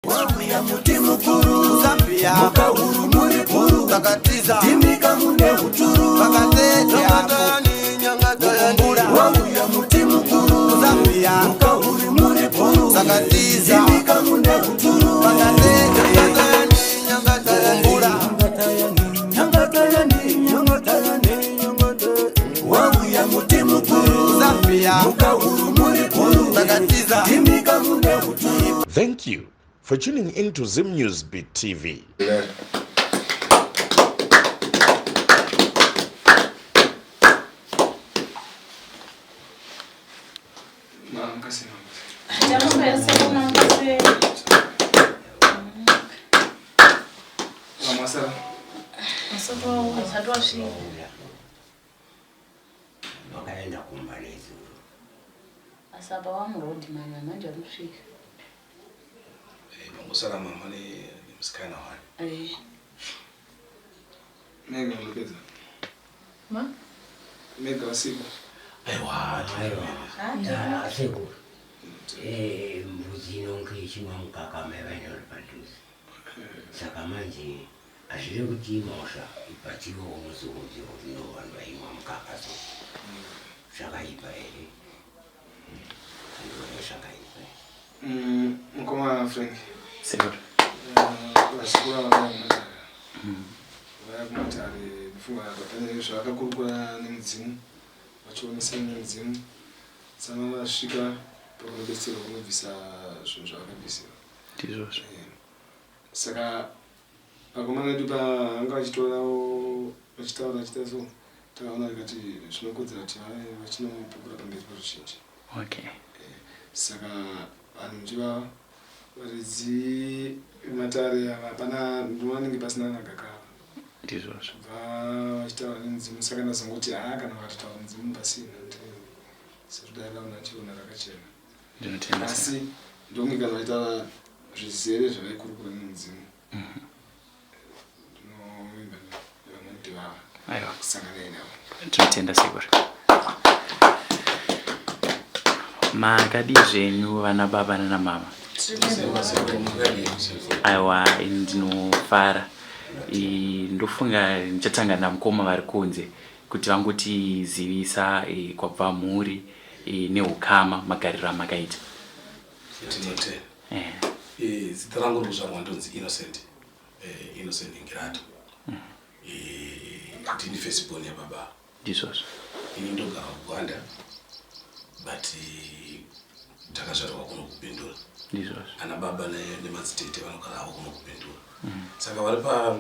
Wauya muti mukuru Zambia Mukahuru muri bhuru Takatiza Ndimika mune huturu Mukumbura Wauya muti mukuru Zambia Mukahuru muri bhuru Takatiza Ndimika mune huturu Mukumbura Wauya muti mukuru Zambia Mukahuru muri bhuru Takatiza Ndimika mune huturu Thank you for tuning in to Zim News Beat TV. Vakaenda kumba nezuro. Asapa wamuroad mama manje vanosvika. Eh, pangosara mama nemusikana wani. Eh. Mega unopedza. Ma? Mega usiku. Aiwa, aiwa. Asekuru. Eh, mbudzi inonge ichimwa mukaka mai vainori padhuze. Saka manje Hazvirevi kuti imhosva but iwe unozoudzirwa kuti ndo vanhu vaimwa mukaka so zvakaipa here handione zvakaipa Mukoma Frank. Sekuru. Vazukuru ava vaya kumatare. Vaya kumatare ndofunga pane zvavakakurukura nemudzimu vachionesana nemudzimu tsama vasvika pakunobetserwa kunobvisa zvinhu zvavakabvisirwa. Ndizvozvo. Saka vakomana vedu pavanga vachitorawo vachitaura vachiita so takaona tikati zvinokodzera kuti vave vachinopupura pamberi paruzhinji. Okay. Saka vanhu ndiva varidzi vematare ava hapana ndinoona nenge pasina nagakava. Ndizvozvo. Kubva vachitaura nemudzimu saka ndazongoti haa kana vakatotaura mudzimu pasina sezvo dai raona chiona rakachena. Ndinotenda. Asi ndonge kana vaitaura zvizere zvavaikurukura nemudzimu ndinovimba nevanoti vava Aiwa. kusanganai navo. Tinotenda sekuru. Makadii zvenyu vana baba nana mama? Aiwa, ini ndinofara. Ndofunga ndichatanga namukoma vari kunze kuti vangotizivisa kwabva mhuri nehukama magariro amakaita. Tinotenda. Zita rangu rokuzvarwa ndonzi Innocent, Innocent Ngirato. Ndini first born yababa. Ndizvozvo. Ini ndogara kuGwanda but takazvarwa kuno kuBindura. Ndizvozvo. Ana baba nemadzitete vanogara havo kuno kuBindura. Saka vari pa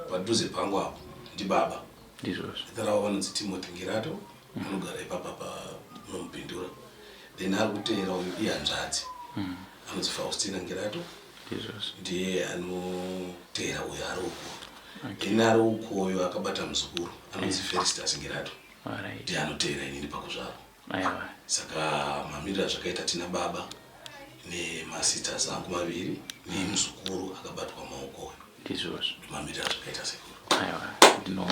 padhuze pangu apo ndibaba. Ndizvozvo. Zita ravo vanonzi Timothy Ngirato anogara ipapa pa munoMupindura. Then ari kuteera uyu ihanzvadzi anonzi Faustina Ngirato. Ndizvozvo. Ndiye anoteera uyo ari uko. Then ari uko uyo akabata muzukuru anonzi Felistas Ngirato. Alright. Ndiye anoteera inini pakuzvarwa. Aiwa. Saka mamiriro azvakaita tina baba nemasisters angu maviri nemuzukuru akabatwa maoko uyo. Ndizvozvo. Mamiriro azvakaita sekuru. Aiwa, ndino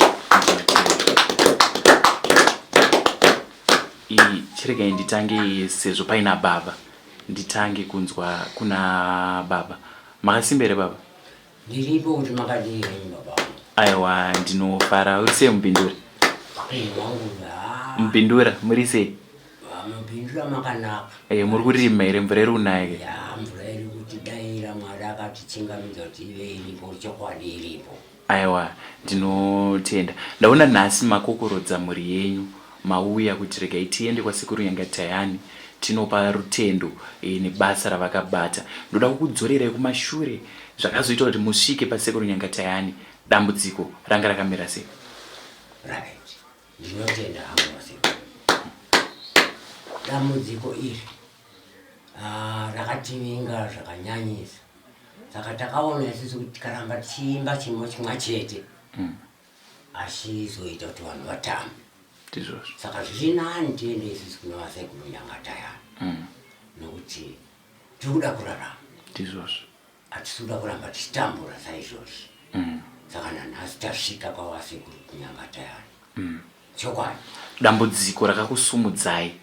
chiregai nditange sezvo paina baba nditange kunzwa kuna baba. Makasimba here baba? Ndiripo kuti makadii henyu baba vangu. Aiwa, ndinofara. Uri sei Mupindura? Wangu ha. Mupindura, muri sei? Mupindura makanaka. Muri kurima here? Mvura iri kunaya ke? Ya, mvura iri kutidaira Mwari akatichingamidza kuti ive iripo, chokwadi iripo. Aiwa, ndinotenda. Ndaona nhasi makokorodza mhuri yenyu mauya kuti regai tiende kwaSekuru Nyangatayani tinopa rutendo nebasa ravakabata. Ndoda kukudzorerai kumashure zvakazoita kuti musvike paSekuru Nyangatayani, dambudziko ranga rakamira sei? Right. Ndinotenda hangu vasekuru. Dambudziko iri rakativinga zvakanyanyisa. Saka takaona isusu kuti tikaramba tichiimba chimwe chimwa chete achizoita kuti vanhu vatame. Ndizvozvo. Saka zviri nani tiende isusu kuna vasekuru Nyangatayani nokuti tiri kuda kurarama. Ndizvozvo. Hatisi kuda kuramba tichitambura saizvozvi. Saka nanhasi tasvika kwavasekuru kuNyangatayani. Chokwadi. Dambudziko rakakusumudzai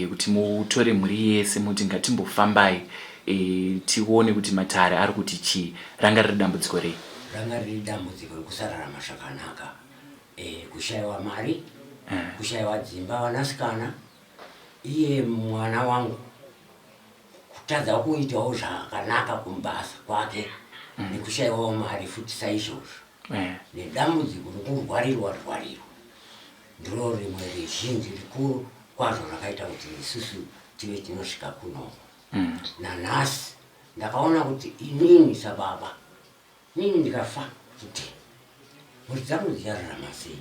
kuti mutore mhuri yese muti ngatimbofambai. e, tione kuti matare ari kuti chii. Ranga riri dambudziko rei? Ranga riri dambudziko rekusararama zvakanaka, e, kushaiwa mari, kushaiwa dzimba, vanasikana, iye mwana wangu kutadza kuitawo zvakanaka kumubasa kwake nekushaiwawo mari futi saizvozvo nedambudziko rekurwarirwa rwarirwa ndiro rimwe rezhinji rikuru kwazvo rakaita kuti isusu tive tinosvika kunoko. Nanhasi ndakaona kuti inini sababa, inini ndikafa kuti mhuri dzangu dzichararama sei,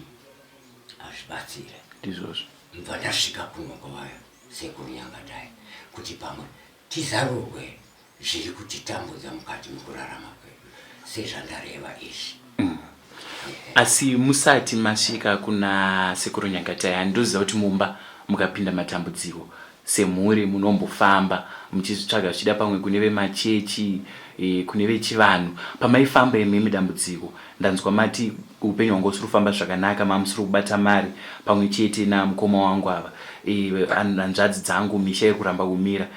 hazvibatsire. Ndizvozvo. Ndibva ndasvika kuno kwavaya sekuru Nyangadai kuti pamwe tizarurwe zviri kutitambudza mukati mekurarama kwedu sezvandareva izvi. Asi musati masvika kuna sekuru Nyangatai, handoziva kuti mumba mukapinda matambudziko semhuri munombofamba muchizvitsvaga zvichida pamwe kune vemachechi, kune vechivanhu. Pamaifamba imimi dambudziko, ndanzwa mati upenyu hwanga usiri kufamba zvakanaka, mamusiri kubata mari pamwe chete namukoma wangu ava, hanzvadzi dzangu, misha iri kuramba kumira.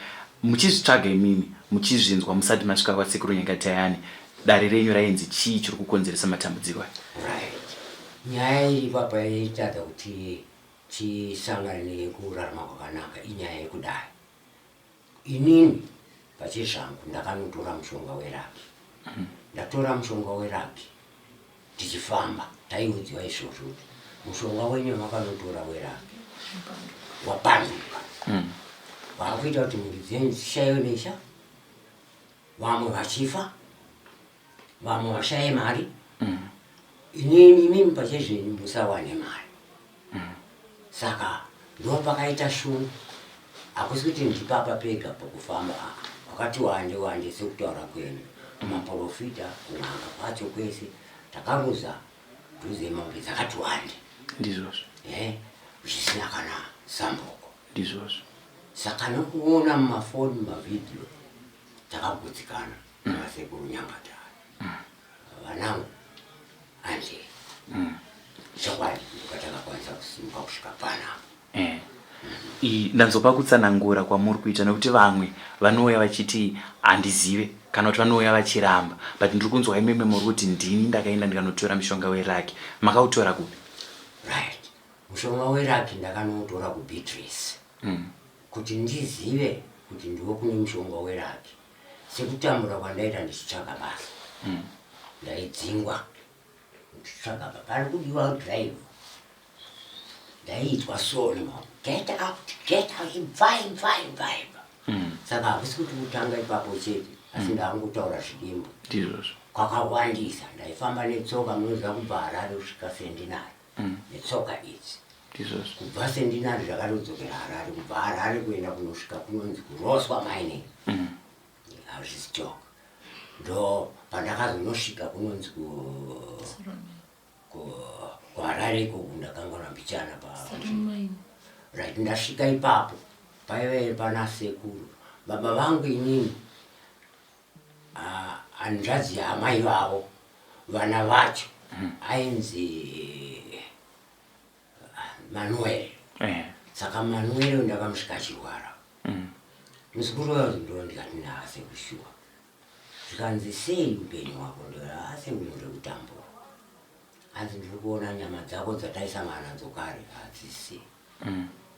Muchizvitsvaga imimi, muchizvinzwa musati masvika kwasekuru Nyangatayani, dare renyu rainzi chii chiri kukonzeresa matambudziko aya? Right. Nyaya iripo apa yaitadza kuti tisangane nekurarama kwakanaka inyaya yekudai. Inini pachezvangu ndakanotora mushonga weraki. Ndatora mushonga weraki tichifamba taiudziwa izvozvo kuti mushonga wenyu makanotora weraki wapanduka. Wakuita kuti mhuri dzenyu dzishaiwe nesha, vamwe vachifa, vamwe vashaye mari. Inini imimi pachezvenyu musawane mari. Saka ndopakaita shungu. Hakusi kuti ndipapa pega pokufamba, kwakati wande wande sekutaura kwenyu. Maporofita, kun'anga kwacho kwese takaruza dhuze mombe dzakati wande. Ndizvozvo. Zvisina kana zambuko. Ndizvozvo. Saka nokuona mumafoni mumavhidhiyo takagutsikana nasekuru Nyangatayani. Vanangu handi chokwadi ndikatakakwanisa kusimuka kusvika panapa. Ndanzopa kutsanangura kwamuri kuita nekuti vamwe vanouya vachiti handizive kana kuti vanouya vachiramba, but ndiri kunzwa imimi muri kuti ndini ndakaenda ndikanotora mushonga weraki. Makautora kupi? Right, mushonga weraki ndakanotora kuBeatrice. Kuti ndizive kuti ndiwo kune mushonga weraki, sekutambura kwandaita ndichitsvaga basa, ndaidzingwa ndichitsvaga basa, pari kudiwa drive ndaiitwa so nemaoko, get out, get out, ibvai, ibvai, ibvai, ibva. Saka hakusi kuti kutanga ipapo chete, asi ndakangotaura zvidimbu. Ndizvozvo. Kwakawandisa, ndaifamba netsoka, munoziva kubva Harare kusvika Sendinari netsoka idzi. Ndizvozvo. Kubva Sendinari zvakatodzokera Harare, kubva Harare kuenda kunosvika kunonzi kuRoswa Mining. Hazvisi joke. Ndo pandakazonosvika kunonzi kuHarare ikoko, ndakanganwa mbichana pa right. Ndasvika ipapo paive pana sekuru baba vangu inini, hanzvadzi yaamai vavo, vana vacho ainzi Manuel. Saka Manuel ndakamusvika achirwara. Muzukuru wayo ndo ndikati naase kushuwa. Zvikanzi sei upenyu hwako? Ndikati ase ndiri kutambura. Hanzi ndiri kuona nyama dzako dzataisangana nadzo kare hadzisi.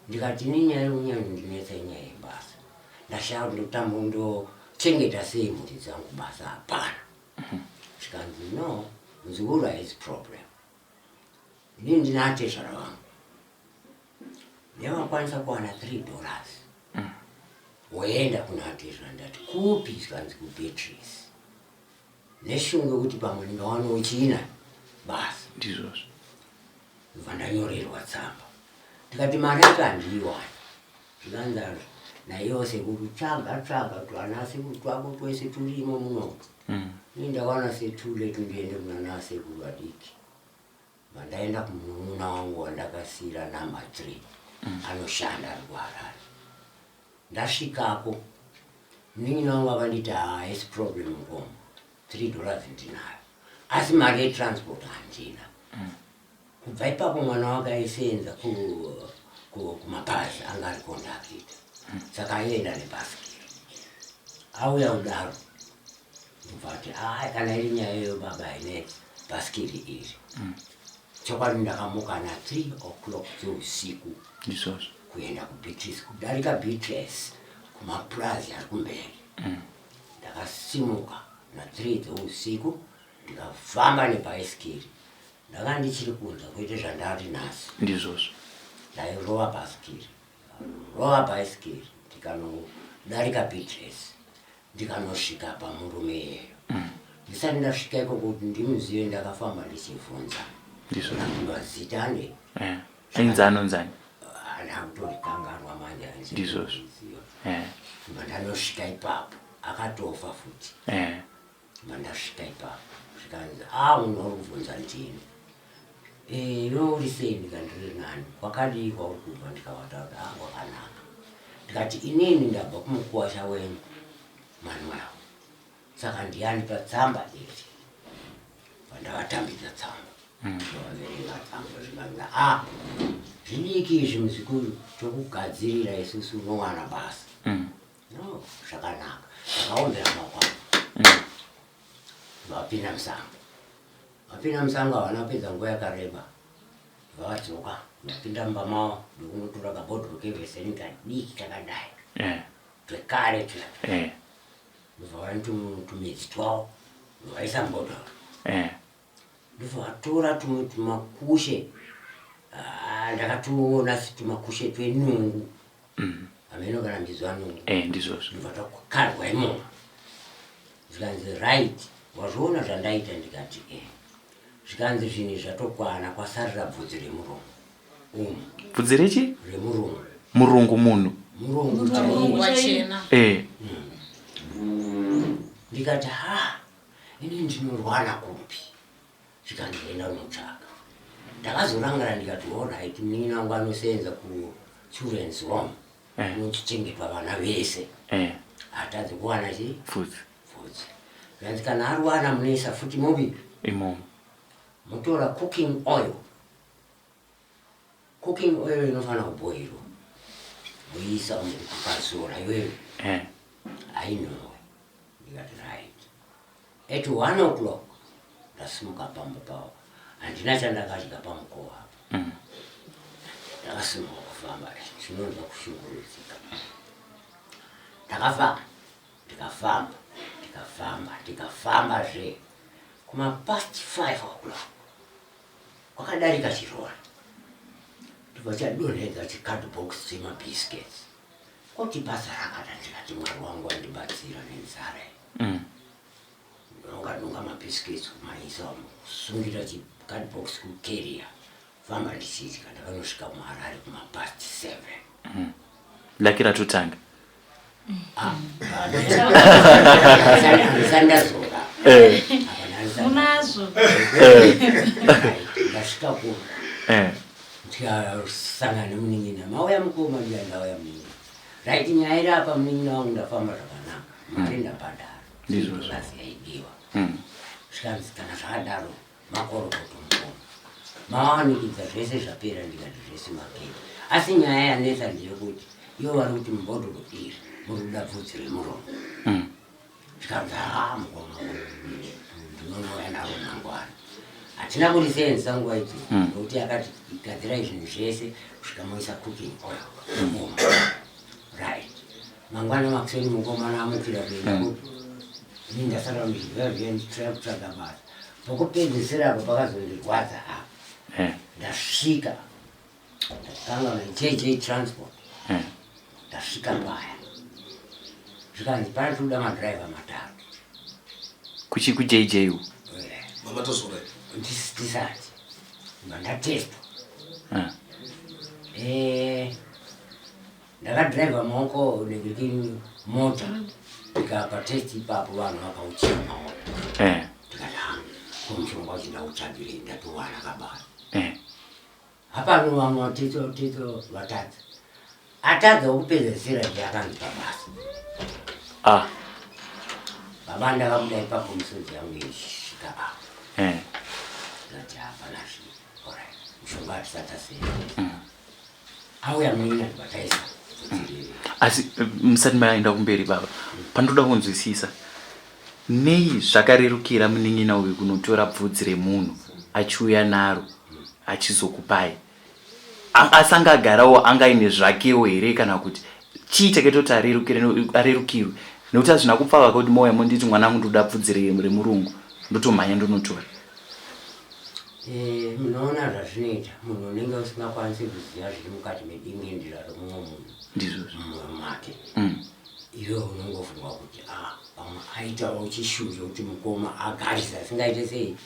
Ndikati ini nyaya yekunyanya ndinetsa inyaya yebasa. Ndashaya kuti ndotambura ndochengeta sei mhuri dzangu, basa hapana. Zvikanzi no, muzukuru haisi problem. Inini ndina atezvara vangu nevakwanisa kuwana $3 woenda kuna atezvara. Ndati kupi? Zvikanzi kuBeatrice, neshungu yekuti pamwe ndingawanawo china basa. Ndizvozvo. Ndobva ndanyorerwa tsamba, ndikati mari yacho handiiwani. Zvikanzi naiyo sekuru tsvaga tsvaga twana sekuru twako twese turimo muno. Ini ndakaona setule tundiende kuna nasekuru vadiki. Vandaenda kumunun'una wangu wandakasiira number 3, anoshanda ari kuHarare. Ndasvikako munin'ina wangu akanditi haisi problem mukoma, $3 ndinayo, asi mari yetransport handina. Kubva ipapo mwana wake aisenza kumabhazi, anga ari kondakita, saka aienda nebhasikiri. Auya kudaro ndobva ati ai kana iri nyaya iyoyo baba ine bhasikiri iri. Chokwadi ndakamuka na 3 o'clock dzeusiku Ndizvozvo. kuenda kuBeatrice, kudarika Beatrice kumapurazi ari kumberi. Ndakasimuka na 3 dzeusiku ndikafamba nebhasikiri. Ndanga ndichiri kunzwa kwete zvandati nhasi. Ndizvozvo. Ndairova bhasikiri, rova bhasikiri ndikanodarika Beatrice, ndikanosvika pamurume iyeyo. Ndisati ndasvika ikoko kuti ndimuzive, ndakafamba ndichibvunza. Ndizvozvo. Ndapiwa zita ane Ainzi anonzani? Ndakutorikanganwa manje. Ndizvozvo. Ndobva ndanosvika ipapo, akatofa futi. Ndobva ndasvika ipapo, zvikanzi a munhu wauri kubvunza ndini. Iwe uri sei? Ndikandiri nani. Kwakadii kwauri kubva? Ndikavata kuti a kwakanaka. Ndikati inini ndabva kumukuwasha wenyu Manuel, saka ndiyandipa tsamba iri. Pandavatambidza tsamba, ndavaverenga tsamba, zvikanzi a zvidiki izvi muzukuru, tokugadzirira isusu, unowana basa. No, zvakanaka. Ndakaombera maoko angu. Vapinda musango, vapinda musango, havana kupedza nguva yakareba, vavadzoka. Vapinda mumba mavo, ndokunotora kabhodhoro kevheseni kadiki kakadai twekare tuya. Ndobva vane tumidzi twavo, vaisa mubhodhoro. Ndobva vatora tumwe tumakushe. Ah, ndakatuona tumakushe twenungu, hameno kana mbidzwa nungu. Ndizvozvo. Ndobva twakandwa imomo, zvikanzi right, wazviona zvandaita? Ndikati e. Zvikanzi zvinhu zvatokwana, kwasarira bvudzi remurungu umu. Bvudzi rechi? Remurungu. Murungu munhu? Murungu chaiye. Wachena. Ndikati ha, ini ndinorwana kupi? Zvikanzi enda unotsvaka. Ndakazorangara, ndikati alright, munin'ina wangu anosenza kuchildren's home kunochengetwa vana vese, hatadzi kuwana chi Bvudzi. Bvudzi. Zvikanzi kana ariwana munoisa futi mubi Imomo. Mutora cooking oil. Cooking oil inofanira kubhoirwa, woisa ukazora iwewe hainhuhwe. Ndikati right. At 1 o'clock ndasimuka pamba pavo, handina chandakadya pamukova apa. Ndakasimuka kufamba, chinonzwa kushungurudzika. Ndakafamba, ndikafamba, ndikafamba, ndikafambazve. Kuma past 5 o'clock kwakadarika chirori, ndobva chadonhedza chicardbox chemabiscuits oti basa rakata. Ndikati Mwari wangu andibatsira nenzara iyi. Ndonga donga mabiscuits kumaisa kusungira chicardbox kucarrier, famba ndichidya. Ndakanosvika muHarare kuma past 7. Laki ratotanga. Handisati ndazora. Munazvo. Ndasvika ku ndikasangana nemunin'ina. Mauya mukoma? Ndiya, ndauya munin'ina. Right, nyaya iri apa munin'ina wangu, ndafamba zvakanaka, mari ndabhadhara. Ndizvozvo. Basi yaidiwa. Zvikanzi kana zvakadaro makorokoto mukoma, mawanikidza zvese zvapera. Ndikati zvese mapera, asi nyaya yanetsa ndeyekuti ivo vari kuti mubhodhoro iri muri kuda bvudzi remuromo. Zvikanzi ha mukoma, ndinonouya naro mangwana. Hatina kurisenzesa nguva idzi nokuti akati gadzirai zvinhu zvese kusvika moisa cooking oil umu. Right, mangwana makuseni mukomana amukira kuenda kupi, ini ndasara ndichibva zviya ndichitira kutsvaga basa. Pokupedzisira apo pakazondirwadza apa, ndasvika ndakanga JJ Transport. Ndasvika paya, zvikanzi pana tinoda madhiraivha matatu. Kuchi kuJJ u? Mamatozora? Tisati ndatestwa. Ndakadhiraivha maoko nekuri mota, ndikapa test ipapo, vanhu vakauchira maoko. Ndikati ha, ko mushonga wacho ndautsvagirei? Ndatowana kabasa. Hapano vamwe tito tito vatadza, atadza wokupedzesera ndiye akanzi pabasa. Ah. Baba, ndakabuda ipapo misodzi yangu ichisvika apa. Ndati hapana zvinhu, alright, mushonga hatisati tasei. Auya munin'ina, ndibva taisa. bvudzi riri. Asi musati maenda kumberi baba, pandoda kunzwisisa, nei zvakarerukira munin'ina uyu kunotora bvudzi remunhu achiuya naro achizokupai? Asi anga agarawo anga aine zvakewo here, kana kuti chii chakaita kuti arerukirwe? Nekuti hazvina kupfava kuti mouya monditi mwana wangu ndoda bvudzi remurungu, ndotomhanya ndonotora. Munoona zvazvinoita, munhu unenge usingakwanisi kuziva zviri mukati medingindira romumwe munhu. Ndizvozvo. Mumwoyo make. Iwe unongofunga kuti ah, pamwe aitawo chishuwo chekuti mukoma agarise asingaite sei,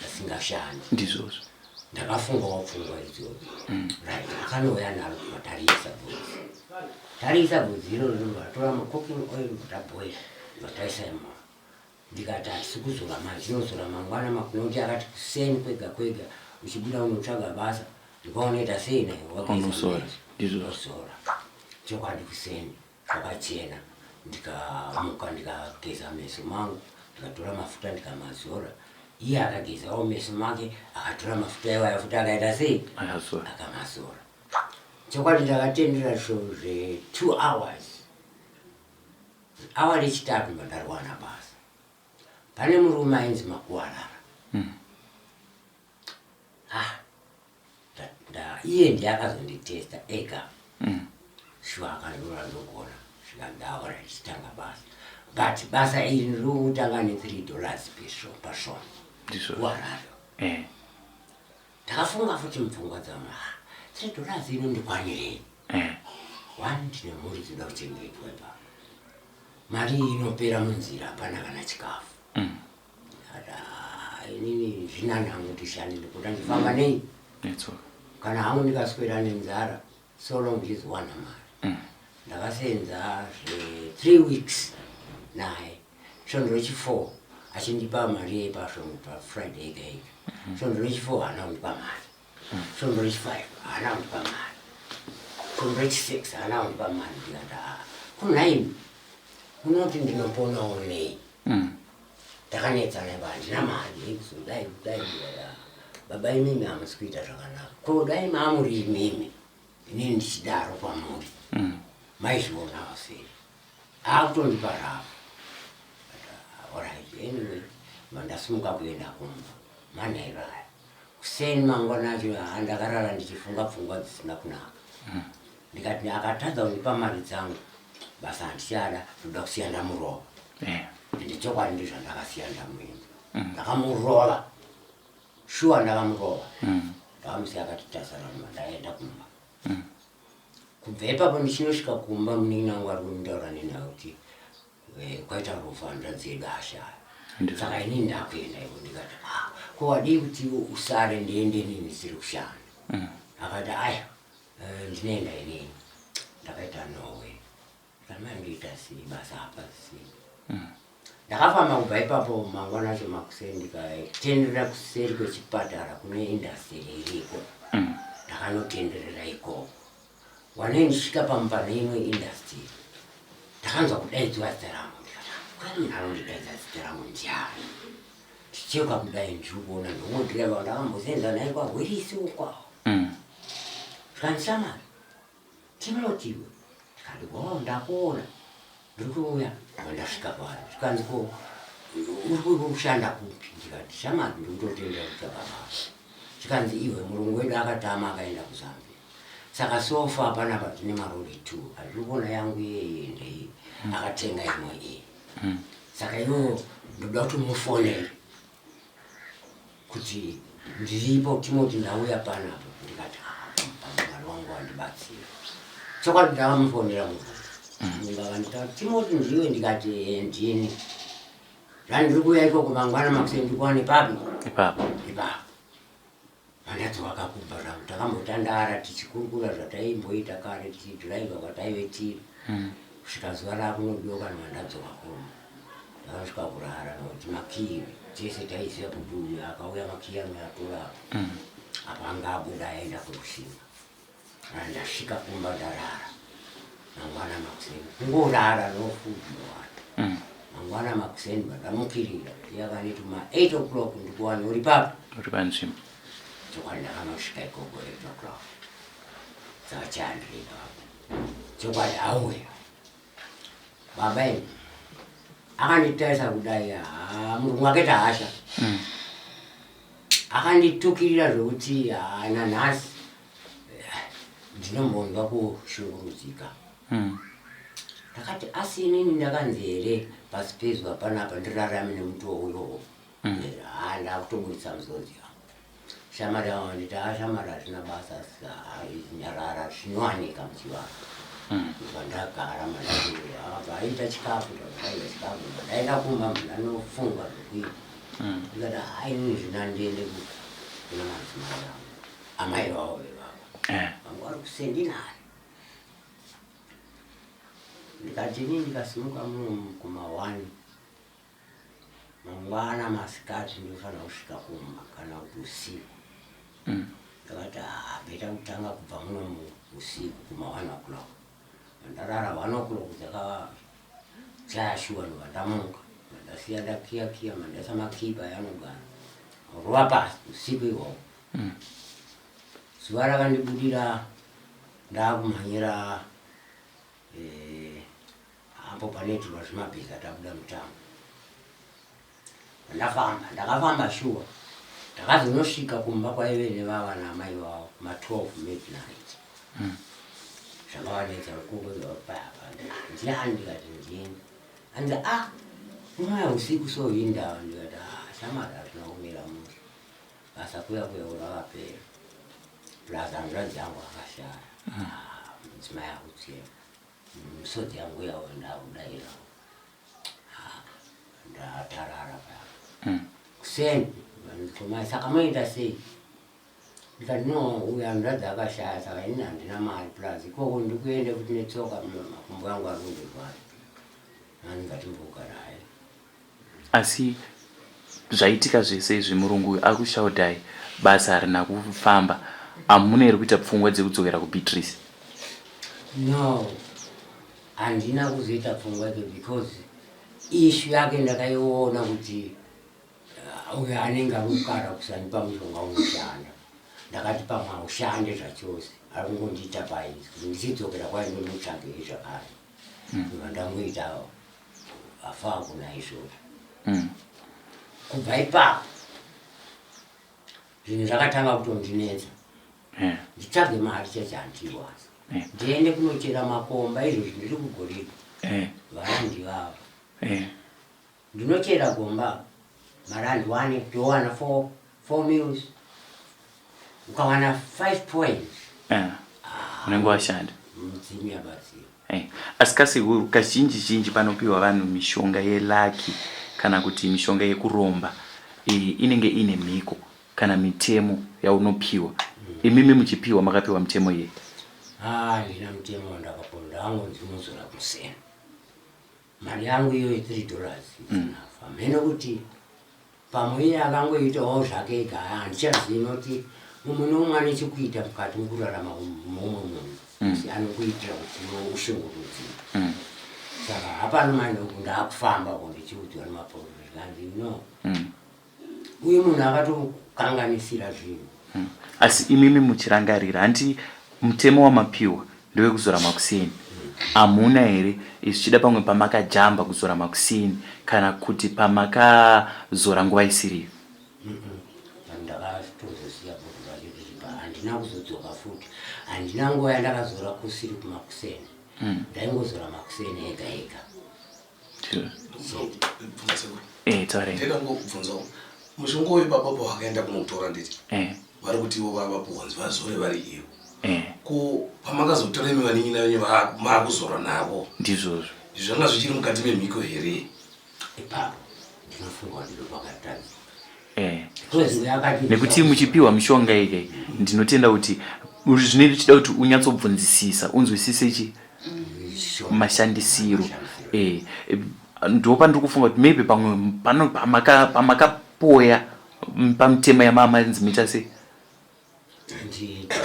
asingashandi. Ndizvozvo. Ndakafungawo pfungwa idzodzo. Right, akanouya naro, vatarisa bvudzi, tarisa bvudzi iroro, vatora macooking oil, vataboila, vataisa imomo. Ndikati hatisi kuzora manje, tinozora mangwana makunoti. Akati kuseni kwega kwega uchibuda unotsvaga basa, ndikaunoita sei naye? Unosora, ndizvozvo. Wazora. Chokwadi kuseni zvakachena, ndikamuka, ndikageza meso mangu, ndikatora mafuta, ndikamazora. Iye akagezawo meso make, akatora mafuta iwayo futi, akaita sei? Akazora. Akamazora. Chokwadi ndakatendera zve 2 hours. Awa rechitatu ndandarwana basa, pane murume ainzi Makuwarara. Ah, iye ndiye akazonditesta ega. Shuwa akandora ndogona, svika ndaora ndichitanga basa, but basa iri ndirikutanga ne3 dollars pasvondo. Ndizvozvo. Kuharare. Ndakafunga futi mupfungwa dzangu, ah, 3 dollars inondikwanirei? One, ndine mhuri dzinoda kuchengetwa ipapo, mari iyi inopera munzira, hapana kana chikafu. Ndikati, "Ah, inini zvinani hangu ndishande, ndipota ndifamba nei netsoka kana hangu ndikaswera nenzara, so long ndichizowana mari." Ndakasenza zve3 weeks naye. Svondo rechi4 achindipa mari yepasvondo, paFriday ega ega. Svondo rechi4 haana kundipa mari, svondo rechi5 haana kundipa mari, svondo rechi6 haana kundipa mari. Ndikati, "Ah, kunhaimi munoti ndinoponawo nei?" Ndakanetsana ipa, handina mari yekuzodai kudai. Ndikati, "Ah, baba imimi hamusi kuita zvakanaka. Ko dai maamuri imimi, inini ndichidaro kwamuri, maizvionawo sei?" Akutondipa rafu. Alright, anyway, mandasimuka kuenda kumba manheru aya. Kuseni mangwana acho handakarara ndichifunga pfungwa dzisina kunaka. Ndikati akatadza kundipa mari dzangu, basa handichada, ndoda kusiya ndamurova. Ende chokwadi ndizvandakasiya ndamuenda, ndakamurova. Shuwa ndakamurova, ndakamusiya akati tasarama, ndaenda kumba. Kubva ipapo ndichinosvika kumba, munin'ina wangu ari kundaura nenaye kuti kwaita rufu, hanzvadzi yedu ashaya. Saka inini ndakuenda iko. Ndikati, "Ah, ko wadii kuti usare ndiende inini ndisiri kushanda?" Akati, "Aya, ndinoenda inini." Ndakaita nowe kana ndoita sei, basa hapa sei. Ndakafamba kubva ipapo mangwana acho makuseni, ndikatenderera kuseri kwechipatara kune industry iriko. Ndakanotenderera ikoko, wanei ndisvika pane imwe industry, ndakanzwa kudaidzwa zita rangu. Ndikati, "Kwani munhu anondidaidza zita rangu ndiani?" Ndicheuka kudai, ndiri kuona ndomwe ndakambosenza naye kwahwirisi ukwawo. Zvikanzi, "Shamari Timotiwe." Ndikati, "O, ndakuona, ndiri kuuya." Ndasvika pano, zvikanzi, "Ko uri kushanda kupi?" Ndikati, "Shamari, ndiri kutotendera kutsvaga basa." Zvikanzi, "Iwe, murungu wedu akatama, akaenda kuZambia, saka so far panapa tine marori two andiri kuona, yangu iyeye ndei, akatenga imwe iyi. Saka iwewo ndoda kuti mufonere kuti ndiripo, Timoti, ndauya panapa." Ndikati, "Ah, Mwari wangu wandibatsira." Chokwadi ndakamufonera murungu, akandita, "Timoti, ndiwe?" Ndikati, "Eh, ndini. Zvandiri kuuya ikoko mangwana makuseni, ndikuwane papi?" Ipapo. Ipapo mandadzoka kubva zvangu. Takambotandara tichikurukura zvataimboita kare tichidhiraivha kwataive tiri, kusvika zuva rakunodoka. Ndadzoka kumba, ndakasvika kurara nokuti makiyi tese taiziva kuti uyu akauya makiyi anoyatora apa, apa anga abuda aenda kurushinga. Ndasvika kumba, ndarara. Mangwana makuseni kungorara, no food, no water. Mangwana makuseni ndamukirira, yakaniti ma 8 o'clock ndikuwani uri papi? Uri panzvimbo. Chokwadi ndakanosvika ikoko 8 o'clock, dzakachandiri ipapo. Chokwadi auya baba imi akanditarisa kudai, haa, murungu akaita hasha. Akanditukirira zvokuti haa, nanhasi ndinombonzwa kushungurudzika. Ndakati, asi inini ndakanzi here pasi pezuva panapa ndirarame nemutoo uyowo? Haa, ndakutobudisa musodzi yangu. Shamwari yangu nditi, haa shamwari, hazvina basa, asi haa, nyarara, zvinowanika muchivanhu. Ndobva ndagara mandati akabva aita chikafu, ndabva ndaita chikafu, ndobva ndaenda kumba, ndanofunga zvokuita. Ndikati, haa, inini zvina ndiende kuna madzimai angu, amai vavo vevava vanga vari kusendinari. Ndikati inini ndikasimuka muno kuma 1 mangwana masikati, ndinofanira kusvika kumba kana kuti usiku. Ndakati, haa, better kutanga kubva muno usiku kuma 1 o'clock. Ndarara 1 o'clock dzakachaya shuwa, ndobva ndamuka, ndasiya ndakiya kiya, mandaisa makipa yanogara rova pasi usiku ihwohwo. Zuva rakandibudira ndakumhanyira apo panoitirwa zvimabhiza. Tabuda mutango, ndafamba, ndakafamba shuwa, ndakazonosvika kumba kwaive nevava naamai vavo ma12 midnight. Zvakavanetsa kukokozapapa, ndiani? Ndikati, ndini. Anzi, a unouya usiku so indawa? Ndikati, a shamwari, hazvina kumira mushe, basa kuya kuya rakapera, plus hanzvadzi yangu akashaya. Ah, mudzimai akuchema, misodzi yangu yawo ndakudaira, ndatarara paya. Kuseni vandikomai, saka moenda sei? Ndikati, no, uyu hanzvadzi akashaya, saka inini handina mari, plus ikoko ndikuende kuti netsoka, makumbo yangu ari kundirwara, nani ngatimbogarayo. Asi zvaitika zvese izvi, murungu uyu akushaudhai, basa harina kufamba, hamuna here kuita pfungwa dzekudzokera kuBeatrice? No, handina kuzoita pfungwa idzo because issue yake ndakaiona kuti uyo anenge ari kukara kusandipa mushonga unoshanda. Ndakati pamwe haushande zvachose, ari kungondiita paidzi kuti ndichidzokera kwai ndonotsvagei zvakare. Ndobva ndangoita afa kuna izvozvo. Kubva ipapo zvinhu zvakatanga kutondinetsa. Nditsvage mari chacho handiiwani. Ndiende kunochera makomba izvozvi ndiri kugoridhe. Vana ndivavo. Ndinochera gomba mari handiwani, ndowana four mils, ukawana 5 points. Unenge washanda. Mudzimu yabatsira. Asi kasekuru, kazhinji zhinji panopiwa vanhu mishonga yelucky kana kuti mishonga yekuromba, inenge ine mhiko kana mitemo yaunopiwa. Imimi muchipiwa makapiwa mitemo yei? Handina mutemo wandakapiwa, ndakangonzi unozora kuseni. Mari yangu iyoyo $3 nafa mheno kuti pamwe iye akangoitawo zvake ega, handichazivi, noti mumwe nomumwe ane chekuita mukati mekurarama mumwe munhu, asi anokuitira kuti iwe ushungurudzike. Saka hapano manje ndaakufamba ko ndichiudzwa nemaprofita, zvikanzi no, uyu munhu akatokanganisira zvinhu. Asi imimi muchirangarira, hanti mutemo wamapiwa ndewekuzora makuseni? Hamuna here zvichida pamwe pamakajamba kuzora makuseni kana kuti pamakazora nguva isiriyo? Ndakatozosiya bhodho racho richipa, handina kuzodzoka futi, handina nguva yandakazora kusiri kumakuseni. Ndaingozora makuseni ega ega. Taurei. Ndida kungokubvunzawo, mushonga uyu baba pawakaenda kunotora, nditi vari kuti ivo vavapuwanzi vazore vari ivo, ko pamakazotora imi vanin'ina venyu maakuzora navo? Ndizvozvo. Zvanga zvichiri mukati memhiko here? Ipapo ndinofunga kuti ndopakatadzika. Because yakati Nekuti muchipiwa mishonga ike, ndinotenda kuti zvinenge zvichida kuti unyatsobvunzisisa, unzwisise chi mashandisiro. Ndo pandiri kufunga kuti maybe pamwe pamakapoya pamutemo yamamanzi muita sei. Ndiita.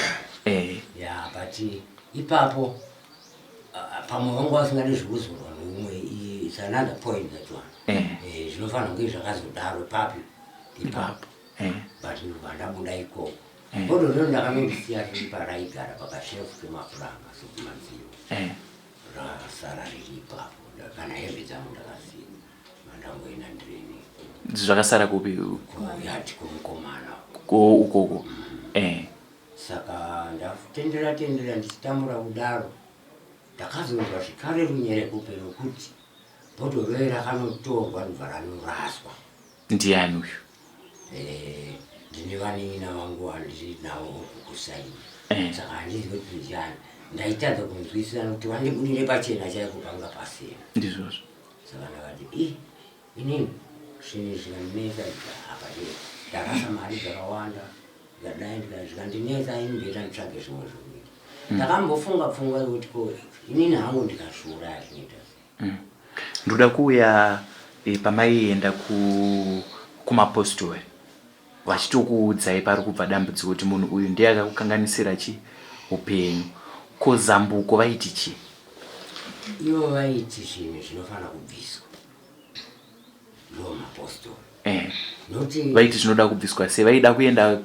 Ya, but ipapo pamwe vanga vasingadi zvekuzorwa neumwe. It's another point, that one. Zvinofanira kunge zvakazodaro papi ipapo. Ipapo. But ndobva ndabuda ikoko. Bhodho rino ndakanondisiya riri paraigara pakashefu kemapuranga sokumadziro. Rakasara riri ipapo kana hembe dzangu ndakasiya mandangoenda ndirini. Zvakasara kupi? Kuyati kumukomana. Ko ukoko. Eh. Saka ndatendera tendera ndichitambura kudaro ndakazonzwa zvekare runyerekupe rwekuti bhodhoro riye rakanotorwa ndobva ranoraswa. Ndiani uyu? Eh, ndine vanin'ina vangu vandiri navo uku kusaini Eh. saka handizivi kuti ndiani ndaitadza kunzwisisa nokuti vandibudire pachena chaiko panga pasina Ndizvozvo. saka ndakati i inini zvinhu zvikandinetsa apa ndarasa mari dzakawanda ndikadai zvikandinetsa ini ndoita nditsvage zvimwe zvokuita ndakambofunga pfungwa yekuti ko inini hangu ndikazviuraya zvinoita sei Ndoda kuuya pamaienda kumapostori vachitokuudzai pari kubva dambudziko kuti munhu uyu ndiye akakukanganisira chi upenyu. Ko zambuko vaiti chii? Ivo vaiti zvinhu zvinofanira kubviswa ndo mapostori Noti Vaiti zvinoda kubviswa sei? Vaida kuenda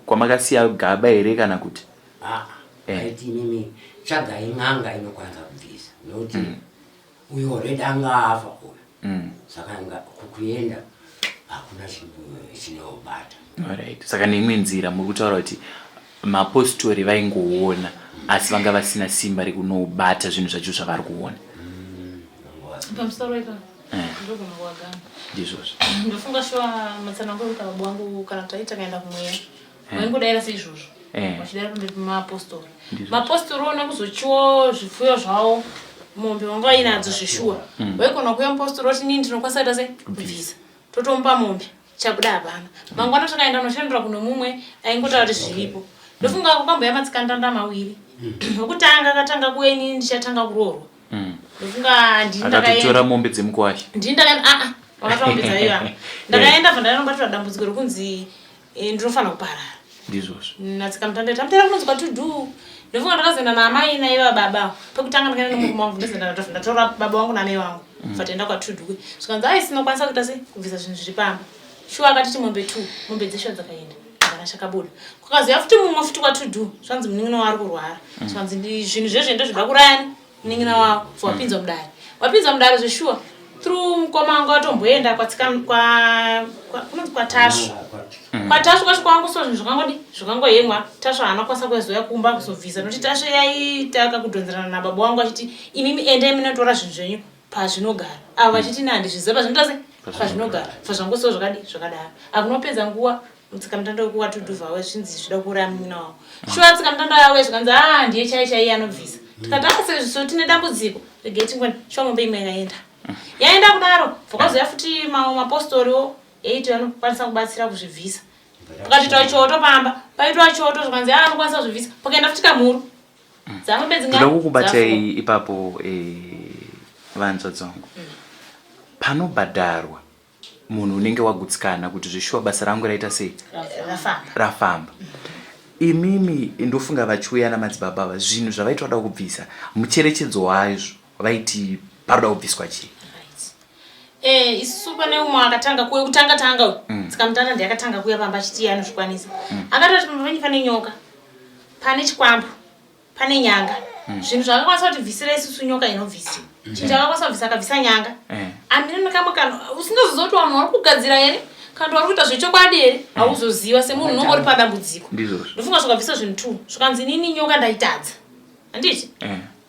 kwamakasiya gaba here kana kuti? Aa, vaiti imimi tsvagai n'anga inokwanisa kubvisa nokuti uyu already anga afa uyu saka kukuenda hakuna chinobata. Alright. Saka neimwe nzira muri kutaura kuti mapostori vaingoona asi vanga vasina simba rekunobata zvinhu zvacho zvavari kuona. Pamusoro ipapo ndogona kuwagama. Ndizvozvo. Ndofunga shuwa matsananguro ekuti baba wangu kana kuti aiti akaenda kumweya vaingodaira seizvozvo vachidaira pamberi pemapostori. Mapostori ona kuzochiwo zvipfuyo zvavo mombe vanga vainadzo zveshuwa vaigona kuuya mupostori oti inini ndinokwanisa kuita sei kubvisa totomupa mombe chabuda hapana. Mangwana takaenda noshandura kune mumwe aingotaura kuti zviripo. Ndofunga kwakambouya matsikandanda mawiri. Wekutanga akatanga kuuya inini ndichatanga kuroorwa. Ndofunga ndini ndakaenda. Akatotora mombe dzemukwasha. Ndini ndakaenda aa wakatora mombe dzaiyo apa. Ndakaenda bva ndanobatwa dambudziko rekunzi ndinofanira kuparara. Ndizvozvo. Natsikamutanda tamutera kunonzi kwatudhu. Ndofunga ndakazoenda naamai naiva baba. Pekutanga ndakaenda nemurume wangu ndozoenda ndatora baba wangu naamai vangu. Bva taenda kwatudhu. Zvikanzi ai sinokwanisa kuita sei kubvisa zvinhu zviri pamba. Shuwa akatiti mombe 2 mombe dzeshuwa dzakaenda. Hapana chakabuda. Kwakazouya futi mumwe futi kwatudhu. Zvanzi munin'ina wavo ari kurwara. Zvikanzi zvinhu zvezvo ndozvida kurayani munin'ina wavo. Bva wapinzwa mudare. Wapinzwa mudare zveshuwa. Through mukoma wangu atomboenda kwatsika kwa kunonzi kwaTasvu. KwaTasvu kwacho kwangu so zvinhu zvakangodi zvakangohemwa. Tasvu haana kukwanisa kuzouya kumba kuzobvisa nokuti Tasvu yaita kakudhonzerana nababa wangu achiti imimi endai munotora zvinhu zvenyu pazvinogara. Avo vachiti ini handizviziva pazvinoita sei pazvinogara. Bva zvangosiwa zvakadi zvakadaro. Akunopedza nguva mutsikamutanda wekuwatudhuvha we zvinzi zvida kuuraya munin'ina wavo. Shuwa tsikamutanda yavo zvikanzi aa ndiye chai chaiye anobvisa. Tikati aa sezvo tine dambudziko regai tingone shuwa mombe imwe yakaenda. Yaenda kudaro bva kwazoya futi mamwe mapostoriwo eiti vanokwanisa kubatsira kuzvibvisa. Pakatoitwa choto pamba paitwa choto zvikanzi aa anokwanisa kuzvibvisa pakaenda futi kamhuru. Dzamombe dzinga Ndoda kukubatai ipapo vanzwa dzangu. Panobhadharwa munhu unenge wagutsikana kuti zveshuwa basa rangu raita sei rafamba. Rafamba. Imimi ndofunga vachiuya namadzibaba ava zvinhu zvavaiti vada kubvisa mucherechedzo wazvo vaiti paroda kubviswa chii? Right. Isusu pane umwe akatanga kuuya kutanga tanga uyu. Tsikamutanda ndiye akatanga kuuya pamba achiti iye anozvikwanisa. Akatoti pamba penyu pane nyoka, pane chikwambo, pane nyanga. Zvinhu zvaakakwanisa kuti bvisira isusu nyoka inobvisiwa. Chinhu chaakakwanisa kubvisa akabvisa nyanga. Amire nekamwe kanhu usingazoziva kuti vanhu vari kugadzira here kana kuti vari kuita zvechokwadi here hauzoziva semunhu unonge uri padambudziko. Ndizvozvo. Ndofunga zvakabvisa zvinhu 2 zvikanzi inini nyoka ndaitadza. Handiti?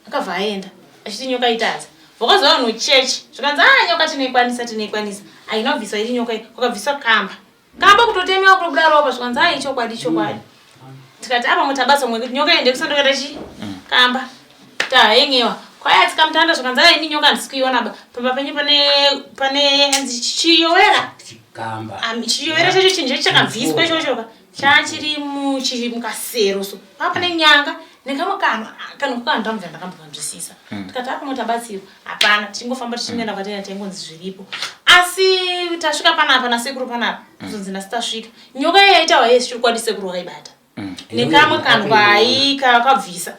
Akabva aenda achiti nyoka itadza. Vakazouya vanhu chechi zvikanzi aa nyoka tinoikwanisa tinoikwanisa. Haina kubviswa iri nyoka iyi kwakabviswa kamba. Kamba kutotemewa kutobuda ropa zvikanzi aa ichokwadi ichokwadi. Tikati apa mutabasa mwe kuti nyoka ende kusandokata chi kamba. Tahengewa. Kwaya tsikamutanda zvikanzi aa ini nyoka handisi kuiona ba. Pamba penyu pane hanzi chiyowera. Chikamba. Chiyowera chacho chinhu chacho chakabviswa ichocho ka. Chachiri mukasero so. Papa pane nyanga nekamwe kanhu kanhu kakandamvira ndakambokanzwisisa. Tikati apa mutabatsirwa hapana tichingofamba tichingoenda kwatenda taingonzi zviripo. Asi tasvika panapa nasekuru panapa kuzonzi nhasi tasvika. Nyoka iya yaitawa yese chokwadi sekuru wakaibata. Nekamwe kanhu kaika kabvisa.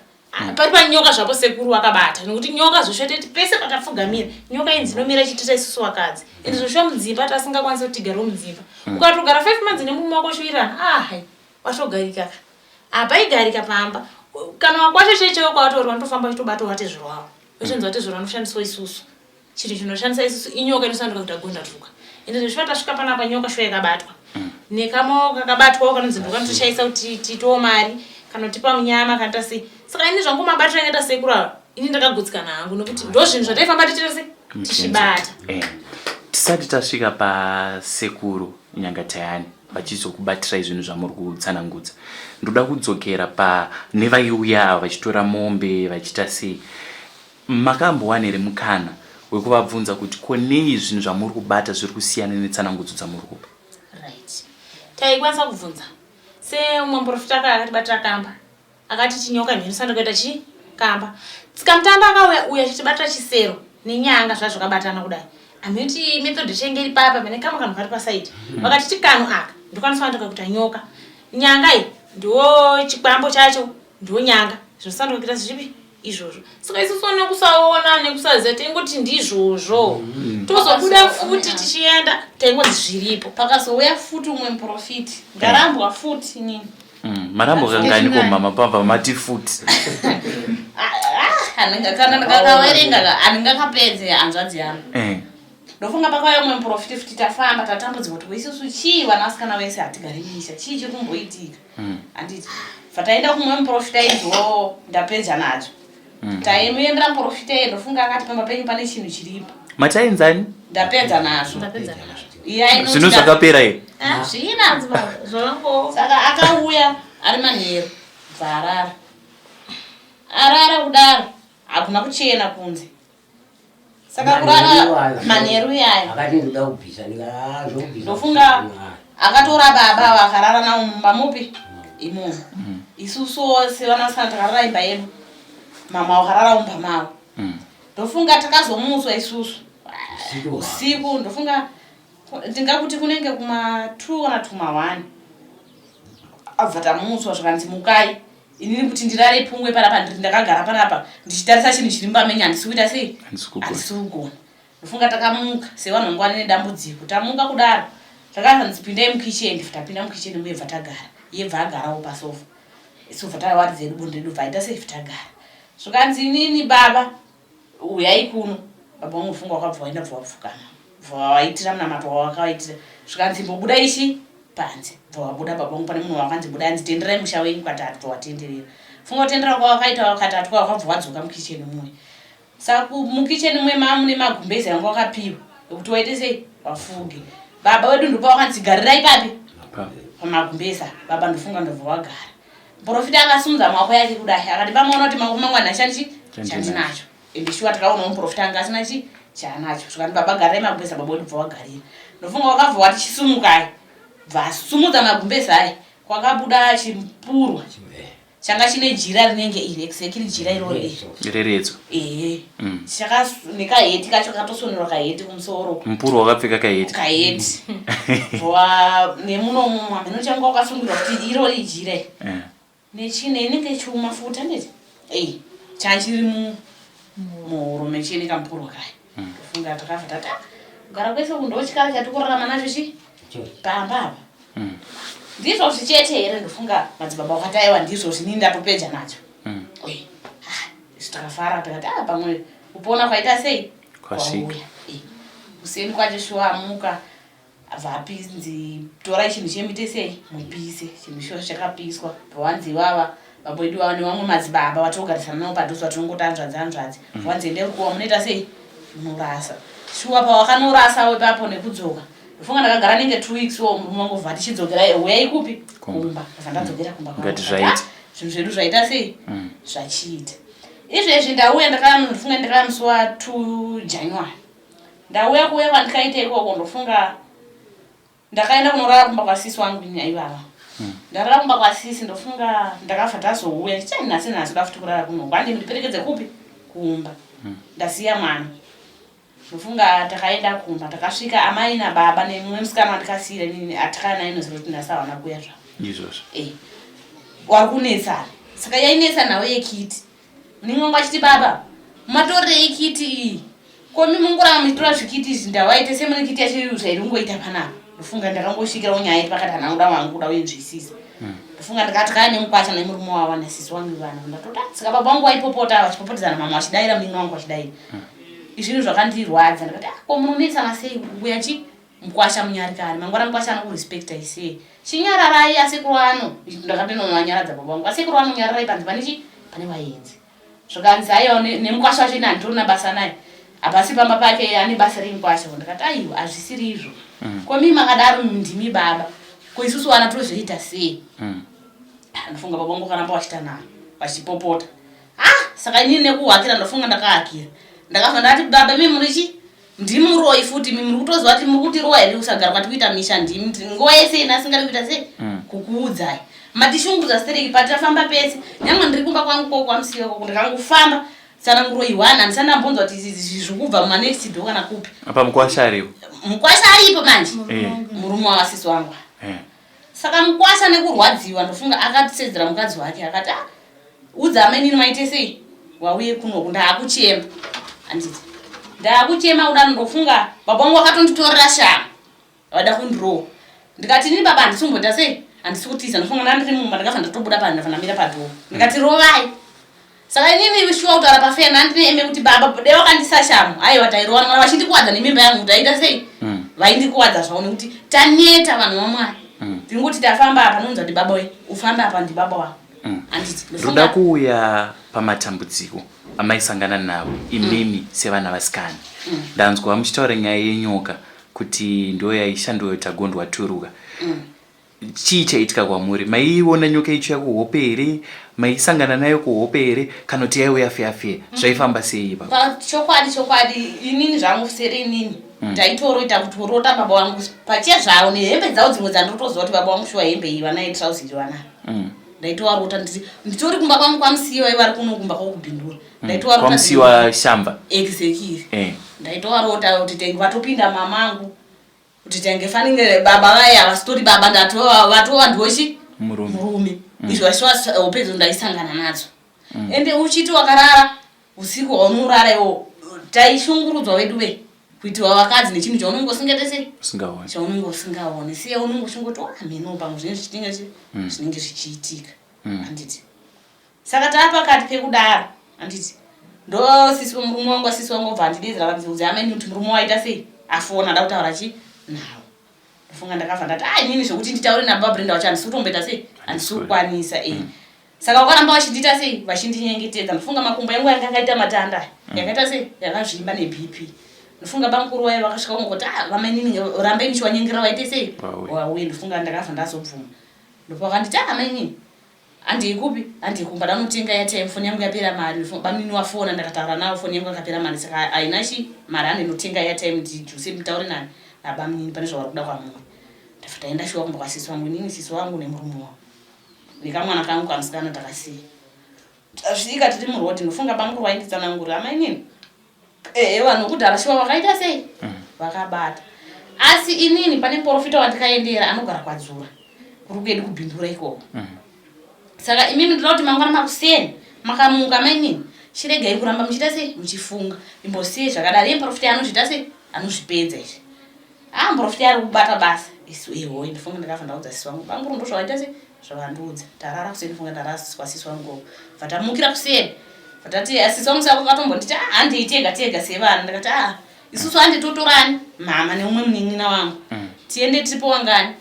Pari panyoka zvapo sekuru wakabata nekuti nyoka zvosho teti pese patapfugamira nyoka inzi inomira ichitita isusu vakadzi. Ende zvosho mudzimba tasingakwanisi kuti tigare mudzimba. Ukatogara 5 months nemurume wako uchiwirirana ah hai watogarika ka. Hapaigarika pamba. Kana wakwasha chaicho kwawatori wanotofamba uchitobata wate zviro wavo. Vachinzwa kuti zvorwanoshandiswa isusu. Chinhu chinoshandisa isusu inyoka inosanduka kuita gondatuka. Ende zveshuwa tasvika panapa nyoka shuwa yakabatwa. Nekamo kakabatwawo kanonzi ndokanotishaisa kuti tiitewo mari kanotipa munyama kanoita sei. Saka ini zvangu mabatiro angaita sekuru ava ini ndakagutsikana hangu nekuti ndozvinhu zvataifamba tichiita sei tichibata. Eh, tisati tasvika pasekuru Nyangatayani vachizokubatirai zvinhu zvamuri kutsanangudza ndoda kudzokera pa nevaiuya ava vachitora mombe vachiita sei makambowana here mukana wekuvabvunza kuti ko nei zvinhu zvamuri kubata zviri kusiyana netsanangudzo dzamuri kupa? Right, taikwanisa kubvunza seumwe muprofita akaya akatibatira kamba akati chinyoka mhino sanda kuita chi kamba tsikamutanda akauya uya achitibatira chisero nenyanga zvaa zvakabatana kudai amhino method chenge iri papa mene kamwe kanhu kari pasaidi vakati chikanu aka ndokwanisa kuita nyoka nyanga iyi ndiwo chikwambo chacho ndiwo nyanga zvinosanduka kuita zvipi izvozvo saka isusu nekusaona nekusaziva taingoti ndizvozvo mm. tozobuda futi tichienda taingonzi zviripo pakazouya futi umwe muprofiti ndarambwa futi inini mm, marambwa kangani ko mama pabva mati futi ah, ah, kana ndikakaverenga handingakapedze hanzvadzi yangu eh. ndofunga pakauya umwe muprofiti futi tafamba tatambudzwa kuti isusu chii vanasikana vese hatigari misha chii chiri kumboitika mm. handiti mm. taenda kumwe muprofita izvo ndapedza nadzo mm. taimuendera muprofita iye ndofunga akati pamba penyu pane chinhu chiripo mataenzani ndapedza nazvo zvinhu zvakapera i ah, zvina saka akauya ari manheru bva arara arara kudaro hakuna kuchena kunze saka kurara manheru iyaya akati ndoda kubvisa ndikazvobvisa ndofunga akatora baba ava akarara navo mumba mupi imomo mm. isusu sevanasikana takarara imba yedu mama wakarara mumba mavo mm. ndofunga takazomutswa isusu usiku ndofunga ndingakuti kunenge kuma two kana tuma one abva tamutswa zvikanzi mukai inini kuti ndirare pungwe panapa ndiri ndakagara panapa ndichitarisa chinhu chiri mumba menyu handisi kuita sei handisi kugona ndofunga takamuka sevanhu vangu vane nedambudziko tamuka kudaro takazanzi pindai mukicheni tapinda mukicheni muye bva tagara iye bva agarawo pasofa isu bva tawaridza yedu bonde redu bva aita sei tagara zvikanzi inini baba uyai kuno baba vangu funga wakabva waenda bva wapfukama bva waitira munamato wawakaitira zvikanzi mbobuda ichi panze bva wabuda baba vangu pane munhu wakanzi buda anzi tenderai musha wenyu katatu bva watenderera funga kutendera kwawakaita katatu kwawakabva wadzoka mukicheni muye saka mukicheni muye maamune magumbezi anga wakapiwa ekuti waite sei wafuge baba wedu ndopa wakanzi garirai papi pamagumbeza baba ndofunga ndobva wagara Muprofita akasimudza maoko yake kudai akati pamaona kuti maoko mangu handina chani chi chandinacho ende shuwa takaonawo muprofita anga asina chi chaanacho zvikati baba garai magumbeza baba wedu bva wagarira ndofunga wakabva wati chisumukai bva asumudza magumbeza aye kwakabuda chipurwa changa chine jira rinenge iri exactly jira iroro iri reredzo ehe mm. nekaheti kacho katosonerwa kaheti kumusoro mupurwa wakapfeka kaheti kaheti wa nemunomu hameno changa wakasungirwa kuti iro ijira eh. nechine inenge ichiuma futi handiti ei chachiri muhuro mechine kamupurwa kaya mm. tofunga takabva tati ah, kugara kwese uku ndochikara chatikurarama nacho chi pamba apa mm. ndizvo zvichete here ndofunga madzibaba wakati aiwa ndizvo zvini ndatopedza nacho mm. ah, isu takafara takati ah, pamwe kupona kwaita sei kwasvika eh, kuseni kwacho shuwa amuka abva apinzi torai chinhu chemite sei mupise chinhu shuwa chakapiswa bvawanzi ivava baba wedu vava nevamwe madzibaba vatinogarisana navo padhuze vatinongoti hanzvadzi hanzvadzi mm. bvawanzi endai kuwa munoita sei munorasa shuwa pawakanorasawo ipapo nekudzoka ndofunga ndakagara nenge two weeks wo murume wangu bva tichidzokera huyai kupi kumba bva ndadzokera kumba ngati zvaita zvinhu zvedu zvaita sei mm. zvachiita izvezvi ndauya ndakafunga ndakaya musi wa 2 january ndauya kuuya kwandikaita ikoko ndofunga ndakaenda kunorara kumba kwasisi wangu ini aivava hmm. ndarara kumba kwasisi ndofunga ndakabva ndazouya ndichani nhasi nhasi da futi kurara kuno kwandi ndiperekedze kupi kumba hmm. ndasiya mwana ndofunga takaenda kumba takasvika amai nababa nemumwe musikana wandikasiira inini atakana naye noziva kuti nhasi havana kuuya zvavo izvozvo e eh, wari kunetsana saka yainetsa nhau yekiti muningi wangu achiti baba matorerei kiti iyi komi mungoramba muchitora zvikiti izvi ndawaite semune kiti yacho zvairi kungoita panapa ndofunga ndakangosvikirawo nyaya iri pakati hana kuda wangu kuda uinzwisisa hmm. Ndofunga ndikati kaya nemukwasha nemurume wavo nasisi wangu ivana. Ndatota saka baba vangu vaipopota vachipopotedzana mama vachidaira munin'ina wangu vachidaira. Izvi zvinhu zvakandirwadza ndikati ah ko munonetsana sei kuuya chi mukwasha munyarikani mangwana mukwasha anokurespectai sei chinyararai asekuru ano ndakatoinovanyaradza baba vangu asekuru ano nyararai panze pane chi pane vaenzi zvikanzi aiwa nemukwasha wacho ini handitorina basa naye hapasi pamba pake ane basa remukwasha ndikati aiwa hazvisiri izvo mm. ko mii makadaro ndimi baba ko isusu vana tozoita sei mm. ndofunga baba vangu vakaramba vachita naro vachipopota ah saka inini nekuhakira ndofunga ndakahakira ndakabva ndati baba imi muri chi ndimi muroyi futi imi muri kutoziva kuti muri kutirowa here kusagara kwati kuita misha ndimi nguva yese ina asingadi kuita sei mm. kukuudzai matishungurudza stereki patafamba pese nyangwe ndiri kumba kwangu ko kwamusiya koko ndikangofamba tsananguro ihwana handisati ndambonzwa kuti zvikubva mumanext do kana kupi apa mukwasha aripo mukwasha aripo manje eh. murume wavasisi wangu eh. Saka mukwasha nekurwadziwa ndofunga akatisedzera mukadzi wake akati ah, udza amainini vaite sei wauye kunoku ndaakuchema handiti ndaakuchema kudaro ndofunga baba vangu vakatonditorera shama vada kundirowa ndikati inini baba handisi kumboita sei handisi kutiza ndofunga ndandiri mumba ndakafa ndatobuda pa ndafa ndamira padhoo ndikati rovai Saka inini shuwa kutaura pafair ndandine eme kuti baba dai wakandisa shamu aiwa tairowana mwana vachindikuwadza nemimba yangu kuti aita sei mm. vaindikuwadza zvavo nekuti taneta vanhu vamwari mm. tingoti tafamba apa nonzwa kuti baba we ufamba apa ndibaba wako mm. anditi ndoda kuuya pamatambudziko amaisangana navo imimi mm. sevana vasikana mm. ndanzwa muchitaura nyaya yenyoka kuti ndo yaishandiwa tagondwa turuka mm. Chii chaiitika kwamuri? Maiiona nyoka ichiuya kuhope here? Maisangana nayo kuhope here? Kana kuti yaiuya feya feya? Zvaifamba sei ipapo? Chokwadi chokwadi inini zvangu seri inini mm. ndaitoroita kuti urota baba vangu pachezvavo nehembe dzavo dzimwe dzandinotoziva kuti baba vangu shuwa hembe iyi vanaye trouse iri vanayo mm. ndaitovarota nditori kumba kwangu kwamusiwa ivari kuno kumba kwakubhindura mm. ndaitovarota kwamusiwa shamba exactly eh. ndaitovarota kuti tenge vatopinda mamangu kuti tenge fanike baba vaye havasitori baba ndatova vatova ndochi murume mm. izvo mm. hope idzo ndaisangana nadzo mm. ende uchiti wakarara usiku hwaunorara iwo taishungurudzwa vedu ve kuitiwa vakadzi nechinhu chaunenge usingaite sei chaunenge usingaoni siye unenge uchingoti oh, hameno pamwe zvinenge zvichinenge mm. zvinenge zvichiitika mm. handiti Saka tava pakati pekudaro handiti ndo sisi murume wangu asisi wangu obva andidedzera vandiudza ameni kuti murume waita sei afona ada kutaura chi nawo ndofunga ndakabva ndati ah inini zvekuti nditaure nababa Brenda wacho handisi kutomboita sei handisi kukwanisa e saka vakaramba vachindiita sei vachindinyengetedza ndofunga makumbo yangu yanga akaita matanda mm. yakaita sei yakazvimba nebp ndofunga bamukuru waye vakasvika kungoti ah vamainini rambai muchiwanyengerera vaite sei wauye ndofunga ndakabva ndazobvuma ndopavakanditi ah mainini Handei kupi? Handei kumba ndanotenga airtime foni yangu yapera mari. Bamnini wafona ndakataura navo foni yangu yakapera mari saka haina chi mari handei notenga airtime ndijuse mutaure nani nabamnini pane zvavari kuda kwamuri. Ndabva taenda shuwa kumba kwasisi wangu inini sisi wangu nemurume wangu nekamwana kangu kamusikana takasiya. Tasvika tiri muroad ndofunga bamukuru vainditsanangurira amainini Ehe vanhu kudhara shuwa vakaita sei? Mm. Vakabata. Asi inini pane muporofita wandikaendera anogara kwadzura. Kuri kuedu kubhindura ikoko. Mm. Saka imimi ndinoda kuti mangwana makuseni makamuka mainini chiregai kuramba muchiita sei muchifunga imbosiye zvakadaro iye muporofita anozviita sei anozvipedza izvi Ah muprofita ari kubata basa. Isu eho ndofunga ndakafa ndaudza sisi wangu. Bamkuru ndozvavaita se zvavandiudza. Tarara kuseni funga ndarara kwa sisi wangu. Vatamukira kuseni. Vatati ah, sisi wangu sako katombonditi ah handei tega tega sevana. Ndakati ah isusu handi totorani mama neumwe munin'ina wangu. Mm. Tiende tiripo wangani?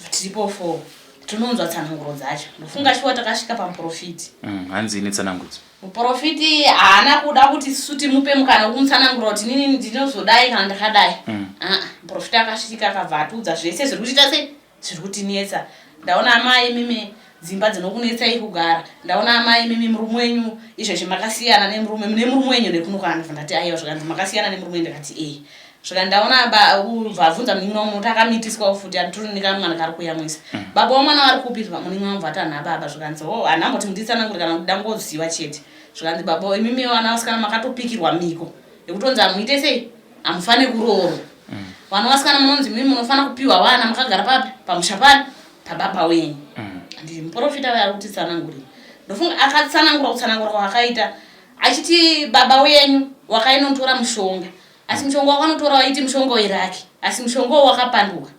Tiripo four. Tinonzwa tsananguro dzacho. Ndofunga shuwa takasvika pamuprofiti. Mm, hanzi ine tsanangudzo. Muporofiti haana kuda kuti isu timupe mukana wekumutsanangura kuti inini ndinozodai kana ndakadai. Mm. Ah, muporofiti akasvika akabva atiudza zvese zviri kutiita sei zviri kutinetsa. Ndaona amai imimi dzimba dzinokunetsai kugara. Ndaona amai imimi murume wenyu izvezvi makasiyana nemurume nemurume wenyu nekuno kwaanobva ndati aiwa zvikanzi makasiyana nemurume ndikati ee. Svika ndaona bvabvunza munin'ina wangu nokuti akamitiswawo futi atitori nekamwana kari kuyamwisa. Mm. Baba wamwana vari kupi munin'ina wangu vati hanha baba zvikanzi oh hanha mboti munditsanangure kana kuti dangoziva chete. Zvikanzi baba imimi vana vasikana makatopikirwa miko yekutonzi hamuite sei hamufane kuroorwa. Mm. Vana vasikana munonzi imimi munofana kupiwa vana makagara papi pamusha pani pababa wenyu. Mm. Ndiri muporofita vaye ari kutitsanangurira. Ndofunga akatsanangura kutsanangura kwaakaita achiti baba wenyu wakainotora mushonga asi mushonga wakanotora waiti mushonga weraki asi mushonga uwo wakapanduka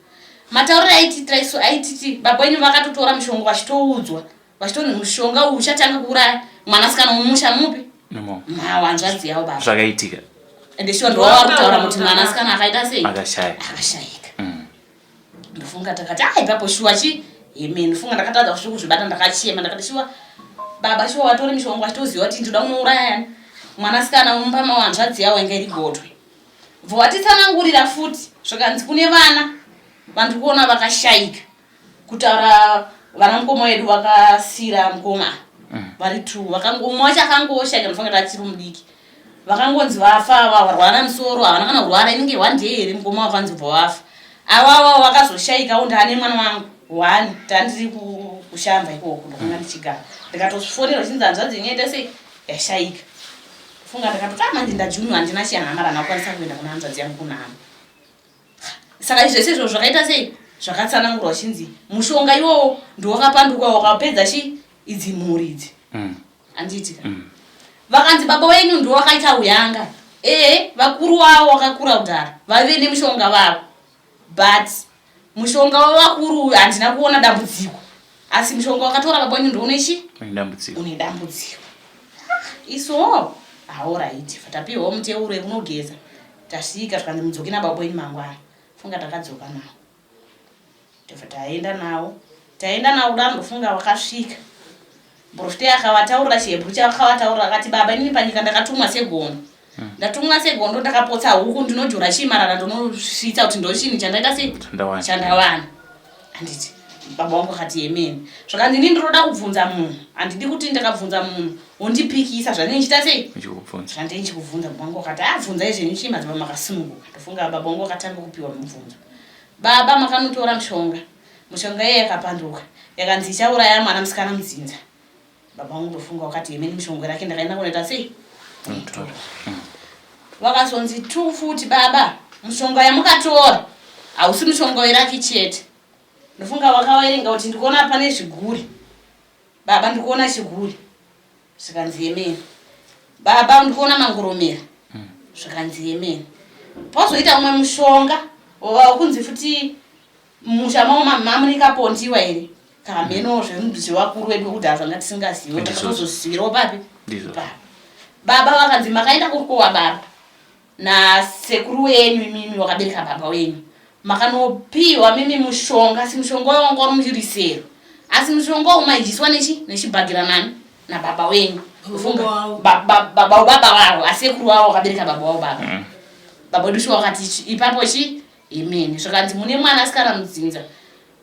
Matauriro aitiitira isu aititi baba wenyu vakatotora mushonga vachitoudzwa vachitonzi mushonga uyu uchatanga kuuraya mwanasikana womusha mupi mawanzvadzi yavo baba zvakaitika ende shuwa ndowavari kutaura kuti mwanasikana akaita sei akashayika mm. Ndofunga takati ah ipapo shuwa chi heme ndofunga ndakatadza kusvika kuzvibata ndakachema ndakati shuwa baba shuwa watori mishonga wachitoziva kuti ndinoda kunouraya yani mwanasikana mumba mawanzvadzi yavo inga iri gotwe bvo watitsanangurira futi zvakanzi kune vana vandiri kuona vakashaika kutaura vana mukoma wedu vakasira mukoma mm. vari two umwe wacho akangoshaika ndofunga kuti achiri mudiki vakangonzi vafa varwara musoro havana kana kurwara inenge one day here mukoma wakanzi bva wafa avava vakazoshaikawo ndaane mwana wangu one tandiri kushamba ikoko ndokanga ndichigara ndikatofonera chinzi hanzvadzi yenyu yaita sei yashaika funga ndakatoti ah manje ndajunyu handina chihama rana kukwanisa kuenda kuna hanzvadzi yangu kunhama saka izvi zvese izvo zvakaita sei zvakatsanangurwa chinzi mushonga iwowo ndiwakapanduka wakapedza chi idzi mhuri idzi mm. handiti ka mm. vakanzi baba wenyu ndiwo wakaita uyanga ee vakuru wavo wakakura kudhara vaive nemushonga vavo but mushonga wavakuru uyu handina kuona dambudziko asi mushonga wakatora baba wenyu ndoune chi une dambudziko iso aoraiti tapiwawo muteuro yekunogeza tasvika zvikanzi mudzoke nababa wenyu mangwana funga takadzoka nawo Tobva taenda nawo. Taenda nawo kudaro ndofunga vakasvika. Muprofita akavataurira chiHebhuru chaakavataurira akati baba inini panyika ndakatumwa segondo. Hmm. Ndatumwa segondo ndakapotsa huku ndinodyora chii marara ndonosvitsa kuti ndochini chandaita sei chandawana. Handiti baba wangu akati yemeni. Zvakanzi inini ndinoda kubvunza munhu. Handidi kuti ndakabvunza munhu wondipikisa zvandinenge ndichiita sei? Zvandinenge ndichikubvunza baba wangu akati abvunzai ah, zvenyu chii madzibaba makasununguka. Ndofunga baba wangu akatanga kupiwa mubvunzo. Baba makanotora mushonga, mushonga iye yakapanduka yakanzi ichauraya mwana musikana mudzinza. Baba vangu ndofunga wakati yemeni mushonga rake ndakaenda kunoita sei? Kunotora. Vakazonzi tu futi baba mushonga yamukatora hausi mushonga weraki chete. Ndofunga vakaverenga kuti ndikuona pane zviguri. Baba ndikuona chiguri. Zvikanzi yemeni. Baba ndikuona mangoromera. Hmm. Zvikanzi yemeni. Pozoita umwe mushonga wakunzi futi musha mamo mamunikapondiwa here kamheno hmm. zvevakuru vedu kudhara zvanga tisingazivi takatozozivirawo papi baba vakanzi makaenda kurikowa baba nasekuru wenyu imimi wakabereka baba wenyu makanopiwa mimi mushonga asi mushonga uyo wanga uri muchirisero asi mushonga uyu maidyiswa nechi nechibhagira nani nababa wenyu baba baba wavo asekuru wavo wakabereka baba wavo baba mm. baba wedu shuwa wakati ipapo chi imene zvakanzi mune mwana asikana mudzinza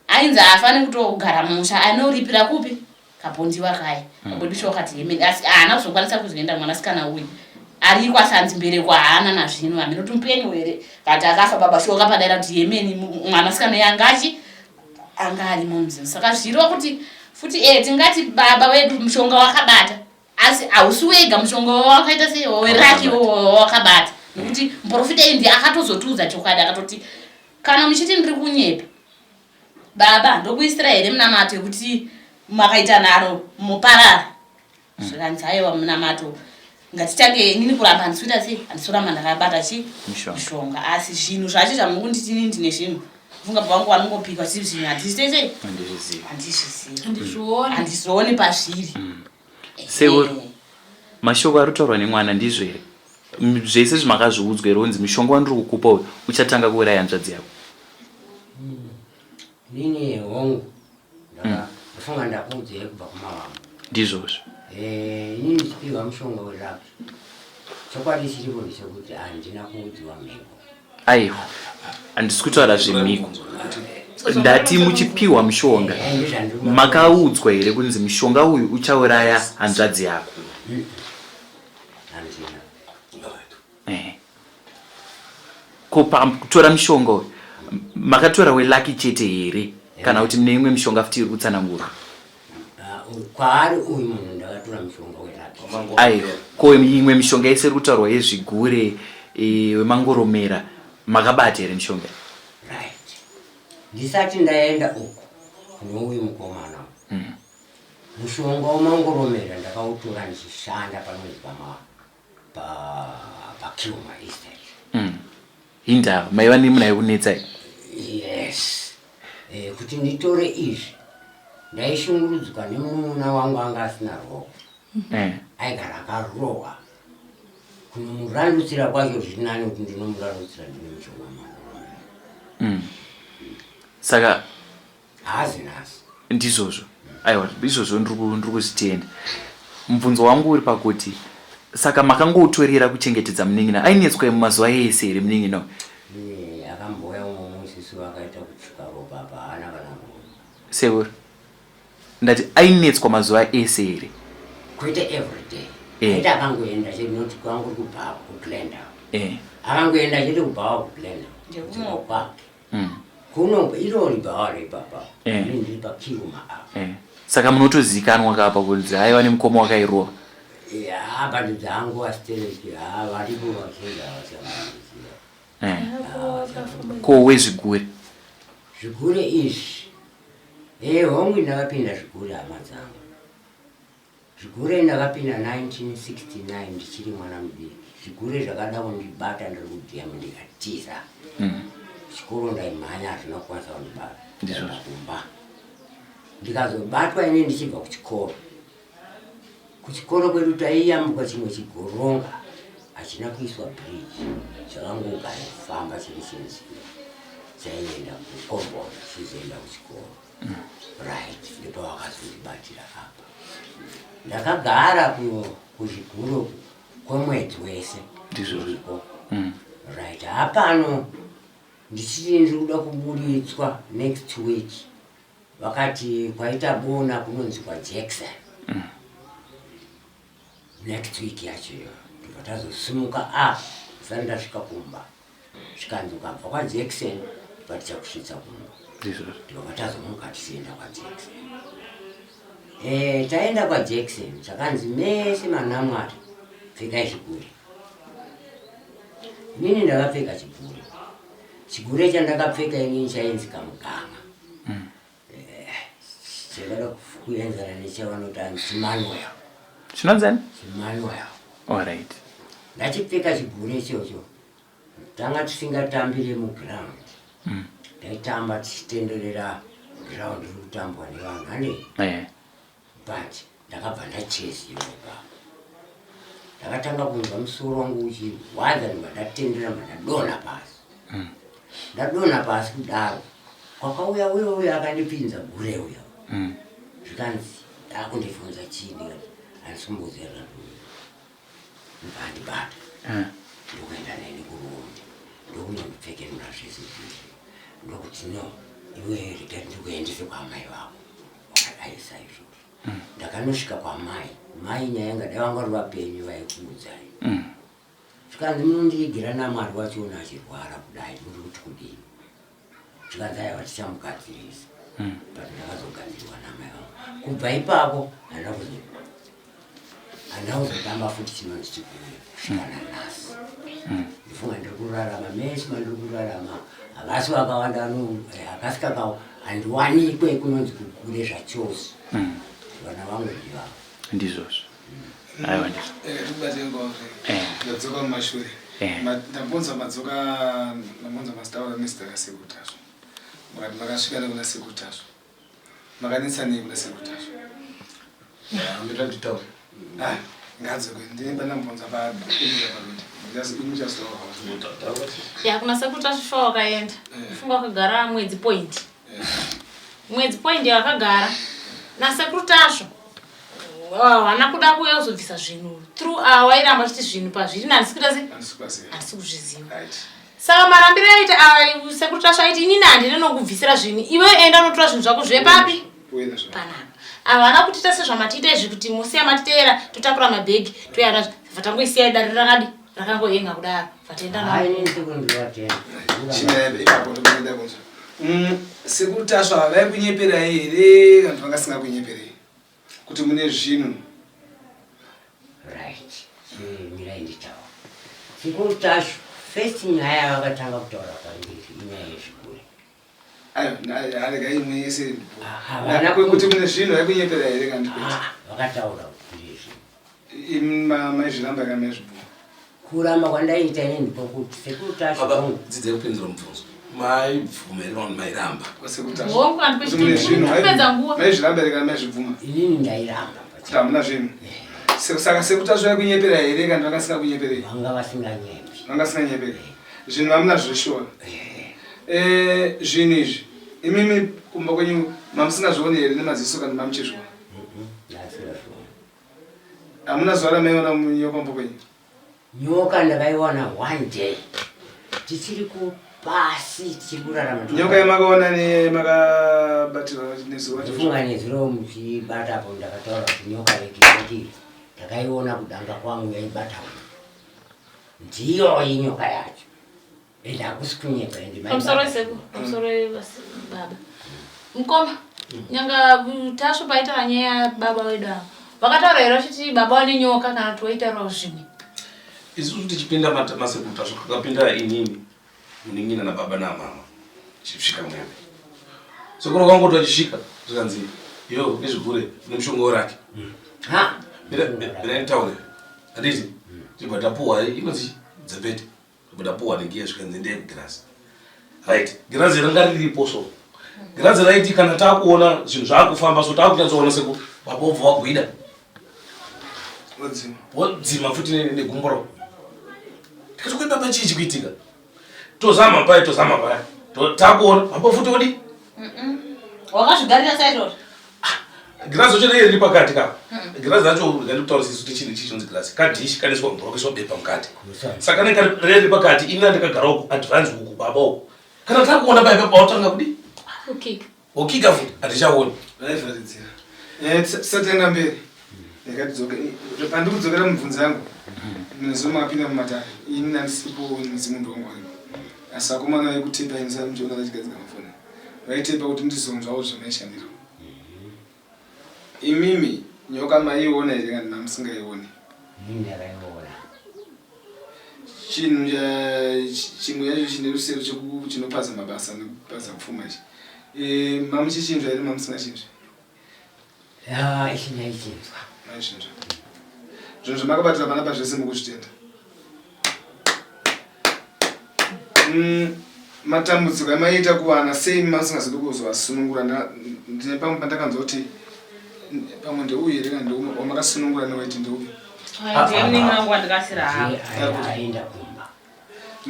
ainzi haafani kutogara musha anoripira kupi Kapondiwa kaya mm. Baba wakati hemeni asi haana kuzokwanisa kuzoenda mwanasikana uyu ariko asi hanzi mbereko haana nazvino hameno kuti mupenyu here but akafa baba shuwa wakapadaira kuti hemeni mwanasikana yangachi anga arimo muzimu saka zvireva kuti futi e eh, tingati baba wedu mushonga wakabata asi hausi wega mushonga wakaita sei weraki wakabata nekuti muprofita indi akatozotiudza chokwadi akatoti kana muchiti ndiri kunyepa Baba ndokuisira here munamato yekuti makaita nharo moparara mm. zvikanzi aiwa munamato ngatitange inini kuramba handisi kuita sei handisi kuramba ndakabata chi mishonga asi zvinhu zvacho zvamukunditi inini ndine zvinhu funga baba vangu vanongopikwa chii zvinhu handisi sei handizvizivi handizvioni pazviri mm. Sekuru, mashoko ari kutaurwa nemwana ndizvo here? Zvese zvimakazviudzwa here unzi mushonga wandiri kukupa uyu uchatanga kuuraya hanzvadzi yako? Nini hongu ndafunga ndakuudzei kubva kumavambo. Ndizvozvo. Eh, inini ndichipiwa mushonga weraki. Chokwadi chiripo ndechekuti handina kuudziwa mhiko. Aiwa, handisi kutaura zvemhiko. Ndati muchipiwa mushonga makaudzwa here kunzi mushonga uyu uchauraya hanzvadzi yako? Eh. Ko pakutora mushonga uyu makatora welaki chete here kana kuti mune imwe mishonga futi iri kutsanangurwa? Ah, kwaari uyu munhu ndakatora mushonga welaki. Aiwa, ko imwe mishonga yese iri kutaurwa yezvigure eh, wemangoromera makabata here mishonga? Right. Ndisati ndaenda uku kune uyu mukomana. Mm. Mushonga wemangoromera ndakautora ndichishanda panonzi pama pa paKilma Estate. Mm. Hindava maiva nemunhu aikunetsai? Yes. Eh, kuti nditore izvi ndaishungurudzwa nemunun'una wangu anga asina roko Eh. aigara akarohwa kunomurandutsira kwacho zviri nani kuti ndinomurandutsira ndine mushonga mangu Saka haazi nhasi. Ndizvozvo. Aiwa, izvozvo ndiri kuzvitenda. Mubvunzo wangu uri pakuti saka makangoutorera kuchengetedza munin'ina ainetswa mumazuva ese here munin'ina uyu? Eh, akambouya umwe musi su akaita kutsvuka ropa apa haana kana kuona. Sekuru, ndati ainetswa mazuva ese here? Kwete everyday. Eh. Aiti akangoenda chete noti kwangu kuri kubhawa kuGlendale. Eh. Akangoenda chete kubhawa kuGlendale. Ndekuno. Kwake. Kuno irori bhawa repapa. Eh. Ini ndiri pakiruma apa. Eh. Saka munotozikanwa kapa kunzi haiwa nemukoma wakairova. Ya, but dzangu astereki ha varipo vazhinji havachamboziva. Eh. Ko wezvigure? Zvigure izvi. Eh, hongu ndakapinda zvigure hama dzangu. Zvigure ndakapinda 1969 ndichiri mwana mudiki. Zvigure zvakada kundibata ndiri kudm ndikatiza. Chikoro ndaimhanya hazvina kukwanisa kundibata. Ndizvozvo. Ndaibva kumba. Ndikazobatwa ini ndichibva kuchikoro. Kuchikoro kwedu taiyambuka chimwe chigoronga hachina kuiswa bridge chakangogara kufamba chiri chenzira chaienda kukomboni chizoenda kuchikoro. Right, ndopavakazondibatira apa. Ndakagara kuzviguro kwemwedzi wese. Ndizvozvo. Ndiriko. Right, hapano ndichiti ndiri kuda kuburitswa next week. Vakati kwaita bona kunonzi kwaJackson. Next week yacho iyo ndobva tazosimuka apa ndisati ndasvika kumba. Zvikanzi ukabva kwaJackson ndobva tichakusvitsa kumba. Ndizvozvo. Ndobva tazomuka tichienda kwaJackson. Eh, taenda kwaJackson zvakanzi mese manamwari pfekai zvigure. Inini ndakapfeka chigure. Chigure chandakapfeka inini chainzi kamugama. Chakada kuenzana nechavanoti anzi chimanuel. Chinonzani? Chimanuel. Alright. Ndachipfeka chigure ichocho. Tanga tisingatambire muground. Taitamba tichitenderera ground riri kutambwa nevanhu hande. Eh. But ndakabva ndacheziwa ipapo. Ndakatanga kunzwa musoro wangu uchirwadza ndobva ndatendera ndobva ndadonha pasi. Ndadonha pasi kudaro. Kwakauya uyo uyo akandipinza gure uyo. Zvikanzi akundibvunza chii ndikati handisi kumboziva zvandiri. Ndobva andibata. Ndokuenda neni kuruonde. Ndokunondipfekenura zvese izvi. Ndokuti no, iwe rega ndikuendese kwaamai vako. Wakadai saizvozvo. Ndakanosvika kwamai. Mai nyaya yanga dai vanga vari vapenyu vaikuudzai. Zvikanzi munondiigira naMwari wachiona achirwara kudai muri kuti kudini? Zvikanzi aiwa tichamugadzirisa. But ndakazogadzirwa namai vangu. Kubva ipapo handina kuzotamba futi chinonzi chigure kusvika nanhasi. Ndifunga ndiri kurarama mese mandiri kurarama havasi vakawanda hakasi kakao handiwanikwe kunonzi kugure zvachose. Vana vangu ndivavo. Ndizvozvo. Aiwa ndizvo. Tibate ngozve. Eh. Ndadzoka mumashure. Eh. Ndambonzwa madzoka ndambonzwa masitaura nezita raSekuru Tasvu. Makati makasvika nekuna Sekuru Tasvu. Makanetsa nei kuna Sekuru Tasvu? Mira nditaure. Ah, ngadzoke ndine pandambonzwa pa paroad. Ini muchazotaura. Ya kuna Sekuru Tasvu wakaenda. Funga wakagara mwedzi point. Mwedzi point yakagara. Na Sekuru Tasvu haana kuda kuuya kuzobvisa zvinhu through wairamba achiti zvinhu pazviri handisi kuita sei Handisi kuziva. handisi kuzviziva. Right. Saka marambiro aita Sekuru Tasvu aiti inini handina nokubvisira zvinhu iwe enda unotora zvinhu zvako zvepapi Uye nazvo. panapa. Havana kutiita sezvamatiita izvi kuti musiya matiteera totakura mabhegi toya nazvo bva tangoisiya dare rakadi rakangoenga kudaro bva taenda Hai, navo. inini sekuru ndinovatenda. Chimira ipapo ndokuenda kunzwa. Sekuru Tasvu havaikunyeperai here kana kuti vangasingakunyeperei kuti mune zvinhu? Right. Chimirai nditaura. Sekuru Tasvu first nyaya yavakatanga kutaura kwandiri inyaya yezvigure. Ayo, arega imwe yese. Havana Kuti mune zvinhu vaikunyepera here kana kuti kwete? Vakataura kuti mune zvinhu. Imi maizviramba kana maizvibvuma? Kuramba kwandaiita ini ndikokuti Sekuru Tasvu Baba, vangu dzidzai kupindura mubvunzo. Maibvuma here kana kuti mairamba? Hongu, handipedza nguva. Maizviramba here kana maizvibvuma? Inini ndairamba. Kuti hamuna zvinhu. Saka sekuti tasvika kunyepera here kana vanga kunyeperei? Vanga vasinganyepi. Vanga vasinganyeperi. Zvinhu hamuna zveshuwa. Eh, zvinhu izvi imimi kumba kwenyu mamusingazvioni here nemaziso kana mamuchizviona? Ndasingazvioni. Hamuna zuva ramaiona nyoka kumba kwenyu? Nyoka ndakaiwana one day tichiri kupasi, tichiri kurarama. Nyoka yamakaona nemakabatirwa nezuva? Ndifunga nezuro muchibata apo ndakataura kuti nyoka yekii ndakaiona kudanga kwangu yaibata ndiyo inyoka yacho, ende hakusi kunyepa, ende Pamusoro seku, pamusoro baba mukoma nyanga Tasvo, paitaura nyaya yababa wedu ava, vakataura here vachiti baba vane nyoka kana kuti waitaurawo zvimwe? Isusu tichipinda masekuru Tasvo, kakapinda inini, munin'ina nababa namama. Tichisvika mwene sekuru kwangoti vachisvika zvikanzi, "Yo, nezvigure nemushonga weraki." Ha. Mira nditaure, handiti? Tibva tapuwa inonzi dzepete, tibva tapuwa nengiya, zvikanzi ndeyekugirazi. Right, girazi ranga riripo, so girazi raiti kana takuona zvinhu zvaakufamba, so takunyatsoona sekuru, baba wobva wagwida, wodzima futi negumburo. Tikati, "Kwe baba, chii chikuitika?" Tozama paya, tozama paya, takuona baba futi odi. Wakazvigarira saizvozvo? Girazi racho riri pakati ka. Girazi racho ngandikutaura sisu kuti chinhu ichi chinonzi girazi kadhishi kaniswa mvura, kuiswa bepa mukati, saka kanenge riri pakati. Ini ndakagara uku, advance uku, baba uku. Kana takuona paya, baba watanga kudi Ukika. Ukika futi, handichaoni. Vaivharidzira. Tisatienda mberi, ndakatidzoke pandiri kudzokera mubvunzo yangu. Nezuva makapinda mumatare, ini nandisipo, mudzimu wangu waripo, asi akomana vekutepa inisa muchiona vachigadzika mafoni, vaitepa kuti ndizonzwawo zvamaishandiro. Imimi nyoka maiona here kana mamusingaioni? Inini ndakaiona. Chinhu chimwe yacho chine rusero chinopaza mabasa nekupaza pfuma ichi, mamuchichinzwa here, mamusingachinzwi? Ah, ichi ndaichinzwa. Maichinzwa. Zvinhu zvamakabatira panapa zvese mukuzvitenda? Matambudziko amaiita kuvana, sei masingazodi kuzovasunungura? Ndine pamwe pandakanzwa kuti pamwe ndeuyu here kana ndeuyu wamakasunungura newaiti, ndeuyu? Ndiye munin'ina wangu wandikasira havo. Aenda kumba.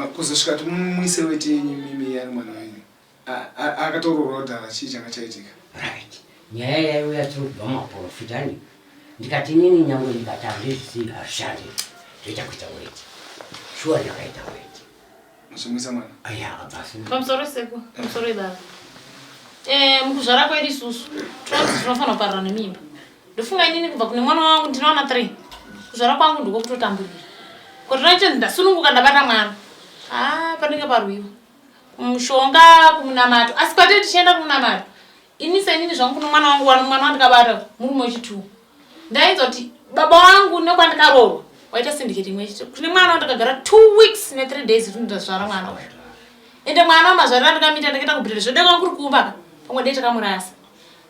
Kuzosvika kuti mumuise weti yenyu mimi ari mwana wenyu, akatoroorwa kudhara, chii changa chaitika? Right, nyaya yaiuya tiri kubva mumaprofita ani, ndikati inini nyangwe ndikati handizvisi, hazvishandi, ndoita kuita weti. Shuwa ndakaita weti. Muchimwisa mwana? Aya akabva asununguka. Pamusoro seku, pamusoro ibaba. Mukuzvara kwedu isusu tinonzi tinofanira kuparira nemimba. Ndofunga inini kubva kune mwana wangu ndinowana 3, kuzvara kwangu ndiko kutotamburira kuti ndachinzi ndasununguka, ndabata mwana. Ah, panenge parwiwa kumushonga, kumunamato. Asi kwatiri tichienda kumunamato, ini senini zvangu kuno mwana wangu mwana wandikabata murume wechitu, ndainzwa kuti baba wangu nekwandikaroorwa waita syndicate imwe chete. Kune mwana wandakagara 2 weeks ne3 days kuti ndazvara mwana uyu, ende mwana wamazvarira andikamuita, ndakaita kubhirira zvodeka kuri kumba ka, pamwe dei takamurasa.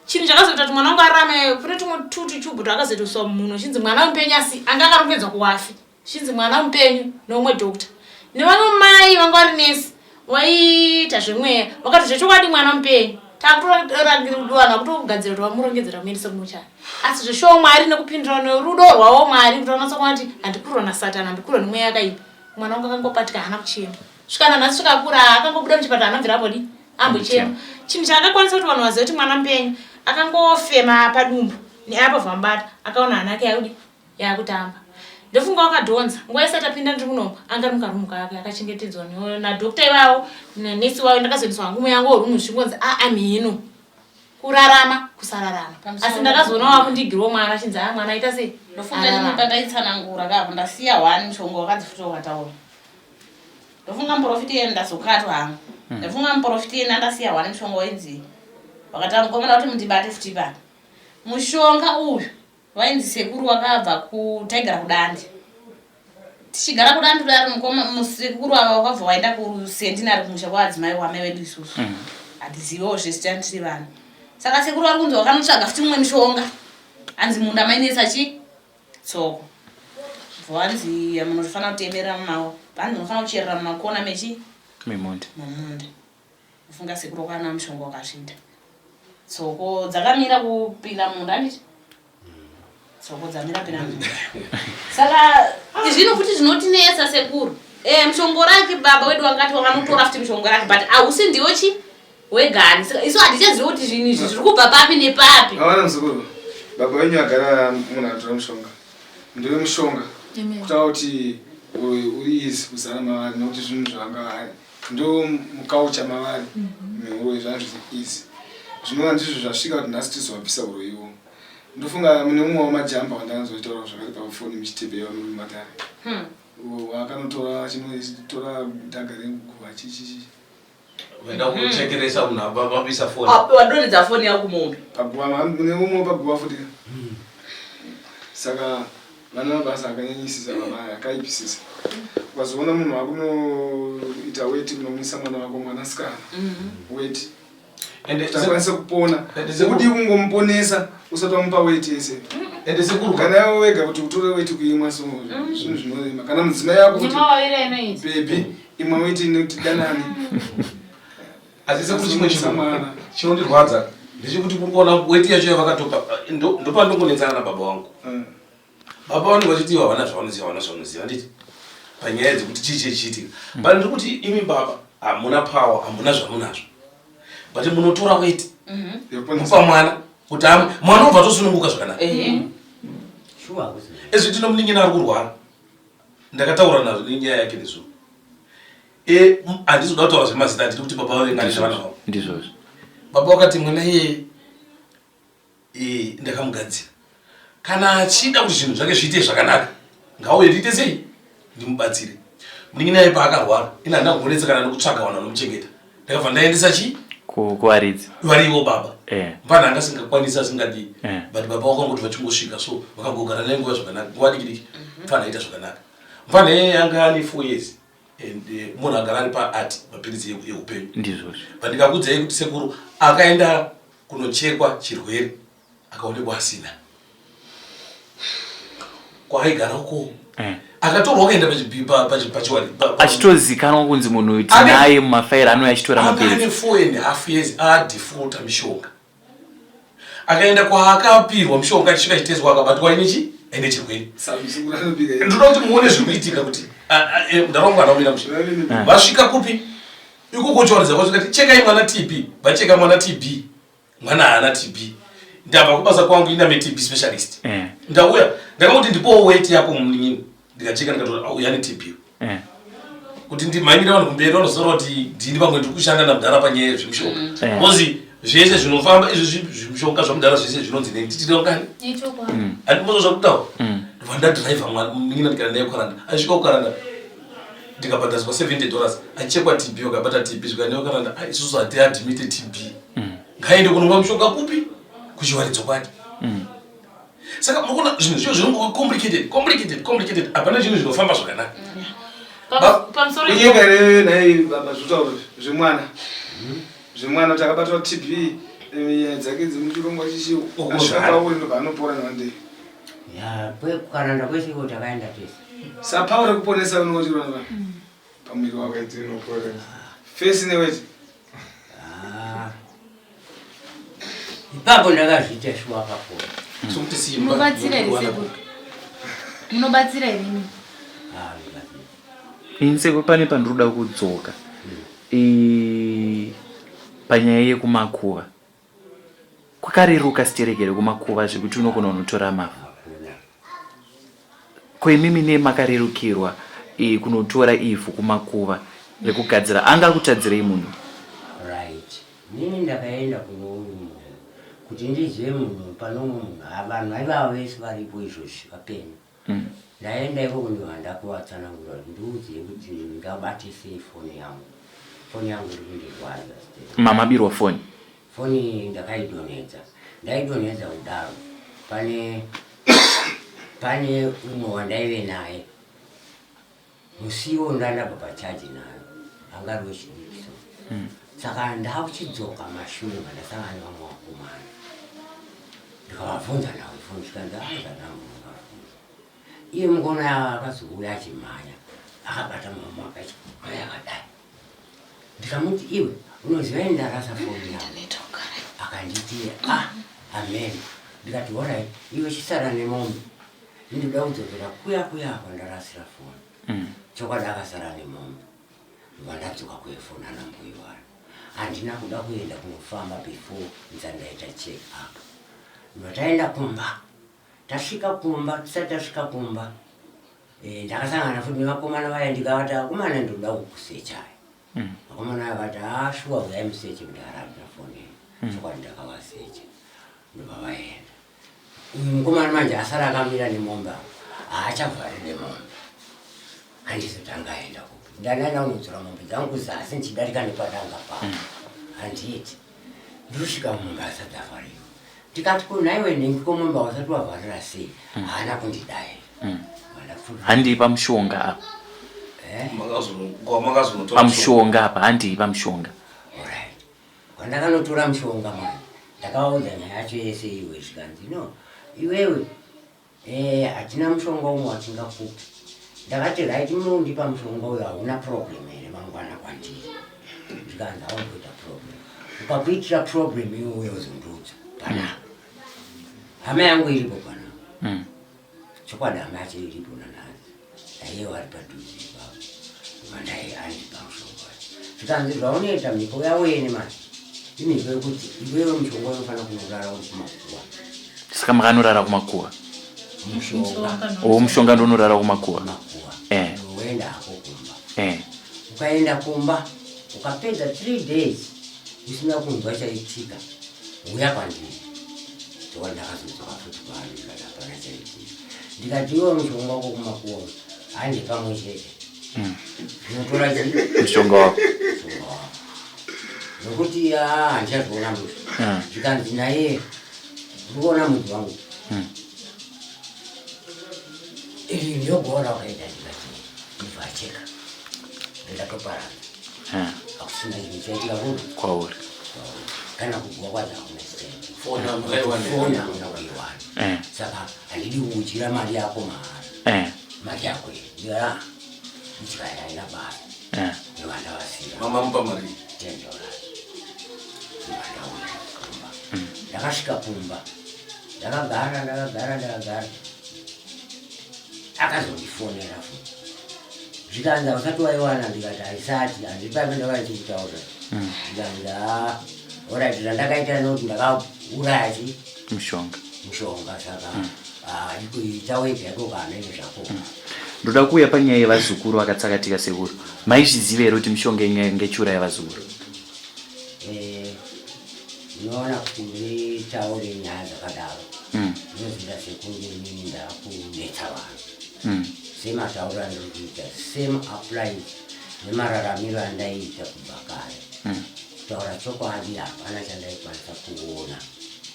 Chinhu chakazoita kuti mwana wangu ararame, kune tumwe tutu chubhu twakazoitoswa munhu chinzi mwana mupenyu, asi anga akarongedzwa kuwafi, chinzi mwana mupenyu neumwe doctor nevamwe mai vanga vari nesi waiita zvemweya, vakati zvechokwadi mwana mupenyu, takutorangiranhu kutogadzira kuti vamurongedzera kumuendesa kumuchari. Asi zveshowo Mwari nekupindura nerudo rwavo Mwari kuti vanatsa kuona kuti handikurwa nasatani, handikurwa nemweya yakaipa. Mwana wangu akangopatika, haana kuchema svika nanhasi, svika akura akangobuda muchipatara, anobvira ambodi ambochema. Chinhu chaakakwanisa kuti vanhu vazive kuti mwana mupenyu, akangofema padumbu neapo vamubata, akaona hana yake yakudi yakutamba. Ndofunga wakadhonza nguva isati apinda ndiri munomu, anga ari mukarumu kake akachengetedzwa nadhokta ivavo nanesi wavo. Ndakazoendeswa hangu muyangu werumu, zvichingonzi aa mhino, kurarama kusararama. Asi ndakazoona wakundigirwa mwana achinzi a mwana aita sei. Ndofunga Ararama. pandaitsanangura kapo ndasiya one mushonga wakadzi futi wakataura. Ndofunga muprofiti yeni ndazokatwa hangu. Ndofunga muprofiti yeni andasiya one mushonga wainzi wakataura mukomana kuti mundibate futi ipapa. Mushonga uyu wainzi sekuru wakabva kutaigara kudandi, tichigara kudandi kudaro, mukoma musekuru ava wakabva waenda kusentinary kumusha kwaadzimai wamai vedu isusu. Hatizivewo zvese, tani tiri vanhu. Saka sekuru vari kunzi wakanotsvaga futi mumwe mushonga, hanzi munda mainetsa chi tsoko, bva wanzi munofanira kutemera hanzi munofanira kucherera mumakona mechi memunda. Mumunda. Ufunga sekuru wakana mushonga wakazviita. Tsoko dzakamira kupinda munda handiti? Tsoko dzamira pinda munda. Saka zvino futi zvinotinetsa sekuru. Eh mushongo rake baba wedu wangati wakanotora futi mushongo rake but hausi ndiwo chi wegani. Saka isu hatichazivi kuti zvinhu izvi zviri kubva papi nepapi. Havana muzukuru. Baba wenyu agara munhu anotora mushonga. Ndiwe mushonga. Kutaura kuti uri easy kuzara mavari nekuti zvinhu zvavanga ndo mukaucha mavari nehuroyi zvanga zviri easy. Zvinova ndizvo zvasvika kuti nhasi tizovabvisa huroyi iwowo. Ndofunga mune mumwe wamajamba wandanzoitaura zvakati pafoni muchitebhewa muri mumatare. Wakanotora achinotora dhaga reguva chichichi. Vaenda kuchekeresa munhu apa vabisa foni. Apa wadonhedza foni yako kumombe. Paguva mune umwe paguva futi. Saka vana mabasa akanyanyisisa baba aya akaipisisa. Ukazoona munhu akunoita weti kunomwisa mwana wako mwanasikana. Weti. Ende Kuti akwanise kupona. Ende sekuru- Ukudii kungomuponesa usati wamupa weti yese. Ende sekuru Kana iwe wega kuti utore weti kuimwa so zvinhu zvinorema. Kana mudzimai wako kuti Nemawawire anoita. baby imwa weti inoti danani. Asi sekuru chimwe chinhu Samwana. chinondirwadza ndechekuti kuri kuona weti yacho yavakatopa ndopandongonetsana nababa vangu. Baba vanenge vachiti ivo havana zvavanoziva havana zvavanoziva handiti panyaya dzekuti chii chechiitika but ndiri kuti imi baba hamuna power hamuna zvamunazvo but munotora weti mupa mwana kuti amwe mwana obva atosununguka zvakanaka. Shuwa hakusi. Ezvi tino munin'ina ari kurwara ndakataura nazvo nenyaya yake nezuro. E, handisi kuda kutaura zvemazita handidi kuti baba vavengane nevana vavo. Ndizvozvo. Baba vakati mwana iyeye e, ndakamugadzira kana achida kuti zvinhu zvake zviite zvakanaka ngauye ndiite sei ndimubatsire. Munin'ina iye paakarwara ini handina kumbonetsa kana nekutsvaga vanhu vanomuchengeta ndakabva ndaendesa chii Kuvaridzi. Varivo baba. Mfana anga asingakwanisi asingadii. But baba vakangoti vachingosvika so vakangogara naye nguva zvakanaka nguva diki diki mfana aita zvakanaka. Mfana iyeye anga ane 4 years and munhu agara ari paart mapiritsi eupenyu. Ndizvozvo. But ndikakuudzai kuti sekuru akaenda kunochekwa chirwere akaonekwa asina. Kwaaigara uko. Akatorwa akaenda Achitozikanwa kunzi munhu uyu tinaye mumafaira anouya achitora Anga ane mapiritsi. 4.5 years adefaulta mishonga. Akaenda kwaakapirwa mishonga achisvika achitezwa akabatwa aine chi aine chirwere. Muzukuru anobika here? Ndinoda kuti muone zviri kuitika kuti mudhara wangu anaomira mushe. Vasvika kupi? Ikoko chiwaridza kwasvika ti chekai mwana TB. Vacheka mwana TB. Mwana haana TB. Ndabva kubasa kwangu ina me TB specialist. Ndauya ndakamuti ndipowo weight yako munin'ina. Ndikacheka ndikatora auya ane TB. Kuti ndimhanyire vanhu kumberi vanozotaura kuti ndini vamwe ndiri kushanda namudhara panyaya yezvemishonga. Because zvese zvinofamba izvi zvimishonga zvamudhara zvese zvinonzi nei titire ungani? Ichokwadi. Handimbozo zvakutaura. Ndobva ndadhiraivha mwana munin'ina ndikaenda naye kukaranda. Asvika kukaranda ndikabhadhariswa $70 achekwa TB vakabata TB zvikandiwa karanda isusu hatiadmite TB. Ngaende kunomwa mushonga kupi? Kuchiwaridzo kwake. Saka munoona zvinhu zviyo zvinongova complicated, complicated, complicated. Hapana chinhu zvinofamba zvakanaka. Pamusoro Kunyeka here nhai baba zvitauro zvemwana. Zvemwana kuti akabatwa TB nyaya dzake dzemuchirongwa chichi asvika pauri ndobva anopora newandei. Ya, kukaranda kwese iko takaenda tese. Sapawo rekuponesa unotirwa pamuviri wako. Fesi neweti. Ipapo ndakazviita shuwa akapora. Sokuti simba. Munobatsira here sekuru? Munobatsira here imi? Ah, ndibatsira. Ini sekuru pane pandinoda kudzoka. Panyaya yekumakuva. Kwakareruka stereki here kumakuva zvekuti unogona kunotora mavhu? Hakuna. Ko imimi nei makarerukirwa kunotora ivhu kumakuva rekugadzira anga akutadzirei munhu? Right. Nini ndakaenda kune umwe munhu kuti ndizive munhu pane umwe munhu. Ah, vanhu ivavo vese varipo izvozvi vapenyu. Ndaenda ikoko ndobva ndakuvatsanangurira kuti ndiudzei kuti ndingabate sei foni yangu. Foni yangu iri kundirwadza still. Mamabirwa foni? Foni iyi ndakaidonhedza. Ndaidonhedza kudaro pane pane umwe wandaive naye musiwo ndandabva pachaji nayo anga ari wechidiki so. Saka ndakuchidzoka mashure ndasangana nevamwe vakomana. Ndikavabvunza nhau yefoni zvikanzi aiwa ndamubvunza. Iye mukona akazouya achimhanya akabata muromo wake achimhanya akadai. Ndikamuti iwe unoziva ini ndarasa foni yako. Akanditi ah amen. Ndikati horai iwe chisara nemombe. Ndinoda kudzokera kuya kuya kwandarasira foni. Chokwadi akasara nemombe. Ndobva ndadzoka kuefoni ana mbuiwana. Handina kuda kuenda kunofamba before ndisati ndaita check up. Ndobva taenda kumba. Tasvika kumba, tisati tasvika kumba eh, ndakasangana futi nevakomana vaya ndikavati akomana ndinoda kukusechai. Vakomana vaya vati ah shuwa uyai museche mudhara handina foni yenyu. Chokwadi ndakavasecha. Ndobva vaenda. Uyu mukomana manje asara akamira nemombe apa haachavharire mombe. Handizoti angaenda kupi. Ndanaenda kunodzora mombe dzangu kuzasi ndichidarika nepadanga pavo. Handiti. Ndosvika mumba asati avhariwa. Ndikati ko nhaiwe nhingi ko mumba wasati wavharira sei? Haana kundidaira. Handii pamushonga apa. Eh? Makazonotora Pamushonga apa handii pamushonga. Alright. Kwandakanotora mushonga manje ndakavaudza nyaya yacho yese iwe zvikanzi no iwewe eh hatina mushonga umwe watingakupa. Ndakati right munondipa mushonga uyo hauna problem here mangwana kwandiri. Zvikanzi haumboita problem. Ukakuitira problem iwe uye uzondiudza panapa. Hama yangu iripo panapa. Chokwadi hama yacho iripo nanhasi. Naiye wari padhuze ipapo. Ndaiye andipa mushonga wacho. Zvikanzi zvaunoita mhiko yawene manje. Imhiko yekuti iwewe mushonga unofanira kunorara uri kumakuva. Saka makanorara kumakuva. Mushonga. O mushonga ndonorara kumakuva. Kumakuva. Eh. Woenda hako kumba. Eh. Ukaenda kumba ukapedza 3 days usina kunzwa chaitika uya kwandiri. Chokwadi ndakazodzoka futi kwaari ndikati hapana chaitika. Ndikati iwe mushonga wako kumakuva hande pamwe chete. Ndinotora chii? Mushonga wako. Mushonga wako. Nokuti ah, handichazoona mushe. Zvikanzi naye uri kuona mudzi wangu. Iri ndogora wakaita ndikati ndibva acheka. Ndatoparadza. Hakusina chinhu chaitika kupi? Kwauri. Kana kugwa kwacho hakuna chichaitika. Foni hamuna kuiwana. Foni hamuna kuiwana. Saka handidi kukudyira mari yako mahara. Mari yako iyi. Ndikati ah, idyai haina basa. Ndobva ndavasiya. Mama mupa mari. $10. Ndobva ndauya kumba. Ndakasvika kumba. Ndakagara ndakagara ndakagara. Akazondifonera futi. Zvikanzi hausati waiwana ndikati haisati handipaipe ndakanga ndichikutaura. Zvikanzi haa alright zvandakaita nekuti ndakauraya chi Mushonga. mushonga saka ah, ikuita wega iko kamene zvako. Ndoda kuuya panyaya yevazukuru vakatsakatika sekuru. Maizviziva here kuti mishonga inenge ichiuraya vazukuru? Eh, unoona kuti nditaure nyaya dzakadaro zvinozoita sekunge inini ndakunetsa vanhu. Sematauriro andiri kuita same applies nemararamiro andaiita kubva kare. Kutaura chokwadi hapana chandaikwanisa kuona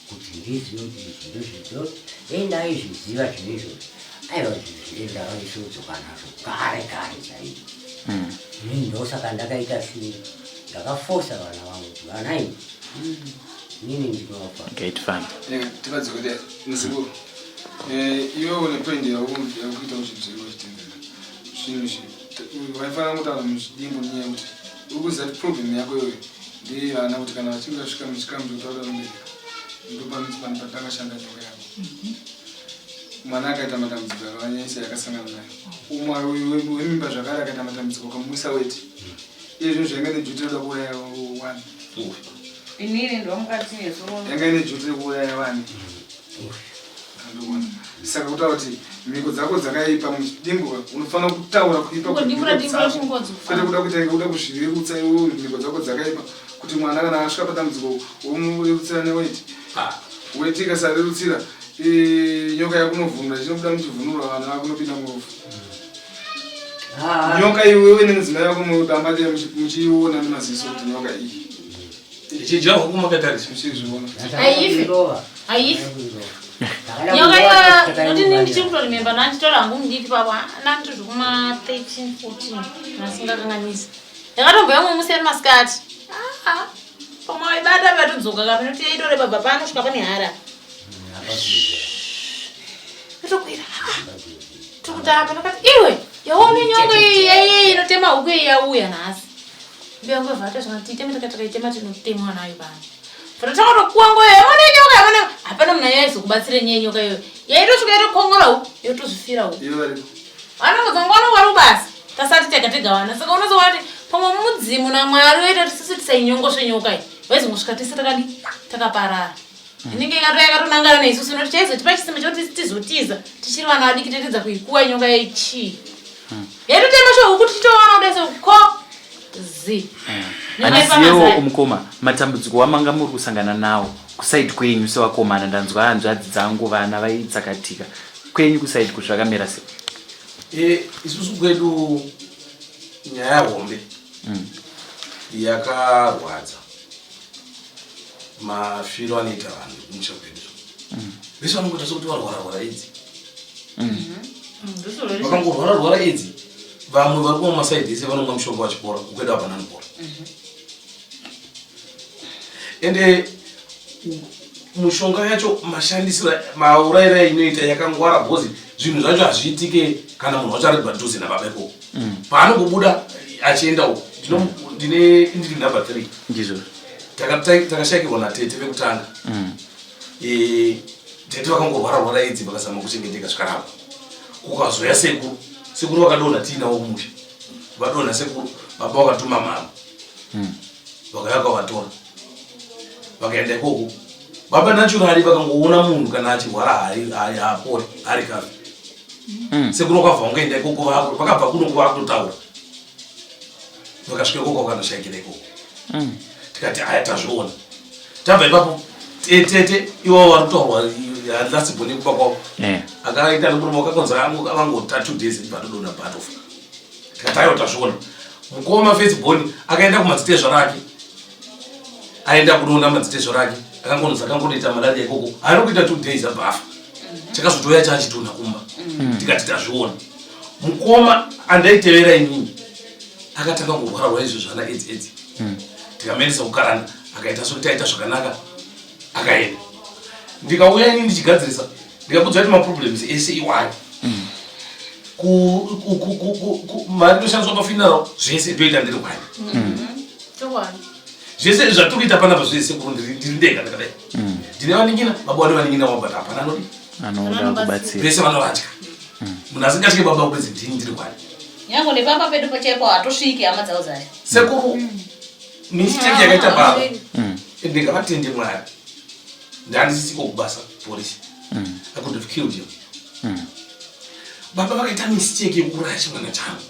kuti ndizive kuti izvi ndozvido dei ndaizviziva zvinhu izvozvo aiwa zvinhu ndakaisodzoka nazvo kare kare chaizvo. Inini ndosaka ndakaita shungu ndakafosa vana vangu kuti vana imi inini ndinofa. Gate farm. Tivadzokere muzukuru. Iwe une point yakuita uchidzviri uchitendera zvinhu izvi vaifanira kutaura muzvidimbu nenyaya yekuti uri kuziva kuti problem yako iyoyo ndeyevana kuti kana vachinge vasvika muchikamu chekutaura vabereka ndopanoti patakashanda nyoka yako. Mwana akaita matambudziko akanyanyisa yakasangana nayo. Umwe wemimba zvakare akaita matambudziko akamuisa weti. Iye zvinhu zvainga nejuti rekuda kuuraya wani. Inini ndomukati nezuro. Yanga ine juti rekuuraya wani. Andikuona. Saka kutaura kuti mhiko dzako dzakaipa muchidimbu unofanira kutaura kuipa Kungodimbura kwemhiko dimbura dzako. chingodzo. Kwete kuda kuita kuda kuzvirerutsa iwewe mhiko dzako dzakaipa kuti mwana kana asvika padambudziko womurerutsira neweti. Weti ikasarerutsira nyoka yakunovhunura chinobuda muchivhunurwa vana vakunopinda murufu. Nyoka iwewe nemudzimai wako mudambate muchiiona nemaziso kuti nyoka iyi. Ichidya huku makatarisa. Muchizviona. Haifi. Haifi. Nyoka iyo noti ndini ndichiri kutorememba ndanditora hangu mudiki papo ndandiri zvekuma 13 14 nasingakanganisi. Ndakatombouya mumwe musi ari masikati. Ah, pamwe waibata vatodzoka kapi noti yaitore baba pano svika pane hara. Totokwira. Tokutamba ndakati iwe yaone nyoka iyi yaiye inotema huku iyi yauya nhasi. Mbuya vangu vabva vatazvona kuti iteme takati takaitema tinotemwa nayo pano. Vatotanga kutokuwa ngoyo yamone nyoka yamone hapana munhu aizokubatsira nyaya yenyoka iyoyo. Yaitosvika yotokongora u yotozvifira u. Vanongodzanga vanonga vari kubasa tasati tega tega vana saka unozoona kuti pamwe mudzimu naMwari oita kuti sisi tisainyongosve nyoka iyi vaizongosvika tese takadi takaparara. Inenge ikatouya yakatonangana neisusu noti chaizotipa chisimba chekuti tizotiza tichiri vana vadiki toitedza kuikuwa nyoka yechii. Yaitotema chohuku tichitoona kudai seko zi. Handizivewo mukoma matambudziko wamanga muri kusangana nawo kusaidi kwenyu sevakomana ndanzwa hanzvadzi dzangu vana vaitsakatika kwenyu kusaidi kuti zvakamira sei? E, isusu kwedu nyaya hombe yakarwadza mafiro anoita vanhu kumusha kwedu vese vanongoita sekuti varwara rwara idzi vakangorwara rwara idzi vamwe vari kumwa masaidi ese vanomwa mushonga vachipora ukwedu hapana anopora ende mushonga yacho mashandisiro maurayiro ainoita yakangwara because zvinhu zvacho hazviitike kana munhu wacho ari padhuze nababa ikoko paanongobuda achienda uko ndine indiri number 3 ndizvo Takashaikirwa natete vekutanga. E, tete vakangorwara rwara idzi vakazama kuchengeteka zvikaramba. Kukazoya sekuru, sekuru vakadonha tiinawo kumusha. Vadonha sekuru, baba vakatuma mama. Vakauya vakavatora. Vakaenda ikoko. Baba naturally vakangoona munhu kana achirwara haapori, haarikavi. Sekuru vakabva vangoenda ikoko vakabva kuno vakutotaura. Vakasvika ikoko vakanoshaikira ikoko. Tikati aya tazviona. Tabva ipapo tete iwavo vari kutaurwa last born yekuba kwavo. Akaita nemurume wakakonza vangota 2 days vatodonha batofa. Tikati aiwa tazviona. Mukoma first born akaenda kumadzitezvara ake. Aenda kunoona madzitezvara ake akangonzi akangonoita malaria ikoko. Haana kuita 2 days abva afa. Chakazotouya chachitonha kumba. Tikati tazviona. Mukoma andaitevera inini akatanga kurwara rwara izvo zvana aids aids. Tikamuendesa kukaranda akaita sokuti aita zvakanaka akaenda. Ndikauya inini ndichigadzirisa ndikakudza kuti maproblems ese iwayo. Mari inoshandiswa pafuneral zvese ndoita ndiri kwani. Chokwadi. Zvese zvatiri kuita panapa zvese sekuru ndiri ndega ndakadai. Ndine vanin'ina baba vane vanin'ina vavo but hapana anodi. Anoda kubatsira. Vese vanovatya. Munhu asingatye baba kupedza ndini ndiri kwani. Nyange nepamba pedu pachaipo hatosviki hama dzavo dzacho. Sekuru mistake yakaita baba. Ende ngavatende Mwari. Ndandisisiko kubasa police. I could have killed him. Baba vakaita mistake yekuuraya chimwana changu.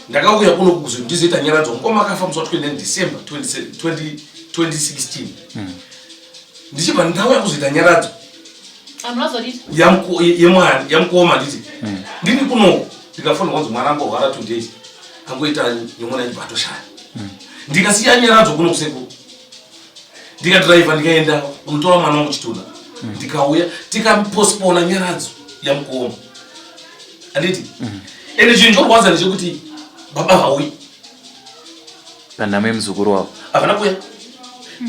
Ndakauya kuno kuzo ndizoita nyaradzo. Mukoma akafa musi wa 29 December 2016. Ndichibva ndauya kuzoita nyaradzo. Yemwana yamukoma nditi. Ndini kuno ndikafona kwanzi mwana angorwara 2 days. Angoita nyongona ichibva atoshaya. Ndikasiya nyaradzo kuno kusekuru. Ndikadriver ndikaenda kunotora mwana wangu chitunha. Ndikauya tikapostpona nyaradzo yamukoma. Anditi? Ende chinhu chorwadza ndechekuti baba vauyi. Panhamo yemuzukuru wavo. Havana kuuya.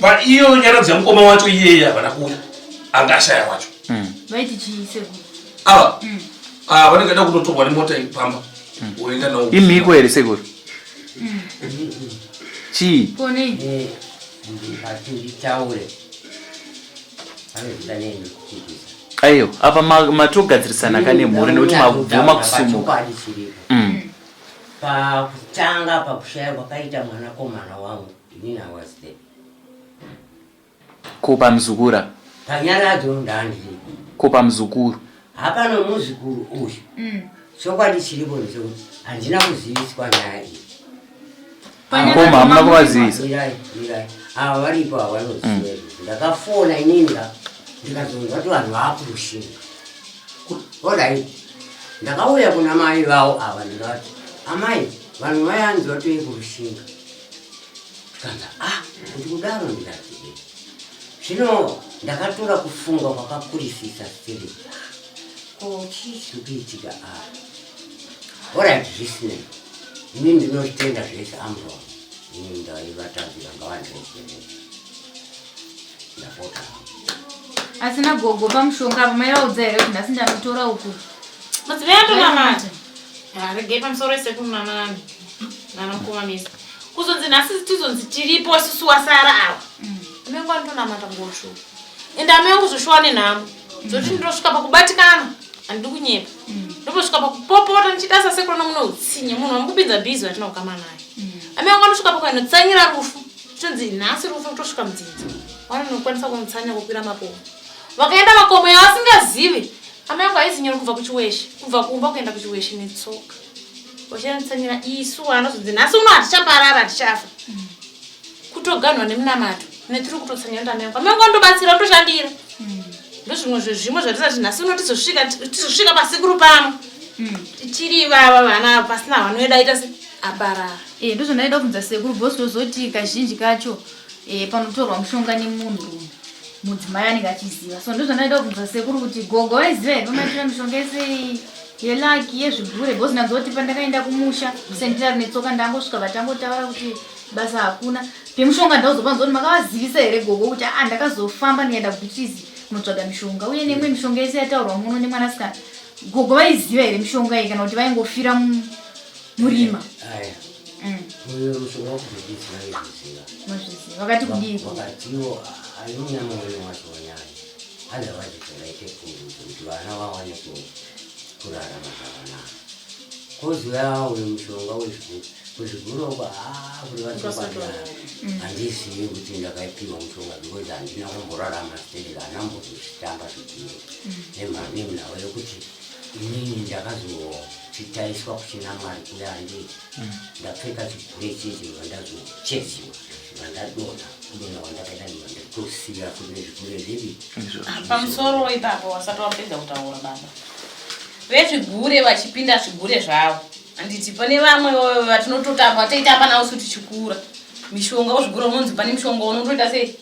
Pa iyo nyaradzo yamukoma wacho iyeye havana kuuya. Anga ashaya wacho. Vaiti chii sekuru? Ava. Ah, vanenge vaida kunotorwa nemota pamba. Woenda nawo. Imhiko here sekuru? Chii? Konei? Ndikati nditaure. Anozvida nei nekuchipisa. Aiyo, apa matogadzirisana ka nemhuri nekuti mabvuma kusumuka. Chokwadi chiripo. Pakutanga pakushaya kwakaita mwanakomana wangu, inini I was there. Ko pamuzukura? Panyaradzo ndandiripo. Ko pamuzukuru? Hapano muzukuru uyu. Chokwadi chiripo ndechekuti handina kuziviswa nyaya iyi. Mukoma hamuna kuvazivisa? Mirai, mirai. Ava varipo ava vanoziva izvozvo. Ndakafona inini ka ndikazonzwa kuti vanhu vaakurushinga. Alright. Ndakauya kuna mai vavo ava ndikati, amai vanhu vayanzi vatouye kurushinga. Tikanzi ah kuti kudaro ndikati eh. Zvino ndakatora kufunga kwakakurisisa still. Ko chii chiri kuitika apa? Alright zvisinei. Ini ndinozvitenda zvese Amron. Ini ndaivatadzira ngavandiregerere. Ndapota. Asi nagogo pamushonga apo maivaudza here kuti nhasi ndanotora uku? Madzimai atonamata. Regei pamusoro esekuru nana nana mukoma misa. Kuzonzi nhasi tizonzi tiripo isusu wasara ava. Amai vangu vanotonamata ngosvo. Ende amai vangu zvoshuwa nenhamo. Zvoti ndosvika pakubatikana. Handidi kunyepa. Ndoposvika pakupopota ndichida sasekuru nomuno utsinye munhu wamukupinza busy watina kukama naye. Amai vangu vanosvika pakunotsanyira rufu. Zvitonzi nhasi rufu kutosvika mudzinza. Vanonokwanisa kunotsanya kukwira makomo. Vakaenda makomo yavasingazivi. Amai vangu haizi nyore kubva kuchiweshe. Kubva kumba kuenda kuchiweshe netsoka. Vachanotsanyira isu vanozonzi nhasi uno hatichaparara hatichafa. Kutoganhwa nemunamato netiri kutotsanyira kuti amai vangu. Amai vangu vanotobatsira vanotoshandira. Ndozvimwe zvezvimwe zvatisati nhasi uno tizosvika tizosvika pasekuru pano. Tiri ivava vana pasina vanoeda ita se aparara. Eh, ndozvandaida kubvunza sekuru boss tozoti kazhinji kacho eh, panotorwa mushonga nemunhurume mudzimai anenge achiziva so ndozvandaida kubvunza sekuru kuti gogo vaiziva here pamaitora mishonga yese iyi yelaki yezvigure because ndanzoti pandakaenda kumusha kusentirari netsoka ndangosvika vatangotaura kuti basa hakuna pemushonga ndauzopanzwa kuti makavazivisa here gogo kuti aa ndakazofamba ndikaenda kuBeatrice kunotsvaga mishonga uye neimwe mishonga yese yataurwa muno nemwanasikana gogo vaiziva here mishonga iyi kana kuti vaingofira murima Aya. Uyo mushonga wekubhedhisi vaizviziva. Mazviziva. Vakati kudii? Vakatiwo ayona murume wacho wanyanya. Otherwise tingaite pundutso kuti vana vawane kurarama zvakanaka. Kozouya uyo mushonga wezvigure. Kuzvigure uko haa kuri vachokwadi handizivi kuti ndakaipiwa mushonga because handina kumborarama steady handina kumbozvitamba zvigure. Nemhaka yekuti inini ndakazochitaiswa kuchina Mwari kuya handiti ndapfeka chigure chechi ndibva ndazocheziwa ndibva ndadonha kudonha kwandakaita ndibva ndatosiya futi nezvigure zvipi Pamusoro ipapo wasati wapedza kutaura baba. Vezvigure vachipinda zvigure zvavo. Handiti pane vamwe vatinototamba toitamba navo su tichikura. Mishonga kuzvigure unonzi pane mishonga unotoita sei?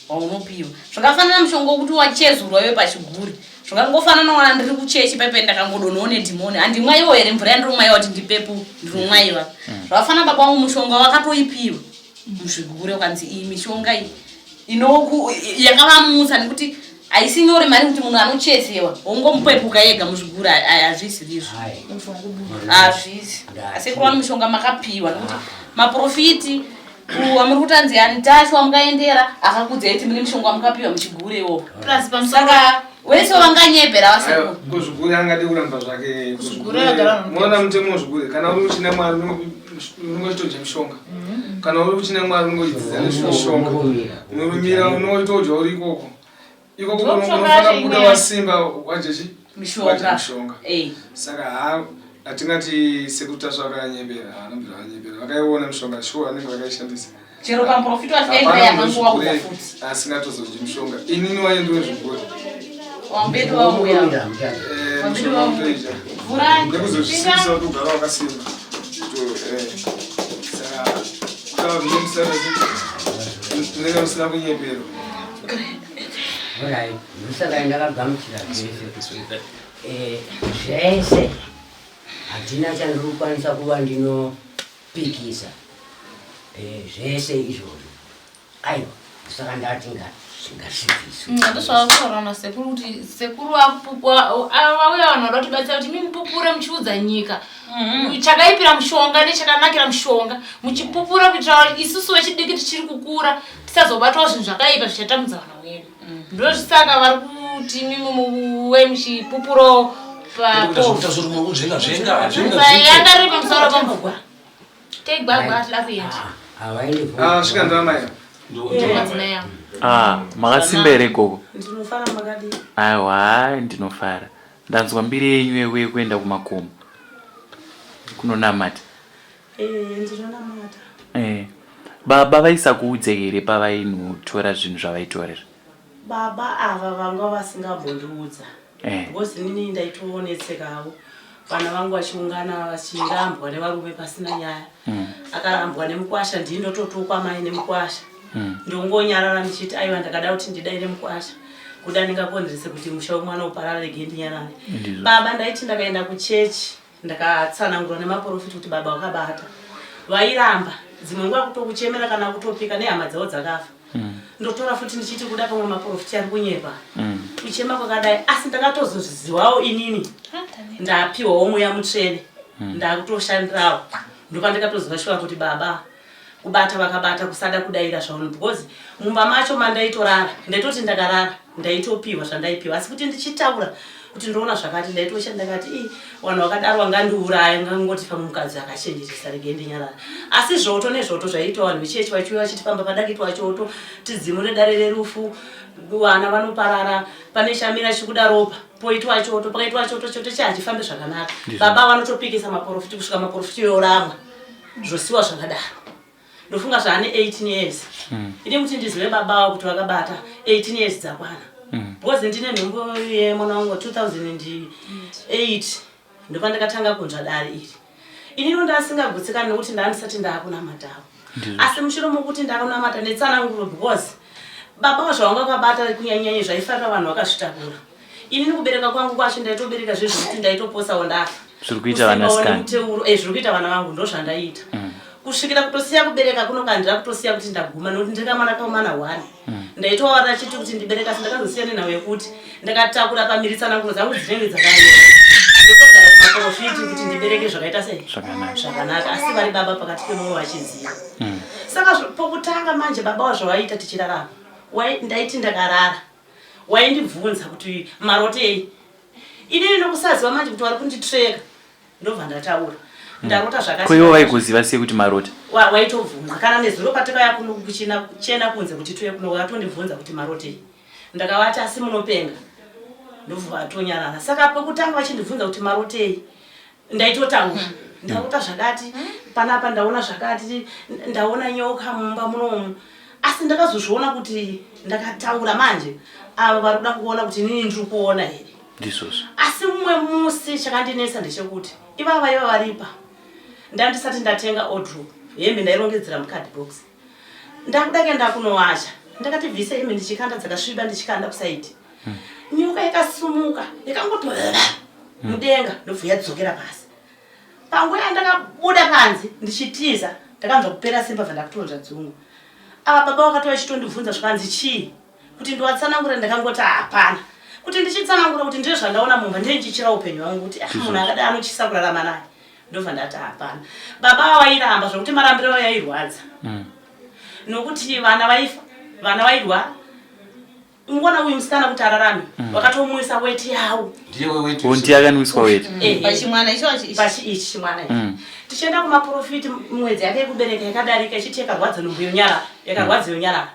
Waunopiwa. Zvakafanana mushonga wekuti wachezurwa iwe pachigure. Zvakangofanana wana ndiri kuchechi paipai ndakangodonhawo nedhimoni. Handimwaiwo here mvura yandinomwaiwa kuti ndipepu ndinomwaiwa. Zvakafanana baba vangu mushonga wakatoipiwa muzvigure ukanzi iyi mishonga iyi inoku yakavamutsa nekuti haisi nyore mari kuti munhu anochezewa wongomupepuka ega muzvigure hazvisi rizvo. Hazvisi. Asi kuwana mushonga makapiwa nekuti maprofiti wamuri kutanzi anitashu wamukaendera akakudzai kuti mune mushonga wamukapiwa muchigure iwowo. Plus pamusoro Saka wese wanganyepera vasekuru. Kuzvigure angade kuramba zvake. Kuzvigure vagara vanomuka. Munoona mutemo wezvigure kana uri uchina Mwari unenge uchitodya mishonga. Kana uri uchina Mwari unenge uchidzidza nezvemishonga. Unorumira unotodya uri ikoko. Ikoko Ndiwo mishonga unofanira yacho kubuda imwe. wasimba wadya chi? Mishonga. Wadya mishonga. Eh. Saka haa hatingati sekuru Tasvu vakanyepera, haana mbira vanyepera. Vakaiona mishonga sure vanenge vakaishandisa. Chero pamuprofiti Hapana watikaendera munhu yakangowa wezvigure kuda futi. asingatozodyi mishonga. Inini waye ndiwe zvigure. Wambedu wauya. Eh, mishonga unotoidya. Vhurai. Nekuzozvisimbisa kuti ugara wakasimba. Saka kutaura munenge musina kunyeperwa. Alright, ndosaka ndakagamuchira zvese. Eh, zvese handina chandiri kukwanisa kuva ndinopikisa. Eh, zvese izvozvo. Aiwa, ndosaka ndati ngasvibviswe. Ndozvavakutaura nasekuru kuti sekuru vauya vanhu vada kutibatsira kuti mimupupure muchiudza nyika chakaipira mushonga nechakanakira mushonga muchipupura kuitira isusu vechidiki tichiri kukura tisazobatwawo zvinhu zvakaipa zvichatambudza vana wedu. Ndozvisaka vari kuti mimi muwe muchipupurawo yanga riri pamusoro pamugwa teigwagwa tida kuenda. Havaendi Ah, svika ndamai. Madzimai angu. Ah, makasimba here gogo? Ndinofara makadii? Aiwa, ndinofara. Ndanzwa mbiri yenyu yewe yekuenda kumakomo kunonamata. Eh, ndinonamata. Eh. Baba vaisakuudze here pavainotora zvinhu zvavaitorera? Baba ava vanga vasingambondiudza. Eh. Because inini ndaitoonetsekawo vana vangu vachiungana vachirambwa nevarume pasina nyaya. Akarambwa nemukwasha ndini ndototukwa mai nemukwasha. Ndongonyarara ndichiti aiwa ndakada kuti ndidaire mukwasha. Kuda ndingakonzerese kuti musha wemwana uparare rege ndinyarare. Ndizvo. Baba ndaiti ndakaenda kuchechi ndakatsanangurwa nemaprofiti kuti baba wakabata. Vairamba dzimwe nguva kutokuchemera kana kutopika nehama dzavo dzakafa. Ndotora futi ndichiti kuda pamwe maprofiti ari kunyepa. Kuchema kwakadai asi ndakatozozvizivawo inini ndapiwawo mweya mutsvene ndakutoshandirawo ndopandakatoziva shuwa kuti baba Kubata vakabata kusada kudaira zvaono because mumba macho mandaitorara ndaitoti ndakarara ndaitopiwa zvandaipiwa asi kuti ndichitaura kuti ndoona zvakati ndaitosha ndakati ii vanhu vakadaro vangandiuraya ngangoti pamwe mukadzi akachenjeresa regai ndinyarara asi zvoto nezvoto zvaiitwa vanhu vechechi vachiuya vachiti pamba padakuitwa choto tidzimure dare rerufu vana vanoparara pane chamira chikuda ropa poitwa choto pakaitwa choto choto chahachifambi zvakanaka baba vanotopikisa maporofiti kusvika maporofiti yoramwa zvosiwa zvakadaro ndofunga zvaane 18 years mm. ini kuti ndizive baba avo kuti vakabata 18 years dzakwana mm. because ndine nhumbu yemwana wangu 2008 ndopandakatanga kunzva dare iri inino ndasingagutsikani nokuti ndaandisati ndaakunamatawo asi mushure mokuti ndakunamata netsananguro because baba zvavanga vakabata kunyanyanyanya zvaifarira vanhu vakazvitakura inini kubereka kwangu kwacho ndaitobereka zvezvekuti ndaitoposawo ndafa zviri kuita vanasikana muteuro eh, zviri kuita vana vangu ndozvandaiita mm. kusvikira kutosiya kubereka kunokandira kutosiya kuti ndaguma nokuti ndiri kamwana kaumana one mm. ndaitowarira chiti kuti ndibereka asi ndakazosiya nenhau yekuti ndakatakura pamiri tsananguro dzangu dzinenge dzakanaka ndotogara kumaprofiti kuti ndibereke zvakaita sei zvakanaka asi vari baba pakati pemwoyo vachiziva mm. saka pokutanga manje baba wazvawaiita tichirarama ndaiti ndakarara waindibvunza kuti marotei inini nokusaziva manje kuti vari kunditreka ndobva ndataura ndarota zvakati ko ivo vaikuziva sei kuti marota waitobvunza kana nezuro patakauya kuno kuchina chena kunze kuti tuye kuno wakatondibvunza kuti marotei ndakavati asi munopenga ndobva vatonyarara saka pekutanga vachindibvunza kuti marotei ndaitotaura hmm. ndarota zvakati hmm. panapa ndaona zvakati ndaona nyoka mumba munomu asi ndakazozviona kuti ndakataura manje avo vari kuda kuona kuti inini ndiri kuona here ndizvozvo asi mumwe musi chakandinetsa ndechekuti ivava vaiva varipa ndandisati ndatenga odro hembe ndairongedzera mucard box ndakuda kuenda kunowacha ndakati bvise hembe ndichikanda dzakasviba ndichikanda kusaidi hmm. nyoka yakasumuka yakangoti hmm. mudenga ndobva yadzokera pasi panguva yandakabuda panze ndichitiza ndakanzwa kupera simba bva ndakutonzva dzungu ava baba vakati vachitondibvunza zvikanzi chii kuti ndiwatsanangura ndakangoti hapana kuti ndichitsanangura kuti ndizvo zvandaona mumba ndiye ndichichira upenyu hwangu kuti ah, munhu akadai anotyisa kurarama naye ndobva ndati hapana baba ava vairamba zvekuti marambiro avo yairwadza mm. nokuti vana vaifa vana vairwara ngona uyu musikana kuti ararame mm. vakatomwisa weti yawo ndiye akanwiswa weti mm. eh, pachimwana ichi ichi chimwana ichi mm. tichienda kumaprofiti mwedzi yake yekubereka yakadarika ichiti yakarwadza nhumbu yonyarara yakarwadza yonyarara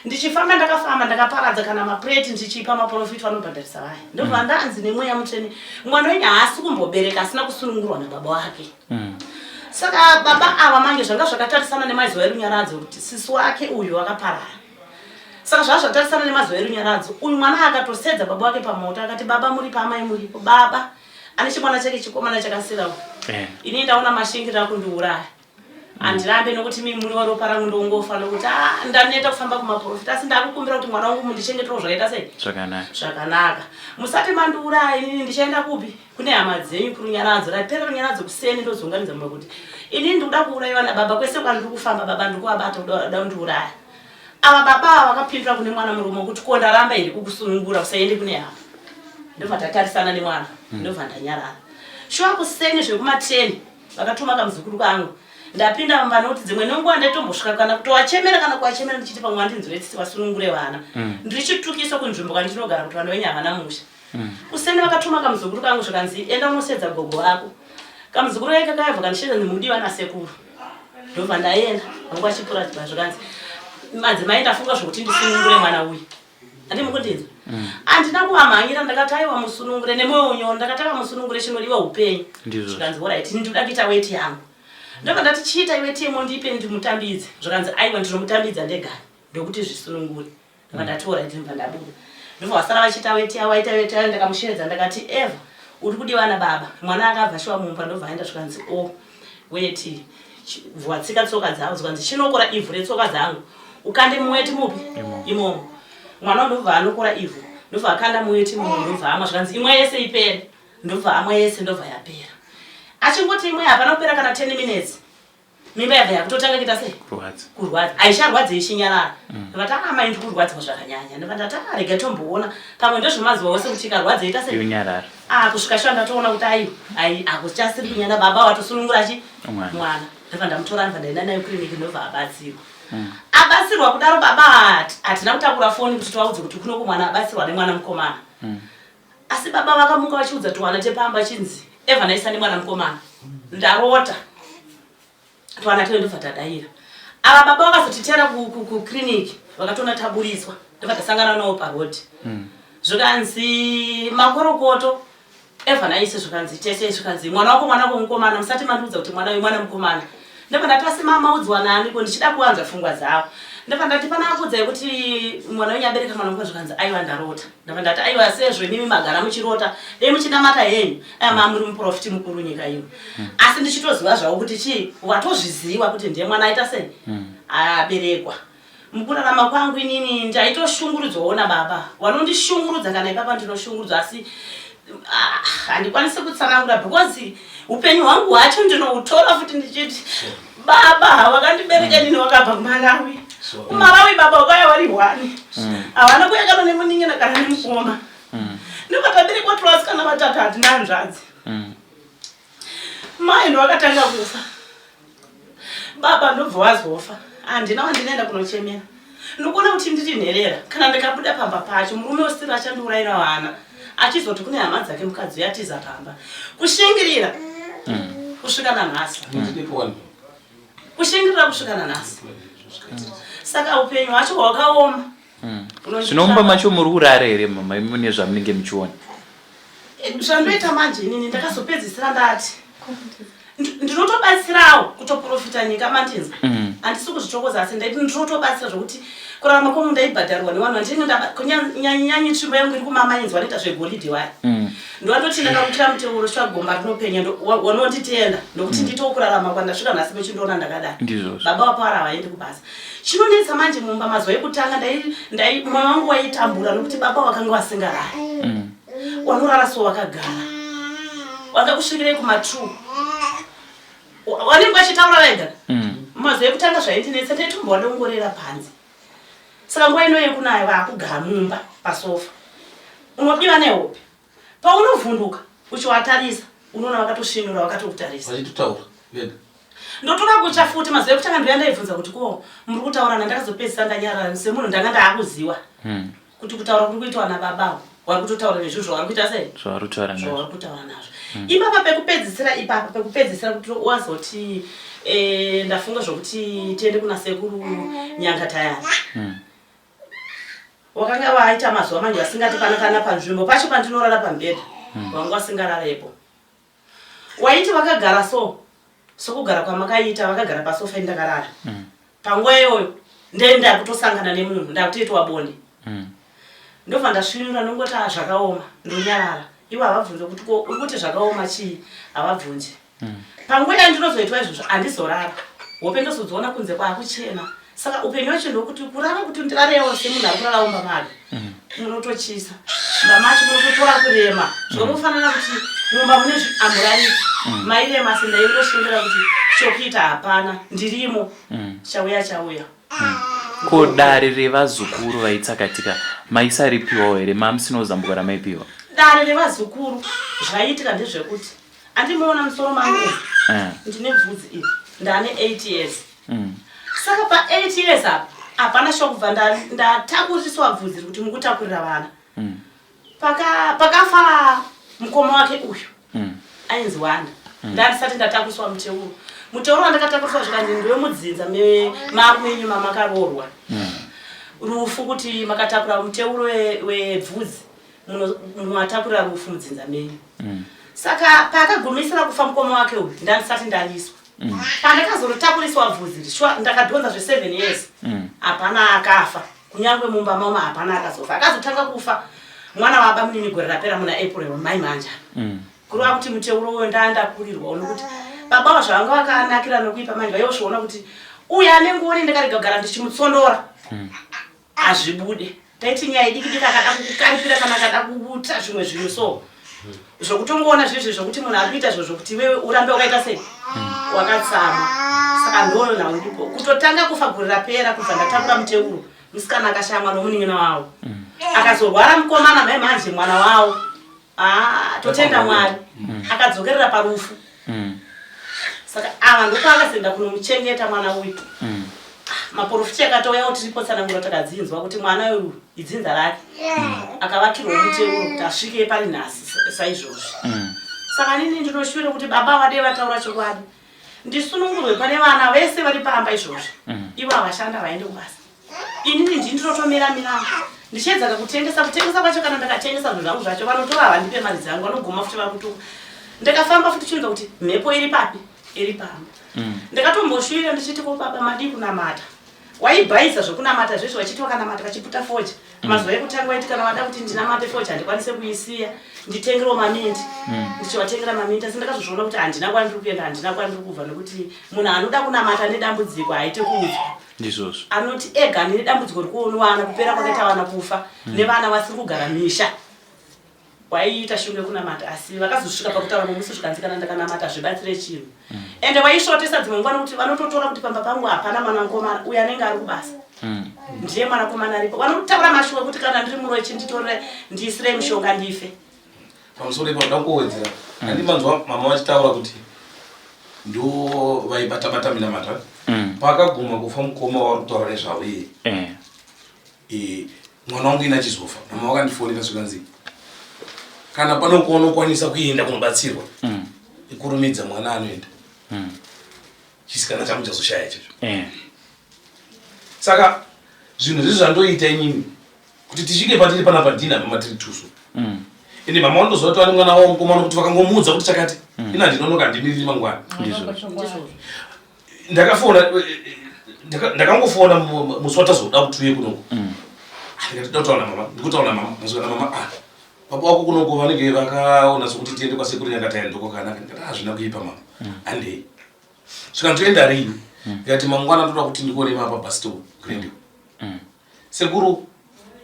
ndichifamba ndakafamba ndakaparadza kana mapureti ndichipa maprofiti vanobhadharisa vaya ndobva mm. ndanzi nemweya mutsvene mwana wenyu haasi kumbobereka asina kusunungurwa nababa wake mm. saka baba ava manje zvanga zvakatarisana nemazuva erunyaradzo kuti sisi wake uyu wakaparara saka zvava zvatarisana nemazuva erunyaradzo uyu mwana akatosedza baba wake pamoto akati baba muripo amai muripo baba ane chimwana chake chikomana chakasirawo eh. ini ndaona mashingirira akundiuraya handirambe nokuti mi muri waropa rangu ndongofa nokuti ah, ndaneta kufamba kumaprofita asi ndakukumbira kuti mwana wangu mundichengetewo zvakaita sei zvakanaka zvakanaka musati mandiuraya inini ndichaenda kupi kune hama dzenyu kurunyaradzo rapera runyaradzo kuseni ndozounganidza mumwe kuti inini ndikuda kuurayiwa nababa kwese kwandiri kufamba baba ndikuvabata kuda kundiuraya ava baba ava vakapindura kune mwana murume kuti ko ndaramba here kukusunungura usaende kune hama ndobva tatarisana nemwana hmm. ndobva ndanyarara shuwa kuseni zvekumateni vakatuma kamuzukuru kangu ndapinda mumba nokuti dzimwe nenguva ndaitombosvika kana kutovachemera kana kuvachemera ndichiti pamwe vandinzwire tsitsi vasunungure vana mm. ndichitukiso kunzvimbo kwandinogara kuti vanhu venyu havana musha mm. kuseni vakatuma kamuzukuru kangu zvikanzi enda unosedza gogo vako kamuzukuru kaika kayabva kandishedza ndimudiwa nasekuru ndobva ndaenda vangu vachipura zvikanzi madzimai ndafunga zvokuti ndisunungure mwana uyu Handi mukundinzwa? Mm. Andina kuvamhanyira ndakati aiwa musunungure nemwoyo unyoro ndakati aiwa musunungure chinodiwa upenyu. Zvikanzi horait ndinoda kuita weti yangu. Ndobva ndati chiita weti yemo ndipe ndimutambidze. Zvikanzi aiwa ndinomutambidza ndega ndokuti zvisunungure. Ndobva ndati horait ndobva ndabuda. Ndobva vasara vachiita weti yavo vaita weti yavo ndakamushevedza ndakati Eva uri kudiwa nababa. Mwana akabva shuwa mumba ndobva aenda zvikanzi o oh, weti watsika tsoka dzavo zikanzi chinokora ivhu retsoka dzangu ukande muweti mupi imomo mwana ndobva anokora ivhu ndobva akanda muweti imomo ndobva amwa zvikanzi imwe yese ipere ndobva amwa yese ndobva yapera achingoti imwe hapana kupera kana 10 minutes mimba yabva yakutotanga kuita sei kurwadza aicharwadza ichinyarara mm. ndikati ah, amai ndiri kurwadziwa zvakanyanya ndikati ndati ah, rega tomboona pamwe ndozvemazuva ose kuti ikarwadza ita sei ah kusvika shuwa ndatoona kuti ayi ayi akuchasiri kunyanya baba watosunungura chi mwana Ndobva ndamutora ndobva ndaenda naye kukiriniki ndobva abatsirwa. Abatsirwa kudaro baba hatina kutakura foni kuti tivaudze kuti kuno kumwana abatsirwa nemwana mukomana. Asi baba vakamuka vachiudza twana tepamba chinzi Eva naisa nemwana mukomana. Ndarota. Twana teyo ndobva tadaira. Ava baba vakazotitera kuclinic vakatoona taburitswa ndobva tasangana navo paroad. Zvikanzi makorokoto Eva naise zvikanzi tese zvikanzi mwana wako mwana wako mukomana musati mandiudza kuti mwana uyu mwana mukomana. Ndobva ndati asi mama udziwa nani ko ndichida kuwanza pfungwa dzavo. Ndobva ndati pana akuudzai kuti mwana wenyu abereka mwana mukomana zvikanzi aiwa ndarota. Ndobva ndati aiwa sezvo imimi magara muchirota dei muchinamata henyu aya maa muri muprofiti mukuru nyika ino. Asi ndichitoziva zvavo kuti chii watozviziva kuti ndiye mwana aita sei aberekwa. Mukurarama kwangu inini ndaitoshungurudzwawo nababa vanondishungurudza kana ipapa ndinoshungurudzwa asi ah, handikwanisi kutsanangura because upenyu hwangu hwacho ndinoutora futi ndichiti baba vakandibereka inini wakabva kumalawi kumalawi baba wakauya vari hwani havana kuya kana nemunin'ina kana nemukoma ndovataberekwa twasikana vatatu hatina hanzvadzi Mai ndovakatanga kufa, baba ndobva wazofa. Handina wandinoenda kunochemera. Ndikuona kuti ndiri nherera, kana ndikabuda pamba pacho murume usiri achandiurayira vana, achizoti kune hama dzake mukadzi uya atiza pamba. Kushingirira kusvika nanhasi, kushingirira kusvika nanhasi. Saka upenyu hwacho hwakaoma. Zvino mumba macho muri kurara here mama imi mune zvamunenge muchiona? Zvandoita manje inini ndakazopedzisira ndati ndinotobatsirawo kutoprofita nyika mandinzwa handisi kuzvitokoza asi ndaiti ndinotobatsira zvokuti kurarama kwangu ndaibhadharwa nevanhu vandinenge nyanyi tsvimbo yangu iri kumama inzwa noita zvegoridhe waya ndowandoti ndakamukira muteuro sva gomba rinopenya wanonditenda nokuti nditewo kurarama kwandasvika nhasi muchindiona ndakadai. Ndizvozvo. Baba wapara havaendi kubasa. Chinonetsa manje mumba mazuva ekutanga ndai mwoyo wangu waitambura nokuti baba wakanga vasingarari. Wanorara so wakagara wanga kusvikirei kuma2 vanenge vachitaura vega. Mazuva ekutanga zvaindinetsa ndaitombowa ndongorera panze. Saka nguva ino yekunaya vaakugara mumba pasofa unodiwa nehope. Paunovhunduka uchiwatarisa unoona vakatosvinura vakatokutarisa. Vachitotaura vega. Ndotora kutya futi. Mazuva ekutanga ndoya ndaibvunza kuti ko muri kutaurana. Ndakazopedzisa ndanyarara semunhu ndanga ndaakuziwa kuti kutaura kuri kuitwa nababa wari kutotaura nezvinhu zvavari kuita sei. Zvavari kutaura nazvo. Zvavari kutaura nazvo ipapa pekupedzisira, ipapa pekupedzisira kuti wazoti ndafunga zvokuti tiende kuna sekuru Nyangatayani. Wakanga waita mazuva manje vasingati pana kana panzvimbo pacho pandinorara pamubhedha wanga vasingararepo. Waiti vakagara so sokugara kwamakaita vakagara pasofa indakarara panguva iyoyo ndee ndakutosangana nemunhu ndakutoitwa bonde. Ndobva ndasvinura ndongoti "Ah, zvakaoma." Ndonyarara. Ivo havabvunze kuti ko uri kuti zvakaoma chii, havabvunzi. Panguva yandinozoitwa izvozvo handizorara hope, ndozodziona kunze kwaakuchena. Saka upenyu wacho ndokuti kurara kuti ndirarewo semunhu ari kurara mumba make munotochisa mumba macho munototora kurema zvonofanana kuti mumba mune amurariki mairema. Asi ndaingoshingira kuti chokuita hapana, ndirimo, chauya chauya. Ko dare revazukuru vaitsakatika maisaripiwawo here mamusina kuzambuka ramaipiwa? Dare revazukuru zvaiitika ndezvekuti andimuona musoro mangu umu ndine bvudzi iri ndane 8 years. Saka pa8 years apa hapana shokubva ndatakuriswa bvudzi rekuti mukutakurira vana. Pakafa mukoma wake uyu ainzi Wanda ndandisati ndatakuriswa muteuro. Muteuro wandakatakuriswa zvikanzi ndiwe mudzinza mamenyu mamakaroorwa rufu kuti makatakura muteuro webvudzi munoatakurira rufu mudzinza menyu. Saka paakagumisira kufa mukoma wake uyu ndandisati ndaiswa. Pandakazonotakuriswa bvudzi shuwa ndakadhonza zve7 years. Hapana akafa kunyange mumba mama hapana akazofa. Akazotanga kufa mwana waba munini gore rapera muna April mai manja. Kureva kuti muteuro uyo ndandakurirwawo nokuti baba zvavanga vakanakira nokuipa manje vaiosviona kuti uyu ane ngoni ndakarega kugara ndichimutsondora hazvibude. Taiti nyaya idiki diki akada kukukaripira kana akada kubuta zvimwe zvinhu so zvokutongoona zvezvi zvokuti munhu ari kuita zviro zvokuti iwewe urambe wakaita sei wakatsama. Saka ndoyo nhau iripo. Kutotanga kufa gore rapera kubva ndatakura muteuro musikana akashaya mwana womunin'ina wavo akazorwara mukomana mai manje mwana wavo. Ah, totenda Mwari akadzokerera parufu. Saka ava ndopaakazoenda kunomuchengeta mwana uyu. Ah, maporofita akatouyawo tiripo tsananguro takadzinzwa kuti mwana uyu idzinza rake. Akavakirwa muteuro kuti asvike pari nhasi saizvozvi. Saka nini ndinoshuvira kuti baba vadei vataura chokwadi. Ndisunungurwe pane vana vese vari pamba izvozvi. Ivo havashanda havaende kubasa. Inini ndini ndinotomira mira ndichiedza kakutengesa kutengesa kwacho kana ndakatengesa zvinhu zvangu zvacho vanotora havandipe mari dzangu vanoguma futi vakutuka. Ndakafamba futi chinzwa kuti mhepo iri papi iri pamba. Ndakatomboshuwira ndichiti ko baba madii kunamata. Waibhaisa zvekunamata zveshe vachiti vakanamata vachiputa foja. Mazuva ekutanga waiti kana vada kuti ndinamate foja handikwanise kuisiya nditengerewo mamindi. Ndichivatengera mamindi asi ndakazozviona kuti handina kwandiri kuenda handina kwandiri kubva nekuti munhu anoda kunamata nedambudziko haite kuudzwa. Ndizvozvo. Anoti ega ndine dambudziko rikuonwana kupera kwakaita vana kufa nevana vasiri kugara misha. Waiita shungu yekunamata asi vakazosvika pakutaura mumusi zvikanzi kana ndakanamata zvibatsire chinhu. Ende waisvotesa dzimwe nguva nekuti vanototora kuti pamba pangu hapana mwana mukomana uyo anenge ari kubasa. Ndiye mwanakomana aripo. Vanotaura mashoko ekuti kana ndiri muroyi chinditorere ndiisirei mushonga ndife. Pamusoro ipapo ndoda kungowedzera. Handi manzwa mama vachitaura kuti ndo vaibata bata minamata. Paakaguma kufa mukoma wavari kutaura nezvavo iye. Mwana wangu ini achizofa mama vakandifonera zvikanzi kana pane kwaunokwanisa kuenda kunobatsirwa ikurumidza mwana anoenda. Chisikana changu chazoshaya ichocho. Saka zvinhu zvese zvandoita inini kuti tisvike patiri panapa ndini apa matiri tuso. Ende mama vanotoziva kuti vane mwana wavo mukomana kuti vakangomuudza kuti chakati ini handinonoka handimiriri mangwana. Ndakafona, ndakangofona musi watazoda kuti uye kunoko. Ndikati ndoda kutaura namama, ndikutaura namama, ndasvika namama, baba wako kunoko vanenge vakaona sokuti tiende kwasekuru Nyangatayani ndokwakanaka. Ndikati hazvina kuipa mama, handei. Svika ndoenda rini? Ndikati mangwana ndoda kuti ndikuone mapa bus stop kuendiwa. Sekuru,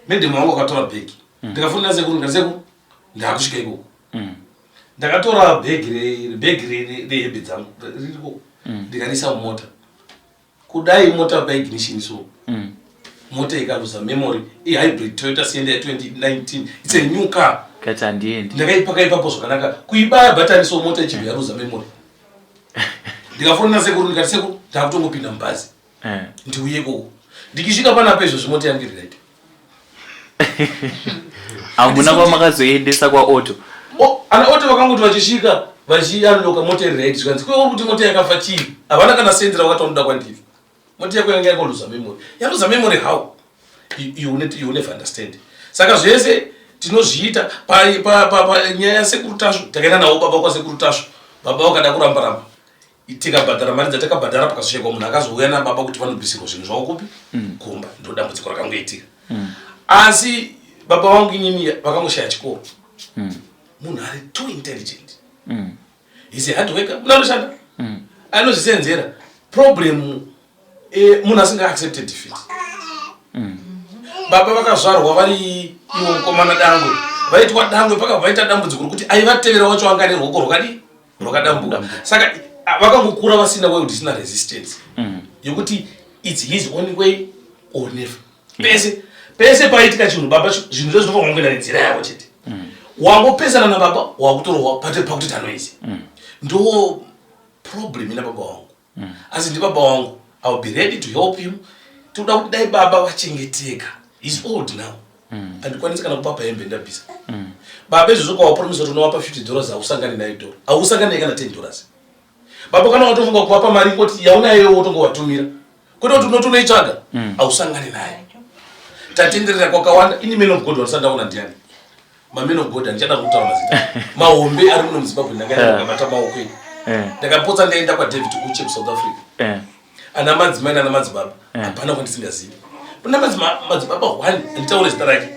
madam wangu akatora bhegi. Ndikafonera sekuru, ndikati sekuru, ndakusvika ikoko. Ndakatora bhegi bhegi rehembe dzangu ririko. Ndikariisa mumota. Kudai mota pa ignition so. Mota ikaluza memory, i hybrid Toyota Sienna ya 2019. It's a new car. Kati handiendi. Ndakaipaka ipapo zvakanaka. Kuibaya button so mota ichibva yaluza memory. Ndikafonera sekuru ndikati sekuru ndakutongopinda mubhazi. Ndiuye ikoko. Ndikisvika panapa izvozvi mota yangu iri right. Hamuna kwamakazoendesa kwa auto? Oh, ana auto vakangoti vachisvika vachiunlocka mota iri right zvikanzi kweuri kuti mota yakafa chii? Havana kana sendi ravakati vanoda kwandiri. Mota yako yanga yakoluza memory. Yaluza memory how? You never understand. Saka zvese tinozviita pa nyaya yasekuru Tasvu takaenda navo baba kwasekuru Tasvu. Baba vakada kuramba ramba. Tikabhadhara mari dzatakabhadhara pakazoshaikwa munhu akazouya nababa kuti vanobvisirwa zvinhu zvavo kupi? Kumba. Ndo dambudziko rakangoitika. Asi baba vangu inini vakangoshaya chikoro. Munhu ari too intelligent. He's a hard worker. Munhu anoshanda. Anozvisenzera. Problem munhu asinga accepted defeat. Baba vakazvarwa vari ivo mukomana dangwe. Vaitwa dangwe pakabva vaita dambudziko rekuti aivatevera wacho anga ane ruoko rwakadii? Rwakadambuka. Saka vakangokura vasina way isina resistance. Yekuti it's his own way or never. Pese pese paitika chinhu baba zvinhu zvese zvinofanira kungoenda nenzira yavo chete. Wangopesana nababa wakutorohwa pakuti tanoisi. Ndo problem ina baba wangu. Asi ndi baba wangu, I'll be ready to help him. Tinoda kuti dai baba vachengeteka. He's old now. Handikwanisi kana kupapa hembe ndabvisa. Baba izvozvo kwawapromisa kuti unovapa 50 dollars hausangani nayo dollar. Hausangani naye kana 10 dollars. Baba kana watofunga kuvapa mari ngoti yaunayo wotongovatumira. Kwete kuti unoti unoitsvaga, hausangani naye. Tatenderera kwakawanda, ini man of God wandisati ndaona ndiani? Ma man of God handichada kutaura mazita. Mahombe ari muno muZimbabwe ndakaenda ndakabata maoko ini. Ndakapotsa ndaenda kwaDavid Uche kuSouth Africa. Ana madzimai nana madzibaba hapana kwandisingazivi. Kuna madzibaba one handitaure zita rake.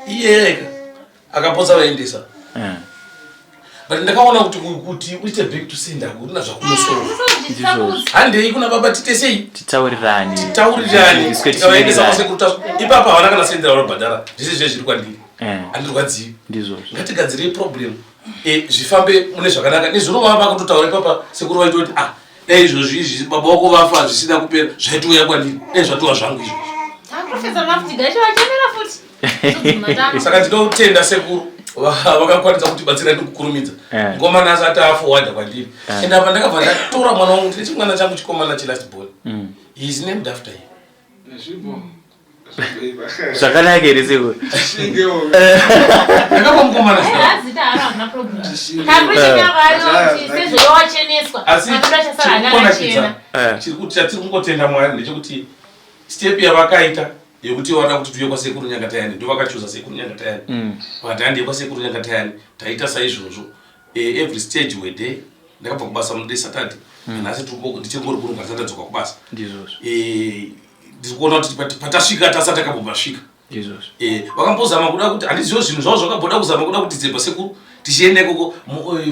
Iye ega akapotsa vaendesa. But ndakaona kuti uite back to sender hakuna zvakunosova. Handei kuna baba tiite sei? Titaurirane. Titaurirane. Tikavaendesa kwasekuru Tasvu. Ipapo havana kana sendi ravanobhadhara. Zvese zviye zviri kwandiri. Handirwadziwi. Ndizvozvo. Ngatigadzirei problem. Zvifambe mune zvakanaka. Nezuro vava vakutotaura ipapa sekuru vaitoti dai izvozvi izvi baba wako vafa zvisina kupera zvaitouya kwandiri. Dai zvatova zvangu izvozvi. Takupfeza mafuti gacho vachemera futi. Saka ndinotenda sekuru. Vakakwanisa kutibatsira nekukurumidza. Mukomana asati afowadha kwandiri. And apa ndakabva ndatora mwana wangu, ndine chimwana changu chikomana chelast born. He is named after him. Zvakanaka here sekuru? Ndakapa mukomana zita. Zita haro hamuna problem. Kakuchena sezvo wacheneswa. Asi Makuda chasara akachena. chiri kuti chatiri kungotenda Mwari ndechekuti step yavakaita yekuti vada kuti tiuye kwasekuru Nyangatayani, ndo vakachuza sekuru Nyangatayani. Vakati handiye kwasekuru Nyangatayani, taita saizvozvo. Every stage were there. Ndakabva kubasa muday Saturday. Nhasi ndichingori kuno ndisati ndadzoka kubasa. Ndizvozvo. Ndiri kuona kuti patasvika tasati takambobasvika. Ndizvozvo. Vakambozama kuda kuti handizivo zvinhu zvavo zvakamboda kuzama kuda kuti dzebva sekuru tichienda ikoko,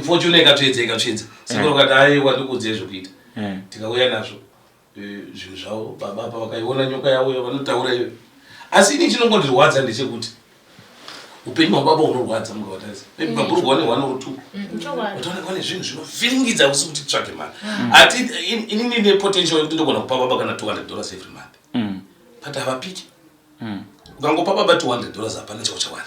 Fortune ikatsvedza ikatsvedza. Sekuru vakati aiwa, ndikuudzei zvekuita. Tikauya nazvo zvinhu zvavo baba apa, vakaiona nyoka yavo yavanotaura iyo. Asi ini chinongondirwadza ndechekuti upenyu hwababa hunorwadza mukavatarisa. Maybe mabhurugwa ane one or two. Chokwadi. But vanenge vane zvinhu zvinovhiringidza usi kuti tsvage mari. Ati inini ndine potential yekuti ndogona kupa baba kana $200 every month. But havapiki. Ukangopa baba $200 hapana chauchawana.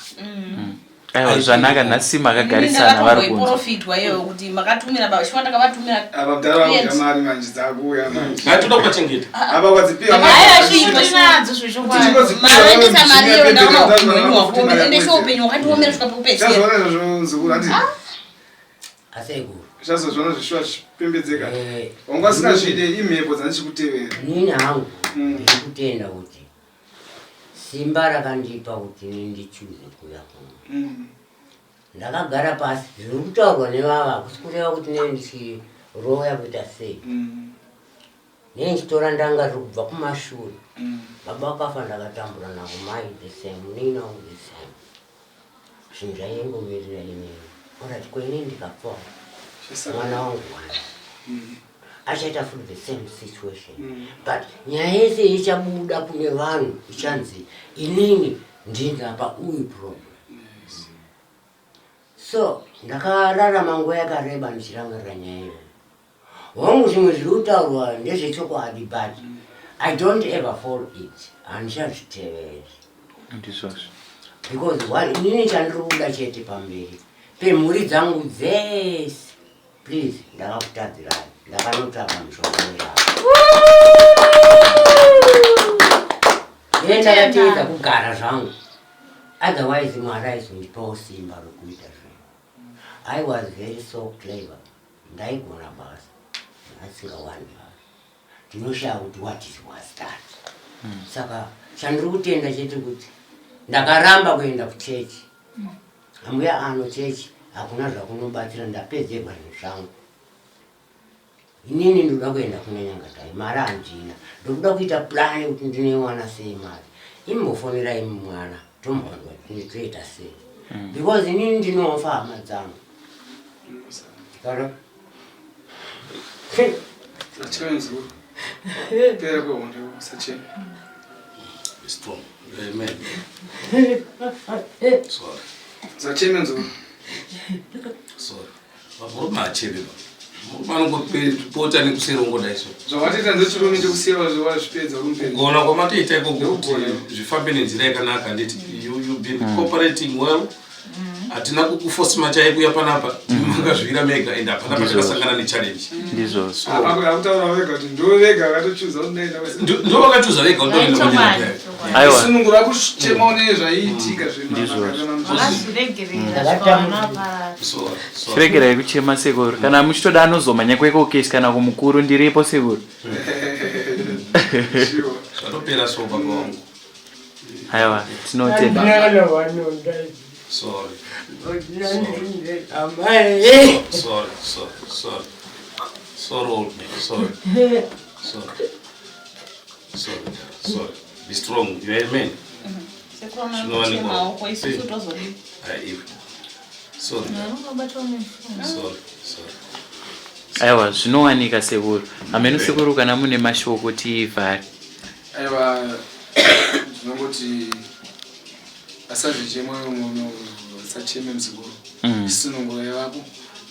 Aiwa, zvanaka, nhasi makagarisana vari kunzwa. Ndakatomboiprofitwa iyoyo kuti makatumira baba shuwa, ndakavatumira. Apa mudhara vakuda mari manje, dzakuuya manje. Ngaitoda kuvachengeta. Apa kwadzipiwa. Aiwa, tinadzo zvechokwadi. Mavaendesa mari iyo, ndaona upenyu hwakuomera, ende shuwa upenyu hwakandiomera kusvika pekupedzisira. Chazviona izvozvo nzukuru, handi? Asekuru. Chazozviona zvishuwa zvichipembedzeka. Wanga usingazvide, imhepo dzandichikutevera. Inini hangu ndiri kutenda kuti simba rakandipa kuti ini ndichuze kuuya kuno. Ndakagara pasi, zviri kutaurwa nevava hakusi kureva kuti nei ndichiroya kuita sei. Nei ndichitora ndangariro kubva kumashure. Baba vakafa ndakatambura navo, mai the same, munin'ina wangu the same. Zvinhu zvaingomirira inini. Alright, ko inini ndikafawo, mwana wangu wani achaita futi the same situation. But nyaya yese ichabuda kune vanhu ichanzi inini ndingapa uyu problem. So ndakararama nguva yakareba ndichirangarira nyaya iyoyo. Hongu, zvimwe zviri kutaurwa ndezvechokwadi, but I don't ever follow it, handichazviteveri. Ndizvozvo. Because inini chandiri kuda chete pamberi pemhuri dzangu dzese, please, ndakakutadzirai, ndakanotsvaga mushonga wezvavo. Iye ndakateedza kugara zvangu, otherwise Mwari aizondipawo simba rokuita zvinhu. I was very so clever, ndaigona basa asingawani basa. Ndinoshaya kuti what is was that. Saka chandiri kutenda chete kuti ndakaramba kuenda kuchechi. Ambuya ano chechi hakuna zvakunobatsira, ndapedzerwa zvinhu zvangu. Inini ndoda kuenda kuna Nyangatai, mari handina. Ndokuda kuita plan yekuti ndinoiwana sei mari. Imbofonerai mwana tombonzwa kuti toita sei, because inini ndinofa hama dzangu. Kana Acheme mzukuru. Pera kwehondo, usacheme. Be strong. Amen. Sorry. Usacheme mzukuru. Sorry. Murume acheme ba. Murume anongopota nekuseri ongodai so. Zvawatoita ndechirume chekusiya wazvipedza uri mupenyu. Kugona kwamatoita ikoko kuti zvifambe nenzira yakanaka, handiti? You been cooperating well. Hatina kukufosi chai kuya panapa, makazvira mega and hapana patakasangana nechallenge. Ndizvozvo. Apa akutaura vega kuti ndo vega vakatochuza kuti ndaenda. Ndo vakachuza vega kuti ndoenda Chokwadi. Aiwa. Sunungura kuchema une zvaiitika. Vakazviregerera zvikawana parara. Sorry, sorry. Chiregerai kuchema sekuru. Kana muchitoda anozomhanya kwekokesi kana kumukuru, ndiripo sekuru. Zvatopera so, baba wangu. Aiwa, tinotenda. Sorry. Amai. Sorry, sorry, sorry. Sorry, old man. Sorry. Sorry. Sorry, sorry. Be strong. You are a man. Sekuru vanochema maoko, isusu tozodii? Ai, iwe. Sorry. Sorry, sorry. Aiwa, zvinowanika sekuru. Hameno sekuru, kana mune mashoko tivhare. Aiwa, ndinongoti asazvichema munhu, asacheme muzukuru. Sunungura yavako.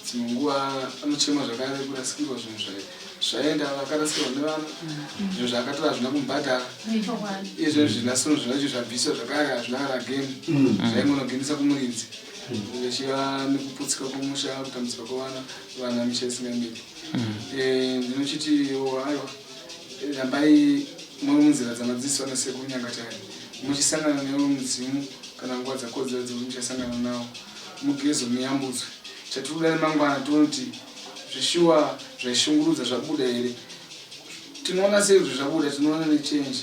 Dzimwe nguva anochema zvakare kurasikirwa zvinhu. Zvaenda vakarasikirwa nevana. Zvinhu zvaakatora hazvina kumubhadhara. Izvo zvinasunu zvacho zvabviswa zvakare hazvina kana geni. Zvaingonogenesa kumuridzi. Zvichiva nekuputsika kwomusha, kutambudzika kwevana, vana misha isingamiri. Ndinochiti oh, aiwa rambai muri munzira dzamadzidziswa nasekuru Nyangatayani muchisangana newo mudzimu kana nguva dzakodzera dzekuti muchasangana nawo mugezo muyambutswe. Chatiri kuda nemangwana tione kuti zveshuwa zvaishungurudza zvabuda here. Tinoona sei kuti zvabuda? Tinoona nechange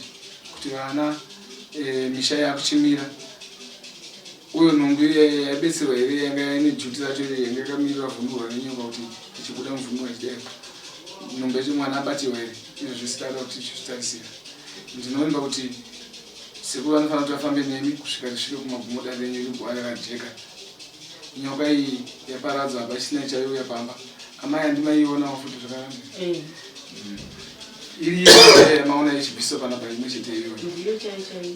kuti vana misha yakuchimira uyo nhumbu iya yaibetserwa here yanga ine juti racho yanga yakamirira vhunurwa nenyoka kuti ichibuda muvhunurwa ichidai nhumbu yacho mwana abatiwa here izvo zvese taada kuti tichizvitarisira ndinovimba kuti sekuru vanofanira kuti vafambe nemi kusvika tisvike kumagumo dare renyu rigova rakajeka nyoka iyi yaparadzwa hapachisina ichaiuya pamba amai handimaionawo futi zvakanaka eh. Iriyo yamaona ichibviswa panapa imwe chete iyoyo. Ndiyo chaiyo chaiyo.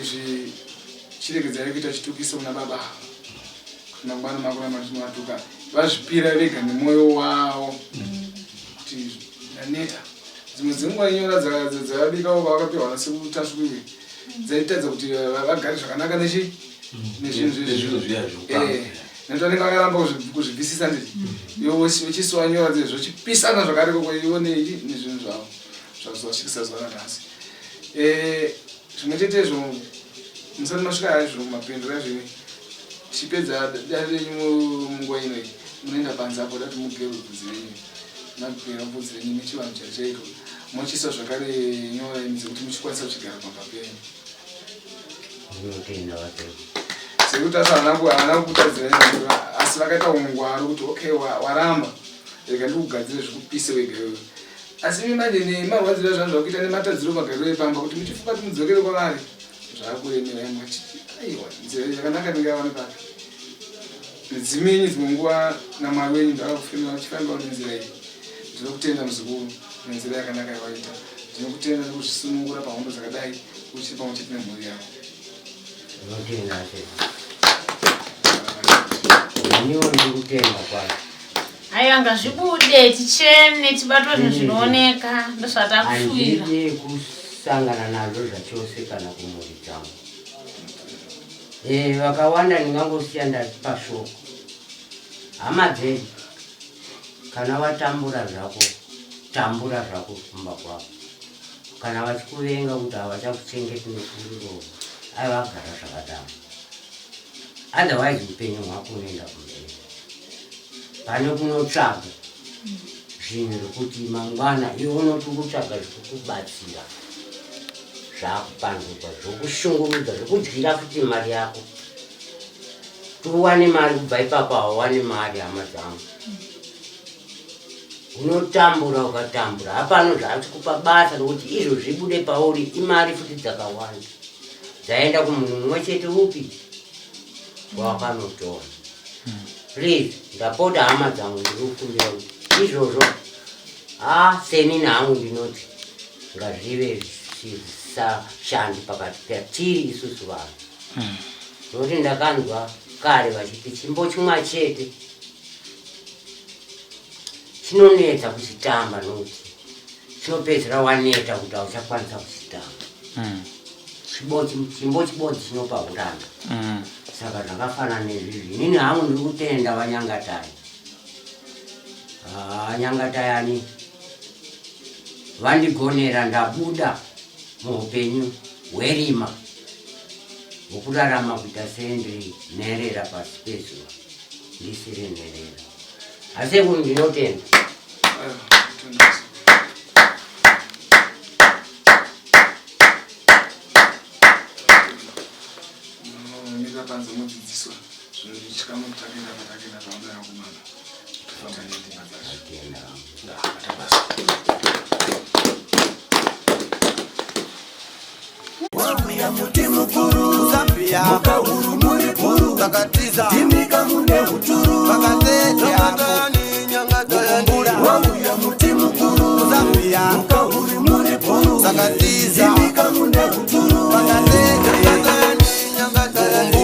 Izvi chiregedzai kuita chitukiso kuna baba ava. Kuti mangwana makuramba muchinovatuka. Vazvipira vega nemwoyo wavo kuti ndaneta. Dzimwe dzenguva nyora dzavabikawo vakapiwa nasekuru Tasvu iwe dzaitadza kuti vagare zvakanaka nechi nezvinhu Nezvinhu zviya zvekutanga. Eh. Nekuti vanenge vakaramba kuzvibvisisa nditi iwe wechisuwa nyora dze zvochipisana zvakare koko iwe nei nezvinhu zvavo zvazovasvikisa zuva ranhasi. Eh, zvimwe chete izvo musati masvika hayi zviro kumapindura zvini tichipedza dare renyu munguva ino iyi munoenda panze apo dati mugerwe bvudzi renyu magera bvudzi renyu nechivanhu chaichaiko mochiisa zvakare nyora imi dzekuti muchikwanisa kuchigara pamba penyu. Ndinotenda vasekuru. Sekuru Tasvu havana kukutadzira asi vakaita ungwaru kuti okay waramba rega ndikugadzire zvikupise wega iwewe. Asi imi manje nemarwadziro azvanhu zvakuita nematadziro magariro epamba kuti muchifunga kuti mudzokere kwavari zvakuremerai machiti aiwa nzira yakanaka ndingawane papi. Midzimu yenyu dzimwe nguva naMwari wenyu ndakakufemera uchifambawo nenzira iyi. Ndinokutenda muzukuru nenzira yakanaka yawaita. Ndinokutenda nekuzvisunungura pahondo dzakadai uchiri pamwe chete nemhuri yako. Ndinotenda sekuru. Neniwo ndiri kutenda kwazvo. Aiwa ngazvibude tichene tibatwe zvinhu zvinooneka ndozvatakushuvira. Handidi kusangana nazvo zvachose kana kumhuri dzangu. Eh, vakawanda ndingangosiya ndatipa shoko. Hama dzedu kana watambura zvako tambura zvako kumba kwako. Kana vachikuvenga kuti havachakuchengeti nekurirova aiwa agara zvakadaro. Otherwise upenyu hwako unoenda kumberi. Pane kunotsvaga zvinhu zvekuti mangwana iwe unoti ukutsvaga zvekukubatsira zvakupanduka zvokushungurudza zvekudyira futi mari yako. Kuti uwane mari kubva ipapo hauwane mari hama dzangu. Unotambura ukatambura hapano zvaachikupa basa rokuti izvo zvibude pauri imari futi dzakawanda dzaenda kumunhu mumwe chete upi wawakanotora. Please ndapota hama dzangu ndiri kukumbira kuti izvozvo ah senini hangu ndinoti ngazvive zvisashandi pakati patiri isusu vanhu. Nokuti ndakanzwa kare vachiti chimbo chimwa chete chinonetsa kuchitamba nokuti chinopedzera waneta kuti hauchakwanisa kuchitamba. Chimbo chibodzi chinopa huranda. Saka zvakafanana nezvizvi. Inini hangu ndiri kutenda vaNyangatai. Ah, Nyangatayani vandigonera ndabuda muupenyu hwerima hwokurarama kuita sendiri nherera pasi pezuva ndisiri nherera. Asi sekuru ndinotenda. Munomira panze modzidziswa zvinhu chikamu takaenda patakaenda zvaunaya kumana tofamba nendima dzacho. Wauya muti mukuru Zambia Muka huru muri bhuru Takatiza Timika mune huturu Nyangatayani Wauya muti mukuru Zambia Muka huru muri bhuru Takatiza Timika mune huturu Nyangatayani Nyangatayani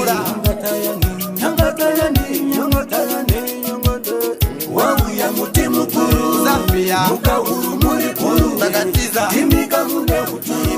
Wauya muti mukuru Zambia Mukahuru muri bhuru. Takatiza. Ndimika mune uturu.